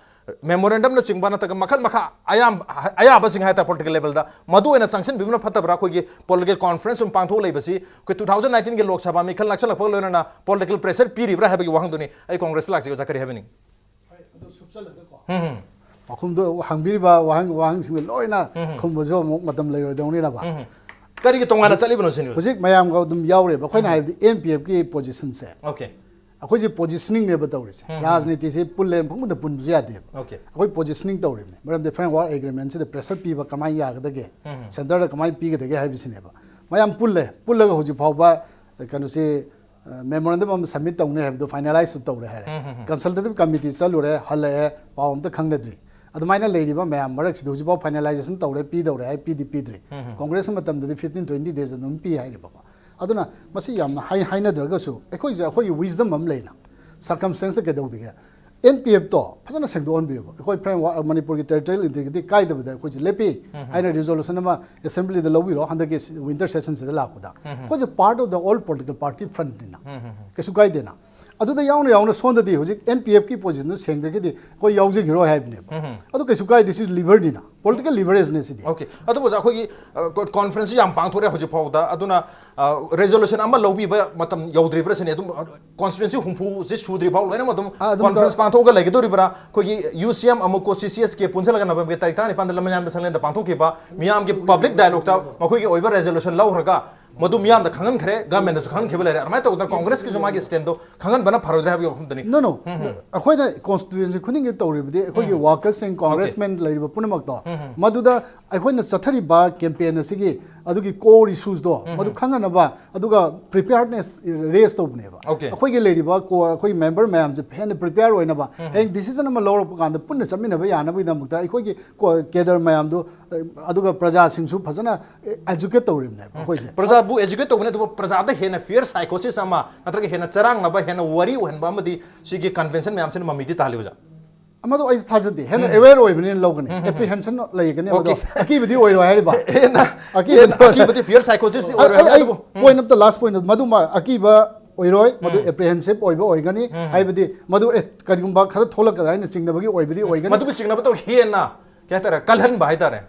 ꯃꯦꯃꯣꯔꯦꯟꯗꯝꯅꯆꯤꯡꯕ ꯅꯠꯇ꯭ꯔꯒ ꯃꯈꯜ ꯃꯈꯥ ꯑꯌꯥꯝꯕ, ꯑꯌꯥꯕꯁꯤꯡ ꯍꯥꯏꯇꯥꯔꯦ, ꯄꯣꯂꯤꯇꯤꯀꯦꯜ ꯂꯦꯚꯦꯜꯗ ꯃꯗꯨ ꯑꯣꯏꯅ ꯆꯪꯁꯤꯟꯕꯤꯕꯅ ꯐꯠꯇꯕ꯭ꯔꯥ? ꯑꯩꯈꯣꯏꯒꯤ ꯄꯣꯂꯤꯇꯤꯀꯦꯜ ꯀꯣꯟꯐ꯭ꯔꯦꯟꯁ ꯁꯨꯝ ꯄꯥꯡꯊꯣꯛꯂꯛꯏꯕꯁꯤ ꯑꯩꯈꯣꯏ ꯇꯨ ꯊꯥꯎꯖꯟ ꯅꯥꯏꯟꯇꯤꯟꯒꯤ ꯂꯣꯛ ꯁꯚꯥ ꯃꯤꯈꯜ ꯅꯛꯁꯜꯂꯛꯄꯒ ꯂꯣꯏꯅꯅ ꯄꯣꯂꯤꯇꯤꯀꯦꯜ ꯄ꯭ꯔꯦꯁꯔ ꯄꯤꯔꯤꯕ꯭ꯔꯥ ꯍꯥꯏꯕꯒꯤ ꯋꯥꯍꯪꯗꯨꯅꯤ ꯑꯩ ꯀꯣꯡꯒ꯭ꯔꯦꯁꯇ ꯂꯥꯛꯆꯒꯦ ꯑꯣꯖꯥ ꯀꯔꯤ ꯍꯥꯏꯕꯤꯅꯤꯡ? ꯑꯗꯨ ꯁꯨꯞꯆꯜꯂꯒꯀꯣ, ꯎꯝ, ꯎꯝ, ꯃꯈꯨꯝꯗꯣ ꯍꯪꯕꯤꯔꯤꯕ ꯋꯥꯍꯪ, ꯋꯥꯍꯪꯁꯤꯡꯗꯣ ꯂꯣꯏꯅ ꯈꯨꯝꯕꯁꯨ ꯑꯃꯨꯛ ꯃꯇꯝ ꯂꯩꯔꯣꯏꯗꯧꯅꯤꯅꯕ꯫ ꯎꯝ, ꯎꯝ꯫ ꯀꯔꯤꯒꯤ ꯇꯣꯉꯥꯟꯅ ꯆꯠꯂꯤꯕꯅꯣ ꯁꯤꯅꯤ? ꯍꯧꯖꯤꯛ ꯃꯌꯥꯝꯒ ꯑꯗꯨꯝ ꯌꯥꯎꯔꯦꯕ꯫ ꯑꯩꯈꯣꯏꯅ ꯍꯥꯏꯕꯗꯤ ꯑꯦꯟ ꯄꯤ ꯑꯦꯐꯀꯤ ꯄꯣꯖꯤꯁꯟꯁꯦ, ꯑꯣꯀꯦ꯫ ꯑꯩꯈꯣꯏꯁꯦ ꯄꯣꯖꯤꯁꯅꯤꯡꯅꯦꯕ ꯇꯧꯔꯤꯁꯦ꯫ ꯎꯝ, ꯎꯝ꯫ ꯔꯥꯖꯅꯤꯇꯤꯁꯦ ꯄꯨꯜꯂꯦ ꯃꯐꯝꯗ ꯄꯨꯟꯕꯁꯨ ꯌꯥꯗꯦꯕ꯫ ꯑꯣꯀꯦ꯫ ꯑꯩꯈꯣꯏ ꯄꯣꯖꯤꯁꯅꯤꯡ ꯇꯧꯔꯤꯕꯅꯤ꯫ ꯃꯔꯝꯗꯤ ꯐ꯭ꯔꯦꯝꯋꯥꯔꯛ ꯑꯦꯒ꯭ꯔꯤꯃꯦꯟꯁꯤꯗ ꯄ꯭ꯔꯦꯁꯔ ꯄꯤꯕ ꯀꯃꯥꯏꯅ ꯌꯥꯒꯗꯒꯦ, ꯎꯝ, ꯎꯝ꯫ ꯁꯦꯟꯇꯔꯗ ꯀꯃꯥꯏꯅ ꯄꯤꯒꯗꯒꯦ ꯍꯥꯏꯕꯁꯤꯅꯦꯕ꯫ ꯃꯌꯥꯝ ꯄꯨꯜꯂꯦ, ꯄꯨꯜꯂꯒ ꯍꯧꯖꯤꯛ ꯐꯥꯎꯕ ꯀꯩꯅꯣꯁꯤ, ꯑ, ꯃꯦꯃꯣꯔꯦꯟꯗꯝ ꯑꯃ ꯁꯕꯃꯤꯠ ꯇꯧꯅꯤ ꯍꯥꯏꯕꯗꯣ ꯐꯥꯏꯅꯦꯂꯥꯏꯖꯁꯨ ꯇꯧꯔꯦ ꯍꯥꯏꯔꯦ꯫ ꯎꯝ, ꯎꯝ, ꯎꯝ꯫ ꯀꯟꯁꯜꯇꯦꯇꯤꯚ ꯀꯃꯤꯇꯤ ꯆꯠꯂꯨꯔꯦ, ꯍꯜꯂꯛꯑꯦ, ꯄꯥꯎ ꯑꯝꯇ ꯈꯪꯅꯗ꯭ꯔꯤ꯫ ꯑꯗꯨꯃꯥꯏꯅ ꯂꯩꯔꯤꯕ ꯃꯌꯥꯝ ꯃꯔꯛꯁꯤꯗ ꯍꯧꯖꯤꯛꯐꯥꯎ ꯐꯥꯏꯅꯦꯂꯥꯏꯖꯦꯁꯟ ꯇꯧꯔꯦ, ꯄꯤꯗꯧꯔꯦ ꯍꯥꯏ, ꯄꯤꯗꯤ ꯄꯤꯗ꯭ꯔꯤ꯫ ꯎꯝ, ꯎꯝ꯫ ꯀꯣꯡꯒ꯭ꯔꯦꯁꯀꯤ ꯃꯇꯝꯗꯗꯤ ꯐꯤꯐꯇꯤꯟ ꯇ꯭ꯋꯦꯟꯇꯤ ꯗꯦꯖ ꯑꯗꯨꯝ ꯄꯤ ꯍꯥꯏꯔꯤꯕꯀꯣ꯫ ꯑꯗꯨꯅ ꯃꯁꯤ ꯌꯥꯝꯅ ꯍꯥꯏ ꯍꯥꯏꯅꯗ꯭ꯔꯒꯁꯨ ꯑꯩꯈꯣꯏꯁꯦ ꯑꯩꯈꯣꯏꯒꯤ wisdom ꯑꯃ ꯂꯩꯅ circumstance ꯀꯩꯗꯧꯗꯒꯦ, ꯑꯦꯟ ꯄꯤ ꯑꯦꯐꯇꯣ ꯐꯖꯅ ꯁꯦꯡꯗꯣꯛꯍꯟꯕꯤꯌꯨꯕ꯫ ꯑꯩꯈꯣꯏ ꯐ꯭ꯔꯦꯝ ꯃꯅꯤꯄꯨꯔꯒꯤ territorial integrity ꯀꯥꯏꯗꯕꯗ ꯑꯩꯈꯣꯏꯁꯦ ꯂꯦꯞꯄꯤ ꯍꯥꯏꯅ ꯔꯤꯖꯣꯂꯨꯁꯟ ꯑꯃ ꯑꯦꯁꯦꯝꯕ꯭ꯂꯤꯗ ꯂꯧꯕꯤꯔꯣ ꯍꯟꯗꯛꯀꯤ winter session ꯁꯤꯗ ꯂꯥꯛꯄꯗ꯫ ꯑꯩꯈꯣꯏꯁꯦ part of the all political party front ꯅꯤꯅ ꯀꯩꯁꯨ ꯀꯥꯏꯗꯦꯅ꯫ ꯑꯗꯨꯗ ꯌꯥꯎꯅ ꯌꯥꯎꯅ ꯁꯣꯝꯗꯗꯤ ꯍꯧꯖꯤꯛ ꯑꯦꯟ ꯄꯤ ꯑꯦꯐꯀꯤ ꯄꯣꯖꯤꯁꯟꯗꯨ ꯁꯦꯡꯗ꯭ꯔꯒꯗꯤ ꯑꯩꯈꯣꯏ ꯌꯥꯎꯖꯈꯤꯔꯣꯏ ꯍꯥꯏꯕꯅꯦꯕ꯫ ꯑꯗꯨ ꯀꯩꯁꯨ ꯀꯥꯏꯗꯦ, ꯁꯤ ꯂꯤꯚꯔꯅꯤꯅ, political leverage ꯅꯦ ꯁꯤꯗꯤ꯫ ꯑꯣꯀꯦ꯫ ꯑꯗꯨꯕꯨ ꯑꯣꯖꯥ, ꯑꯩꯈꯣꯏꯒꯤ ꯀꯣꯟꯐꯔꯦꯟꯁꯁꯤ ꯌꯥꯝ ꯄꯥꯡꯊꯣꯛꯑꯦ ꯍꯧꯖꯤꯛ ꯐꯥꯎꯗ꯫ ꯑꯗꯨꯅ ꯔꯦꯖꯣꯂꯨꯁꯟ ꯑꯃ ꯂꯧꯕꯤꯕ ꯃꯇꯝ ꯌꯧꯗ꯭ꯔꯤꯕ꯭ꯔꯥ ꯁꯤꯅꯤ꯫ ꯑꯗꯨꯝ ꯀꯣꯟꯁꯇꯤꯇ꯭ꯌꯨꯑꯦꯟꯁꯤ ꯍꯨꯝꯐꯨꯁꯤ ꯁꯨꯗ꯭ꯔꯤ ꯐꯥꯎ ꯂꯣꯏꯅꯃꯛ ꯑꯗꯨꯝ ꯑꯗꯨꯝ ꯀꯣꯟꯐꯔꯦꯟꯁ ꯄꯥꯡꯊꯣꯛꯑꯒ ꯂꯩꯒꯗꯧꯔꯤꯕ꯭ꯔꯥ? ꯑꯩꯈꯣꯏꯒꯤ ꯌꯨ ꯁꯤ ꯑꯦꯝ ꯑꯃꯨꯛꯀꯣ ꯁꯤ ꯁꯤ ꯑꯦꯁ ꯀꯦ ꯄꯨꯟꯁꯤꯜꯂꯒ ꯅꯕꯦꯝꯕꯔ ꯇꯥꯔꯤꯛ ꯇꯔꯥꯅꯤꯄꯥꯟꯗ ꯂꯝꯌꯥꯟꯕ ꯁꯪꯂꯦꯟꯗ ꯄꯥꯡꯊꯣꯛꯈꯤꯕ ꯃꯤꯌꯥꯝꯒꯤ ꯄꯕ꯭ꯂꯤꯛ ꯗꯥꯏꯂꯣꯛꯇ ꯃꯈꯣꯏꯒꯤ ꯑꯣꯏꯕ ꯔꯦꯖꯣꯂꯨꯁꯟ ꯂꯧꯈ꯭ꯔꯒ ꯃꯗꯨ ꯃꯤꯌꯥꯝꯗ ꯈꯪꯍꯟꯈ꯭ꯔꯦ, ꯒꯃꯦꯟꯗꯁꯨ ꯈꯪꯍꯟꯈꯤꯕ ꯂꯩꯔꯦ꯫ ꯑꯗꯨꯃꯥꯏꯅ ꯇꯧꯗꯅ ꯀꯣꯡꯒ꯭ꯔꯦꯁꯀꯤꯁꯨ ꯃꯥꯒꯤ ꯁ꯭ꯇꯦꯟꯗꯣ ꯈꯪꯍꯟꯕꯅ ꯐꯔꯣꯏꯗ꯭ꯔꯥ ꯍꯥꯏꯕꯒꯤ ꯋꯥꯐꯝꯗꯨꯅꯤ꯫ ꯅꯣ ꯅꯣ ꯑꯩꯈꯣꯏꯅ ꯀꯣꯟꯁꯇꯤꯇ꯭ꯌꯨꯑꯦꯟꯁꯤ ꯈꯨꯗꯤꯡꯒꯤ ꯇꯧꯔꯤꯕꯗꯤ ꯑꯩꯈꯣꯏꯒꯤ ꯋꯥꯔꯀꯔꯁꯤꯡ, ꯀꯣꯡꯒ꯭ꯔꯦꯁꯃꯦꯟ ꯂꯩꯔꯤꯕ ꯄꯨꯝꯅꯃꯛꯇꯣ ꯃꯗꯨꯗ ꯑꯩꯈꯣꯏꯅ ꯆꯠꯊꯔꯤꯕ ꯀꯦꯝꯄꯦꯟ ꯑꯁꯤꯒꯤ ꯑꯗꯨꯒꯤ core issues ꯗꯣ ꯃꯗꯨ ꯈꯪꯍꯟꯅꯕ ꯑꯗꯨꯒ preparedness raise ꯇꯧꯕꯅꯦꯕ꯫ Okay. ꯑꯩꯈꯣꯏꯒꯤ ꯂꯩꯔꯤꯕ ꯀꯣ ꯑꯩꯈꯣꯏ ꯃꯦꯝꯕꯔ ꯃꯌꯥꯝꯁꯦ ꯍꯦꯟꯅ ꯄ꯭ꯔꯤꯄꯦꯌꯔ ꯑꯣꯏꯅꯕ, ꯍꯌꯦꯡ ꯗꯤꯁꯤꯖꯟ ꯑꯃ ꯂꯧꯔꯛꯄ ꯀꯥꯟꯗ ꯄꯨꯟꯅ ꯆꯠꯃꯤꯟꯅꯕ ꯌꯥꯅꯕꯒꯤꯗꯃꯛꯇ ꯑꯩꯈꯣꯏꯒꯤ ꯀꯦꯗꯔ ꯃꯌꯥꯝꯗꯣ ꯑꯗꯨꯒ ꯄ꯭ꯔꯖꯥꯁꯤꯡꯁꯨ ꯐꯖꯅ ꯑꯦꯖꯨꯀꯦꯠ ꯇꯧꯔꯤꯕꯅꯦꯕ ꯑꯩꯈꯣꯏꯁꯦ꯫ ꯄ꯭ꯔꯖꯥꯕꯨ ꯑꯦꯖꯨꯀꯦꯠ ꯇꯧꯕꯅꯤ, ꯑꯗꯨꯕꯨ ꯄ꯭ꯔꯖꯥꯗ ꯍꯦꯟꯅ ꯐꯤꯌꯔ ꯁꯥꯏꯀꯣꯁꯤꯁ ꯑꯃ ꯅꯠꯇ꯭ꯔꯒ ꯍꯦꯟꯅ ꯆꯔꯥꯡꯅꯕ, ꯍꯦꯟꯅ ꯋꯥꯔꯤ ꯑꯣꯏꯍꯟꯕ ꯑꯃꯗꯤ ꯁꯤꯒꯤ ꯀꯟꯚꯦꯟꯁꯟ ꯃꯌꯥꯝꯁꯤꯅ ꯃꯃꯤꯗꯤ ꯇꯥꯍꯜꯂꯤ ꯑꯣꯖꯥ꯫ ꯑꯃꯗꯣ ꯑꯩ ꯊꯥꯖꯗꯦ, ꯍꯦꯟꯅ ꯑꯦꯋꯦꯌꯔ ꯑꯣꯏꯕꯅꯤꯅ ꯂꯧꯒꯅꯤ, ꯑꯦꯄ꯭ꯔꯤꯍꯦꯟꯁꯟ ꯂꯩꯒꯅꯤ꯫ ꯑꯗꯣ Okay. ꯑꯀꯤꯕꯗꯤ ꯑꯣꯏꯔꯣꯏ ꯍꯥꯏꯔꯤꯕ꯫ ꯍꯦꯟꯅ ꯑꯀꯤꯕꯗꯤ ꯍꯦꯟꯅ ꯑꯀꯤꯕꯗꯤ ꯐꯤꯌꯔ ꯁꯥꯏꯀꯣꯁꯤꯁꯇꯤ ꯑꯣꯏꯔꯣꯏ ꯍꯥꯏꯕ꯫ ꯑꯗꯨꯕꯨ point of the last point ꯃꯗꯨ ꯑꯀꯤꯕ ꯑꯣꯏꯔꯣꯏ, ꯃꯗꯨ ꯑꯦꯄ꯭ꯔꯤꯍꯦꯟꯁꯤꯞ ꯑꯣꯏꯕ ꯑꯣꯏꯒꯅꯤ꯫ ꯍꯥꯏꯕꯗꯤ ꯃꯗꯨ ꯑꯦ ꯀꯔꯤꯒꯨꯝꯕ ꯈꯔ ꯊꯣꯛꯂꯛꯀꯗ꯭ꯔꯥ ꯍꯥꯏꯅ ꯆꯤꯡꯅꯕꯒꯤ ꯑꯣꯏꯕꯗꯤ ꯑꯣꯏꯒꯅꯤ꯫ ꯃꯗꯨꯒꯤ ꯆꯤꯡꯅꯕꯗꯣ ꯍꯦꯟꯅ ꯀꯩ ꯍꯥꯏꯇꯥꯔꯦ, ꯀꯜꯍꯟꯕ ꯍꯥꯏꯇꯥꯔꯦ꯫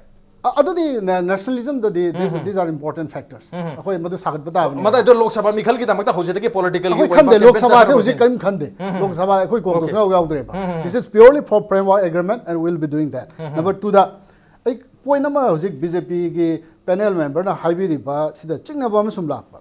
ꯑ- ꯑꯗꯨꯗꯤ ꯅꯦꯁꯅꯦꯂꯤꯖꯝꯗꯗꯤ these are important factors꯫ ꯑꯩꯈꯣꯏ ꯃꯗꯨ ꯁꯥꯒꯠꯄ ꯇꯥꯕꯅꯤ꯫ ꯃꯗꯥꯏꯗꯣ ꯂꯣꯛ ꯁꯚꯥ ꯃꯤꯈꯜꯒꯤꯗꯃꯛꯇ ꯍꯧꯖꯤꯛꯇꯒꯤ ꯄꯣꯂꯤꯇꯤꯀꯦꯜꯒꯤ ꯑꯩꯈꯣꯏ ꯈꯟꯗꯦ, ꯂꯣꯛ ꯁꯚꯥꯁꯦ ꯍꯧꯖꯤꯛ ꯀꯔꯤꯝ ꯈꯟꯗꯦ꯫ ꯂꯣꯛ ꯁꯚꯥ ꯑꯩꯈꯣꯏ Congress ꯌꯥꯎꯗ꯭ꯔꯦꯕ꯫ This is purely for framework agreement and we'll be doing that꯫ Number ꯇꯨꯗ ꯑꯩ ꯄꯣꯏꯟ ꯑꯃ ꯍꯧꯖꯤꯛ ꯕꯤ ꯖꯦ ꯄꯤꯒꯤ ꯄꯦꯅꯦꯜ ꯃꯦꯝꯕꯔꯅ ꯍꯥꯏꯕꯤꯔꯤꯕ ꯁꯤꯗ ꯆꯤꯡꯅꯕ ꯑꯃ ꯁꯨꯝ ꯂꯥꯛꯄ꯫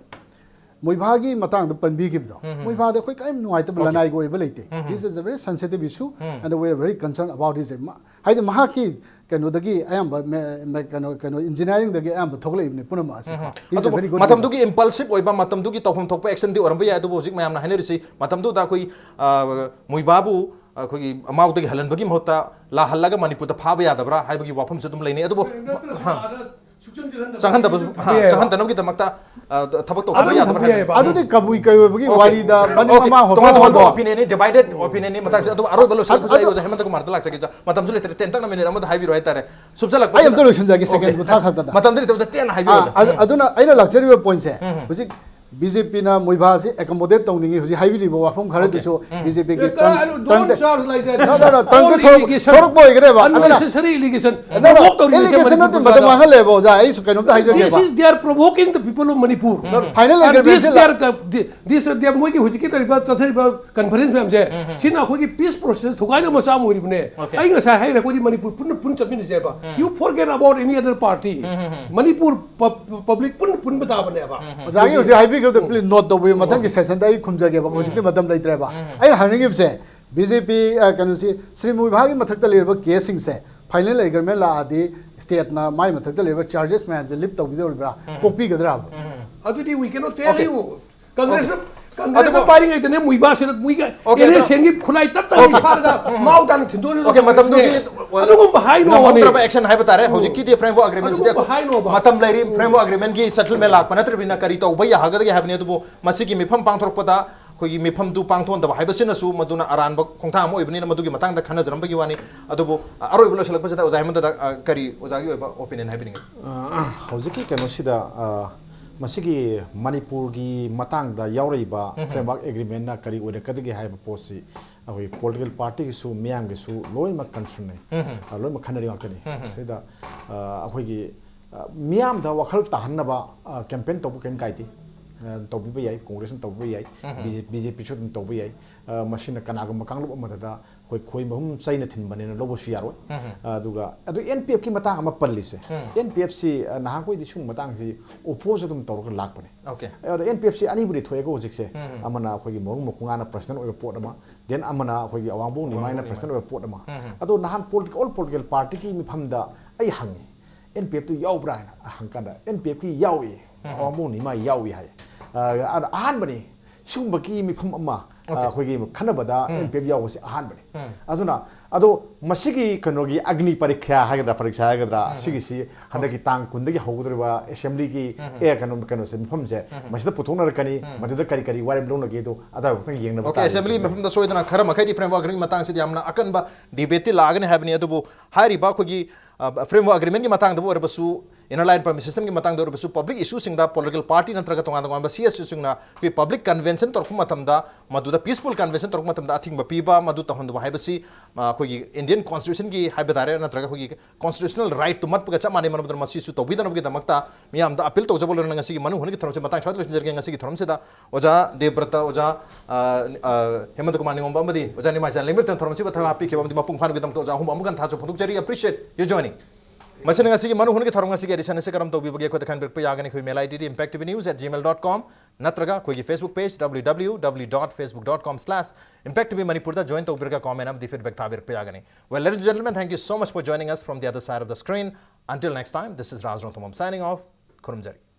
ꯃꯣꯏꯚꯥꯒꯤ ꯃꯇꯥꯡꯗ ꯄꯟꯕꯤꯈꯤꯕꯗꯣ, ꯃꯣꯏꯚꯥꯗ ꯑꯩꯈꯣꯏ ꯀꯔꯤꯝ ꯅꯨꯡꯉꯥꯏꯇꯕ ꯂꯅꯥꯏꯒꯤ ꯑꯣꯏꯕ ꯂꯩꯇꯦ꯫ This is a very sensitive issue and we are very concerned about his ꯃ- ꯍꯥꯏꯗꯤ ꯃꯍꯥꯛꯀꯤ ꯀꯩꯅꯣꯗꯒꯤ ꯑꯌꯥꯝꯕ ꯃꯦ- ꯃꯦ- ꯀꯩꯅꯣ ꯀꯩꯅꯣ ꯏꯟꯖꯤꯅꯤꯌꯥꯔꯤꯡꯗꯒꯤ ꯑꯌꯥꯝꯕ ꯊꯣꯛꯂꯛꯏꯕꯅꯤ ꯄꯨꯝꯅꯃꯛ ꯑꯁꯤ꯫ He's a very ꯑꯗꯨꯕꯨ good leader꯫ ꯃꯇꯝꯗꯨꯒꯤ ꯏꯝꯄꯜꯁꯤꯞ ꯑꯣꯏꯕ, ꯃꯇꯝꯗꯨꯒꯤ ꯇꯧꯐꯝ ꯊꯣꯛꯄ ꯑꯦꯛꯁꯟꯗꯤ ꯑꯣꯏꯔꯝꯕ ꯌꯥꯏ, ꯑꯗꯨꯕꯨ ꯍꯧꯖꯤꯛ ꯃꯌꯥꯝꯅ ꯍꯥꯏꯅꯔꯤꯁꯤ ꯃꯇꯝꯗꯨꯗ ꯑꯩꯈꯣꯏ ꯑ, ꯃꯣꯏꯕꯥꯕꯨ ꯑꯩꯈꯣꯏꯒꯤ ꯑꯃꯥꯎꯗꯒꯤ ꯍꯜꯍꯟꯕꯒꯤ ꯃꯍꯨꯠꯇ ꯂꯥꯛꯍꯜꯂꯒ ꯃꯅꯤꯄꯨꯔꯗ ꯐꯥꯕ ꯌꯥꯗꯕ꯭ꯔꯥ ꯍꯥꯏꯕꯒꯤ ꯋꯥꯐꯝꯁꯨ ꯑꯗꯨꯝ ꯂꯩꯅꯩ꯫ ꯑꯗꯨꯕꯨ ꯅꯠꯇ꯭ꯔꯁꯨ ꯑꯥꯗ ꯆꯪꯍꯟꯗꯕ ꯆꯪꯍꯟꯗꯅꯕꯒꯤꯗꯃꯛꯇ ꯊꯕꯛ ꯇꯧꯕ ꯌꯥꯗꯕ꯭ꯔꯥ ꯍꯥꯏꯕꯅꯤ꯫ ꯑꯗꯨꯗꯤ ꯀꯕꯨꯏ ꯀꯩ ꯑꯣꯏꯕꯒꯤ ꯋꯥꯔꯤꯗ ꯃꯅꯤꯡ ꯃꯃꯥꯡ ꯍꯣꯟꯗꯣꯛ ꯇꯣꯉꯥꯟ ꯇꯣꯉꯥꯟꯕ ꯍꯣꯟꯗꯣꯛ ꯑꯣꯄꯤꯅꯤꯌꯟꯅꯤ, ꯗꯤꯚꯥꯏꯗꯦꯠ ꯑꯣꯄꯤꯅꯤꯌꯟꯅꯤ꯫ ꯃꯇꯥꯡꯁꯤꯗ ꯑꯗꯨꯕꯨ ꯑꯔꯣꯏꯕ ꯂꯣꯏꯁꯤꯜꯂꯛꯄꯁꯤꯗ ꯑꯩ ꯑꯣꯖꯥ ꯍꯦꯃꯟꯇ ꯀꯨꯃꯥꯔꯗ ꯂꯥꯛꯆꯒꯦ꯫ ꯃꯇꯝꯁꯨ ꯂꯩꯇ꯭ꯔꯦ, ꯇꯦꯟꯇꯛꯅ ꯃꯤꯅꯤꯠ ꯑꯃꯗ ꯍꯥꯏꯕꯤꯔꯣ ꯍꯥꯏꯇꯥꯔꯦ꯫ ꯑꯩ ꯑꯝꯇ ꯂꯣꯏꯁꯤꯟꯖꯒꯦ, ꯁꯦꯀꯦꯟ ꯀꯨꯟꯊ꯭ꯔꯥ ꯈꯛꯇꯗ꯫ ꯃꯇꯝꯗ ꯂꯩꯇꯕꯁꯦ ꯇꯦꯟꯅ ꯍꯥꯏꯕꯤꯌꯣ꯫ ꯑꯗꯨꯅ ꯑꯩꯅ ꯂꯥꯛꯆꯔꯤꯕ ꯄꯣꯏꯟꯠꯁꯦ ꯍꯧꯖꯤꯛ ꯕꯤ ꯖꯦ ꯄꯤꯅ ꯃꯣꯏꯕꯥꯁꯤ ꯑꯦꯀꯣꯃꯣꯗꯦꯠ ꯇꯧꯅꯤꯡꯉꯤ ꯍꯧꯖꯤꯛ ꯍꯥꯏꯕꯤꯔꯤꯕ ꯋꯥꯐꯝ ꯈꯔꯗꯨꯁꯨ ꯕꯤ ꯖꯦ ꯄꯤꯒꯤ ꯇꯪꯗꯤ ꯊꯣꯔꯛꯄ ꯑꯣꯏꯒꯅꯦꯕ꯫ ꯑꯗꯨꯅ ꯑꯦꯂꯤꯒꯦꯁꯟ ꯅꯠꯇꯦ, ꯃꯇꯝ ꯃꯥꯡꯍꯜꯂꯦꯕ ꯑꯣꯖꯥ꯫ ꯑꯩꯁꯨ ꯀꯩꯅꯣꯝꯇ ꯍꯥꯏꯖꯒꯦꯕ꯫ This is they are provoking the people of Manipur. Final And this ꯑꯦꯒ꯭ꯔꯤꯃꯦꯟꯁꯤ they are, this they are ꯃꯣꯏꯒꯤ ꯍꯧꯖꯤꯛꯀꯤ ꯇꯧꯔꯤꯕ ꯆꯠꯊꯔꯤꯕ ꯀꯟꯐꯔꯦꯟꯁ ꯃꯌꯥꯝꯁꯦ ꯁꯤꯅ ꯑꯩꯈꯣꯏꯒꯤ ꯄꯤꯁ ꯄ꯭ꯔꯣꯁꯦꯁ ꯊꯨꯒꯥꯏꯅꯕ ꯃꯆꯥ ꯑꯃ ꯑꯣꯏꯔꯤꯕꯅꯦ꯫ ꯑꯩ ꯉꯁꯥꯏ ꯍꯥꯏꯔꯦ, ꯑꯩꯈꯣꯏꯗꯤ ꯃꯅꯤꯄꯨꯔ ꯄꯨꯟꯅ ꯄꯨꯟꯅ ꯆꯠꯃꯤꯟꯅꯁꯦꯕ꯫ You forget about any other party. Manipur public ꯄꯨꯟꯅ ꯄꯨꯟꯕ ꯇꯥꯕꯅꯦꯕ꯫ ꯑꯣꯖꯥꯒꯤ ꯍꯧꯖꯤꯛ ꯍꯥꯏꯕꯤꯈꯤꯕꯗꯣ ꯄ꯭ꯂꯤꯖ ꯅꯣꯠ ꯇꯧꯕꯤꯌꯨ, ꯃꯊꯪꯒꯤ ꯁꯦꯁꯟꯗ ꯑꯩ ꯈꯨꯝꯖꯒꯦꯕ꯫ ꯍꯧꯖꯤꯛꯇꯤ ꯃꯇꯝ ꯂꯩꯇ꯭ꯔꯦꯕ꯫ ꯑꯩꯅ ꯍꯥꯏꯅꯤꯡꯉꯤꯕꯁꯦ, ꯕꯤ ꯖꯦ ꯄꯤ ꯀꯩꯅꯣꯁꯤ, ꯁ꯭ꯔꯤ ꯃꯨꯏꯚꯥꯒꯤ ꯃꯊꯛꯇ ꯂꯩꯔꯤꯕ ꯀꯦꯁꯁꯤꯡꯁꯦ ꯐꯥꯏꯅꯦꯜ ꯑꯦꯒ꯭ꯔꯤꯃꯦꯟ ꯂꯥꯛꯑꯗꯤ ꯁ꯭ꯇꯦꯠꯅ ꯃꯥꯏ ꯃꯊꯛꯇ ꯂꯩꯔꯤꯕ ꯆꯥꯔꯖꯦꯁ ꯃꯌꯥꯝꯁꯦ ꯂꯤꯐ ꯇꯧꯕꯤꯗꯧꯔꯤꯕ꯭ꯔꯥ, ꯀꯣꯛꯄꯤꯒꯗ꯭ꯔꯥꯕ? ꯑꯗꯨꯗꯤ we cannot tell Okay. you. ꯀꯪꯒ꯭ꯔꯦꯁꯅ ꯑꯗꯨꯕꯨ ꯀꯪꯒ꯭ꯔꯦꯁꯅ ꯄꯥꯏꯔꯤꯉꯩꯗꯅꯦ ꯃꯨꯏꯕꯥꯁꯤꯅ ꯃꯨꯏꯒ Okay, ꯑꯗꯨ ꯑꯦꯂꯤꯌꯦꯁꯟꯒꯤ ꯈꯨꯠꯂꯥꯏ ꯇꯞ ꯇꯞꯅ Okay. ꯐꯥꯔꯒ ꯃꯥꯎ ꯇꯥꯅ ꯊꯤꯟꯗꯣꯛꯏꯗꯣ꯫ Okay, ꯃꯇꯝꯗꯨꯒꯤ ꯑꯗꯨꯒꯨꯝꯕ ꯍꯥꯏꯅꯣ ꯉꯝꯍꯧꯗ꯭ꯔꯕ action ꯍꯥꯏꯕ ꯇꯥꯔꯦ꯫ ꯍꯧꯖꯤꯛꯀꯤꯗꯤ framework agreement ꯁꯤꯗꯤ ꯑꯗꯨꯒꯨꯝꯕ ꯍꯥꯏꯅꯣꯕ꯫ ꯃꯇꯝ ꯂꯩꯔꯤ, framework agreement ꯒꯤ settlement ꯂꯥꯛꯄ ꯅꯠꯇ꯭ꯔꯕꯅꯤꯅ ꯀꯔꯤ ꯇꯧꯕ ꯌꯥꯒꯗꯒꯦ ꯍꯥꯏꯕꯅꯤ꯫ ꯑꯗꯨꯕꯨ ꯃꯁꯤꯒꯤ ꯃꯤꯐꯝ ꯄꯥꯡꯊꯣꯔꯛꯄꯗ ꯑꯩꯈꯣꯏꯒꯤ ꯃꯤꯐꯝꯗꯨ ꯄꯥꯡꯊꯣꯛꯍꯟꯗꯕ ꯍꯥꯏꯕꯁꯤꯅꯁꯨ ꯃꯗꯨꯅ ꯑꯔꯥꯟꯕ ꯈꯣꯡꯊꯥꯡ ꯑꯃ ꯑꯣꯏꯕꯅꯤꯅ ꯃꯗꯨꯒꯤ ꯃꯇꯥꯡꯗ ꯈꯟꯅꯖꯔꯝꯕꯒꯤ ꯋꯥꯅꯤ꯫ ꯑꯗꯨꯕꯨ ꯑ, ꯑꯔꯣꯏꯕ ꯂꯣꯏꯁꯤꯜꯂꯛꯄꯁꯤꯗ ꯑꯣꯖꯥ ꯍꯦꯃꯟꯇꯗ, ꯑ, ꯀꯔꯤ ꯑꯣꯖꯥꯒꯤ ꯑꯣꯏꯕ opinion ꯍꯥꯏꯕꯤꯅꯤꯡꯉꯤ? ꯑ, ꯍꯧꯖꯤꯛꯀꯤ ꯀꯩꯅꯣꯁꯤꯗ, ꯑ, ꯃꯁꯤꯒꯤ ꯃꯅꯤꯄꯨꯔꯒꯤ ꯃꯇꯥꯡꯗ ꯌꯥꯎꯔꯛꯏꯕ framework agreement ꯅ ꯀꯔꯤ ꯑꯣꯏꯔꯛꯀꯗꯒꯦ ꯍꯥꯏꯕ ꯄꯣꯠꯁꯤ ꯑꯩꯈꯣꯏ political party ꯒꯤꯁꯨ ꯃꯤꯌꯥꯝꯒꯤꯁꯨ ꯂꯣꯏꯅꯃꯛ concern ꯅꯤ꯫ ꯑ, ꯂꯣꯏꯅꯃꯛ ꯈꯟꯅꯔꯤ ꯉꯥꯛꯇꯅꯤ꯫ ꯁꯤꯗ, ꯑ, ꯑꯩꯈꯣꯏꯒꯤ, ꯑ, ꯃꯤꯌꯥꯝꯗ ꯋꯥꯈꯜ ꯇꯥꯍꯟꯅꯕ, ꯑ, campaign ꯇꯧꯕ ꯀꯩꯝ ꯀꯥꯏꯗꯦ꯫ ꯑ, ꯇꯧꯕꯤꯕ ꯌꯥꯏ, ꯀꯣꯡꯒ꯭ꯔꯦꯁꯅ ꯇꯧꯕ ꯌꯥꯏ, ꯕꯤ ꯖꯦ ꯄꯤ ꯁꯨ ꯑꯗꯨꯝ ꯇꯧꯕ ꯌꯥꯏ꯫ ꯑ, ꯃꯁꯤꯅ ꯀꯅꯥꯒꯨꯝꯕ ꯀꯥꯡꯂꯨꯞ ꯑꯃꯗꯗ ꯑꯩꯈꯣꯏ ꯈꯣꯏ ꯃꯍꯨꯝ ꯆꯩꯅ ꯊꯤꯟꯕꯅꯦꯅ ꯂꯧꯕꯁꯨ ꯌꯥꯔꯣꯏ꯫ ꯑꯗꯨꯒ ꯑꯗꯨ ꯑꯦꯟ ꯄꯤ ꯑꯦꯐ ꯀꯤ ꯃꯇꯥꯡ ꯑꯃ ꯄꯜꯂꯤꯁꯦ, ꯑꯦꯟ ꯄꯤ ꯑꯦꯐ ꯁꯤ, ꯑ, ꯅꯍꯥꯟꯈꯣꯏꯗꯤ ꯁꯤꯒꯨꯝꯕ ꯃꯇꯥꯡꯁꯤ oppose ꯑꯗꯨꯝ ꯇꯧꯔꯒ ꯂꯥꯛꯄꯅꯦ꯫ Okay. ꯑꯗꯣ ꯑꯦꯟ ꯄꯤ ꯑꯦꯐ ꯁꯤ ꯑꯅꯤꯕꯨꯗꯤ ꯊꯣꯛꯑꯦꯀꯣ ꯍꯧꯖꯤꯛꯁꯦ꯫ ꯑꯃꯅ ꯑꯩꯈꯣꯏꯒꯤ ꯃꯣꯔꯣꯡ ꯃꯀꯨꯉꯥꯅ president ꯑꯣꯏꯕ ꯄꯣꯠ ꯑꯃ, then ꯑꯃꯅ ꯑꯩꯈꯣꯏꯒꯤ ꯑꯋꯥꯡꯕꯣꯡ ꯅꯤꯃꯥꯏꯅ president ꯑꯣꯏꯕ ꯄꯣꯠ ꯑꯃ꯫ ꯑꯗꯣ ꯅꯍꯥꯟ political, all political party ꯒꯤ ꯃꯤꯐꯝꯗ ꯑꯩ ꯍꯪꯉꯤ, ꯑꯦꯟ ꯄꯤ ꯑꯦꯐ ꯇꯨ ꯌꯥꯎꯕ꯭ꯔꯥ ꯍꯥꯏꯅ ꯍꯪꯀꯥꯟꯗ ꯑꯦꯟ ꯄꯤ ꯑꯦꯐ ꯀꯤ ꯌꯥꯎꯏ, ꯑꯋꯥꯡꯕꯣꯡ ꯅꯤꯃꯥꯏ ꯌꯥꯎꯏ ꯍꯥꯏ꯫ ꯑ, ꯑꯗ ꯑꯍꯥꯟꯕꯅꯤ ꯁꯤꯒꯨꯝꯕꯒꯤ ꯃꯤꯐꯝ ꯑꯃ ꯑꯩꯈꯣꯏꯒꯤ ꯈꯟꯅꯕꯗ ꯑꯦꯝ ꯄꯤ ꯑꯦꯐ ꯌꯥꯎꯕꯁꯤ ꯑꯍꯥꯟꯕꯅꯤ꯫ ꯑꯗꯨꯅ ꯑꯗꯣ ꯃꯁꯤꯒꯤ ꯀꯩꯅꯣꯒꯤ ꯑꯒꯅꯤ ꯄꯔꯤꯈ꯭ꯌꯥ ꯍꯥꯏꯒꯗ꯭ꯔꯥ, ꯄꯔꯤꯈ꯭ꯌꯥ ꯍꯥꯏꯒꯗ꯭ꯔꯥ, ꯁꯤꯒꯤꯁꯤ ꯍꯟꯗꯛꯀꯤ ꯇꯥꯡ ꯀꯨꯟꯗꯒꯤ ꯍꯧꯒꯗꯧꯔꯤꯕ ꯑꯦꯁꯦꯝꯕ꯭ꯂꯤꯒꯤ ꯑꯦ ꯀꯩꯅꯣ ꯀꯩꯅꯣꯁꯦ, ꯃꯤꯐꯝꯁꯦ ꯃꯁꯤꯗ ꯄꯨꯊꯣꯛꯅꯔꯛꯀꯅꯤ꯫ ꯃꯗꯨꯗ ꯀꯔꯤ ꯀꯔꯤ ꯋꯥꯔꯦꯞ ꯂꯧꯅꯒꯦꯗꯣ ꯑꯗꯨ ꯈꯛꯇꯪ ꯌꯦꯡꯅꯕ ꯑꯣꯀꯦ, ꯇꯥꯔꯦ꯫ ꯑꯦꯁꯦꯝꯕ꯭ꯂꯤ ꯃꯐꯝꯗ ꯁꯣꯏꯗꯅ ꯈꯔ ꯃꯈꯩꯗꯤ ꯐ꯭ꯔꯦꯝꯋꯥꯔꯛ ꯑꯦꯒ꯭ꯔꯤꯃꯦꯟꯒꯤ ꯃꯇꯥꯡꯁꯤꯗꯤ ꯌꯥꯝꯅ ꯑꯀꯟꯕ ꯗꯤꯕꯦꯠꯇꯤ ꯂꯥꯛꯑꯒꯅꯤ ꯍꯥꯏꯕꯅꯤ꯫ ꯑꯗꯨꯕꯨ ꯍꯥꯏꯔꯤꯕ ꯑꯩꯈꯣꯏꯒꯤ ꯐ꯭ꯔꯦꯝꯋꯥꯔꯛ ꯑꯦꯒ꯭ꯔꯤꯃꯦꯟꯒꯤ ꯃꯇꯥꯡꯗꯕꯨ ꯑꯣꯏꯔꯕꯁꯨ, ꯏꯅꯔ ꯂꯥꯏꯟ ꯄꯔꯃꯤꯠ ꯁꯤꯁꯇꯦꯝꯒꯤ ꯃꯇꯥꯡꯗ ꯑꯣꯏꯔꯕꯁꯨ, ꯄꯕ꯭ꯂꯤꯛ ꯏꯁꯨꯁꯤꯡꯗ ꯄꯣꯂꯤꯇꯤꯀꯦꯜ ꯄꯥꯔꯇꯤ ꯅꯠꯇ꯭ꯔꯒ ꯇꯣꯉꯥꯟ ꯇꯣꯉꯥꯟꯕ ꯁꯤ ꯑꯦꯁ ꯁꯤꯁꯤꯡꯅ ꯑꯩꯈꯣꯏ ꯄꯕ꯭ꯂꯤꯛ ꯀꯟꯚꯦꯟꯁꯟ ꯇꯧꯔꯛꯄ ꯃꯇꯝꯗ, ꯃꯗꯨꯗ ꯄꯤꯁꯐꯨꯜ ꯀꯟꯚꯦꯟꯁꯟ ꯇꯧꯔꯛꯄ ꯃꯇꯝꯗ ꯑꯊꯤꯡꯕ ꯄꯤꯕ, ꯃꯗꯨ ꯇꯧꯍꯟꯗꯕ ꯍꯥꯏꯕꯁꯤ, ꯑ, ꯑꯩꯈꯣꯏꯒꯤ ꯏꯟꯗꯤꯌꯟ ꯀꯣꯟꯁꯇꯤꯇ꯭ꯌꯨꯁꯟꯒꯤ ꯍꯥꯏꯕ ꯇꯥꯔꯦ, ꯅꯠꯇ꯭ꯔꯒ ꯑꯩꯈꯣꯏꯒꯤ ꯀꯣꯟꯁꯇꯤꯇ꯭ꯌꯨꯁꯅꯦꯜ ꯔꯥꯏꯠꯇꯨ ꯃꯠꯄꯒ ꯆꯞ ꯃꯥꯟꯅꯩ꯫ ꯃꯔꯝ ꯑꯗꯨꯅ ꯃꯁꯤꯁꯨ ꯇꯧꯕꯤꯗꯅꯕꯒꯤꯗꯃꯛꯇ ꯃꯤꯌꯥꯝꯗ ꯑꯄꯤꯜ ꯇꯧꯖꯕ ꯂꯣꯏꯅꯅ ꯉꯁꯤꯒꯤ ꯃꯅꯨꯡ ꯍꯨꯠꯅꯒꯤ ꯊꯧꯔꯝꯁꯤ ꯃꯇꯥꯡ ꯁ꯭ꯋꯥꯏꯗ ꯂꯣꯏꯁꯤꯟꯖꯔꯒꯦ꯫ ꯉꯁꯤꯒꯤ ꯊꯧꯔꯝꯁꯤꯗ ꯑꯣꯖꯥ ꯗꯦꯕ꯭ꯔꯇ, ꯑꯣꯖꯥ, ꯑ, ꯑ, ꯍꯦꯃꯟꯇ ꯀꯨꯃꯥꯔ ꯅꯤꯉꯣꯝꯕ ꯑꯃꯗꯤ ꯑꯣꯖꯥ ꯅꯤꯃꯥꯏꯆꯥꯟ ꯂꯦꯡꯃꯤꯇꯅ ꯊꯧꯔꯝꯁꯤꯕꯨ ꯊꯧ ꯍꯥꯞꯄꯤꯈꯤꯕ ꯑꯃꯗꯤ ꯃꯄꯨꯡ ꯐꯥꯍꯟꯕꯒꯤꯗꯃꯛꯇ ꯑꯣꯖꯥ ꯑꯍꯨꯝ ꯑꯃꯨꯛ ꯍꯟꯅ ꯊꯥꯖꯕ ꯐꯣꯡꯗꯣꯛꯆꯔꯤ꯫ Appreciate your joining. ꯃꯁꯤꯅ ꯉꯁꯤꯒꯤ ꯃꯅꯨꯡ ꯍꯨꯠꯅꯒꯤ ꯊꯧꯔꯝ ꯉꯁꯤꯒꯤ edition ꯑꯁꯤ ꯀꯔꯝ ꯇꯧꯕꯤꯕꯒꯦ? ꯑꯩꯈꯣꯏꯗ ꯈꯟꯕꯤꯔꯛꯄ ꯌꯥꯒꯅꯤ꯫ ꯑꯩꯈꯣꯏ mail I D D impact T V news at gmail dot com ꯅꯠꯇ꯭ꯔꯒ ꯑꯩꯈꯣꯏꯒꯤ Facebook page W W W dot facebook dot com slash impact T V Manipur ꯗ join ꯇꯧꯕꯤꯔꯒ comment ꯑꯃꯗꯤ feedback ꯊꯥꯕꯤꯔꯛꯄ ꯌꯥꯒꯅꯤ꯫ Well, ladies and gentlemen, thank you so much for joining us from the other side of the screen. Until next time, this is Raj Rongthumam signing off. ꯈꯨꯔꯨꯝꯖꯔꯤ꯫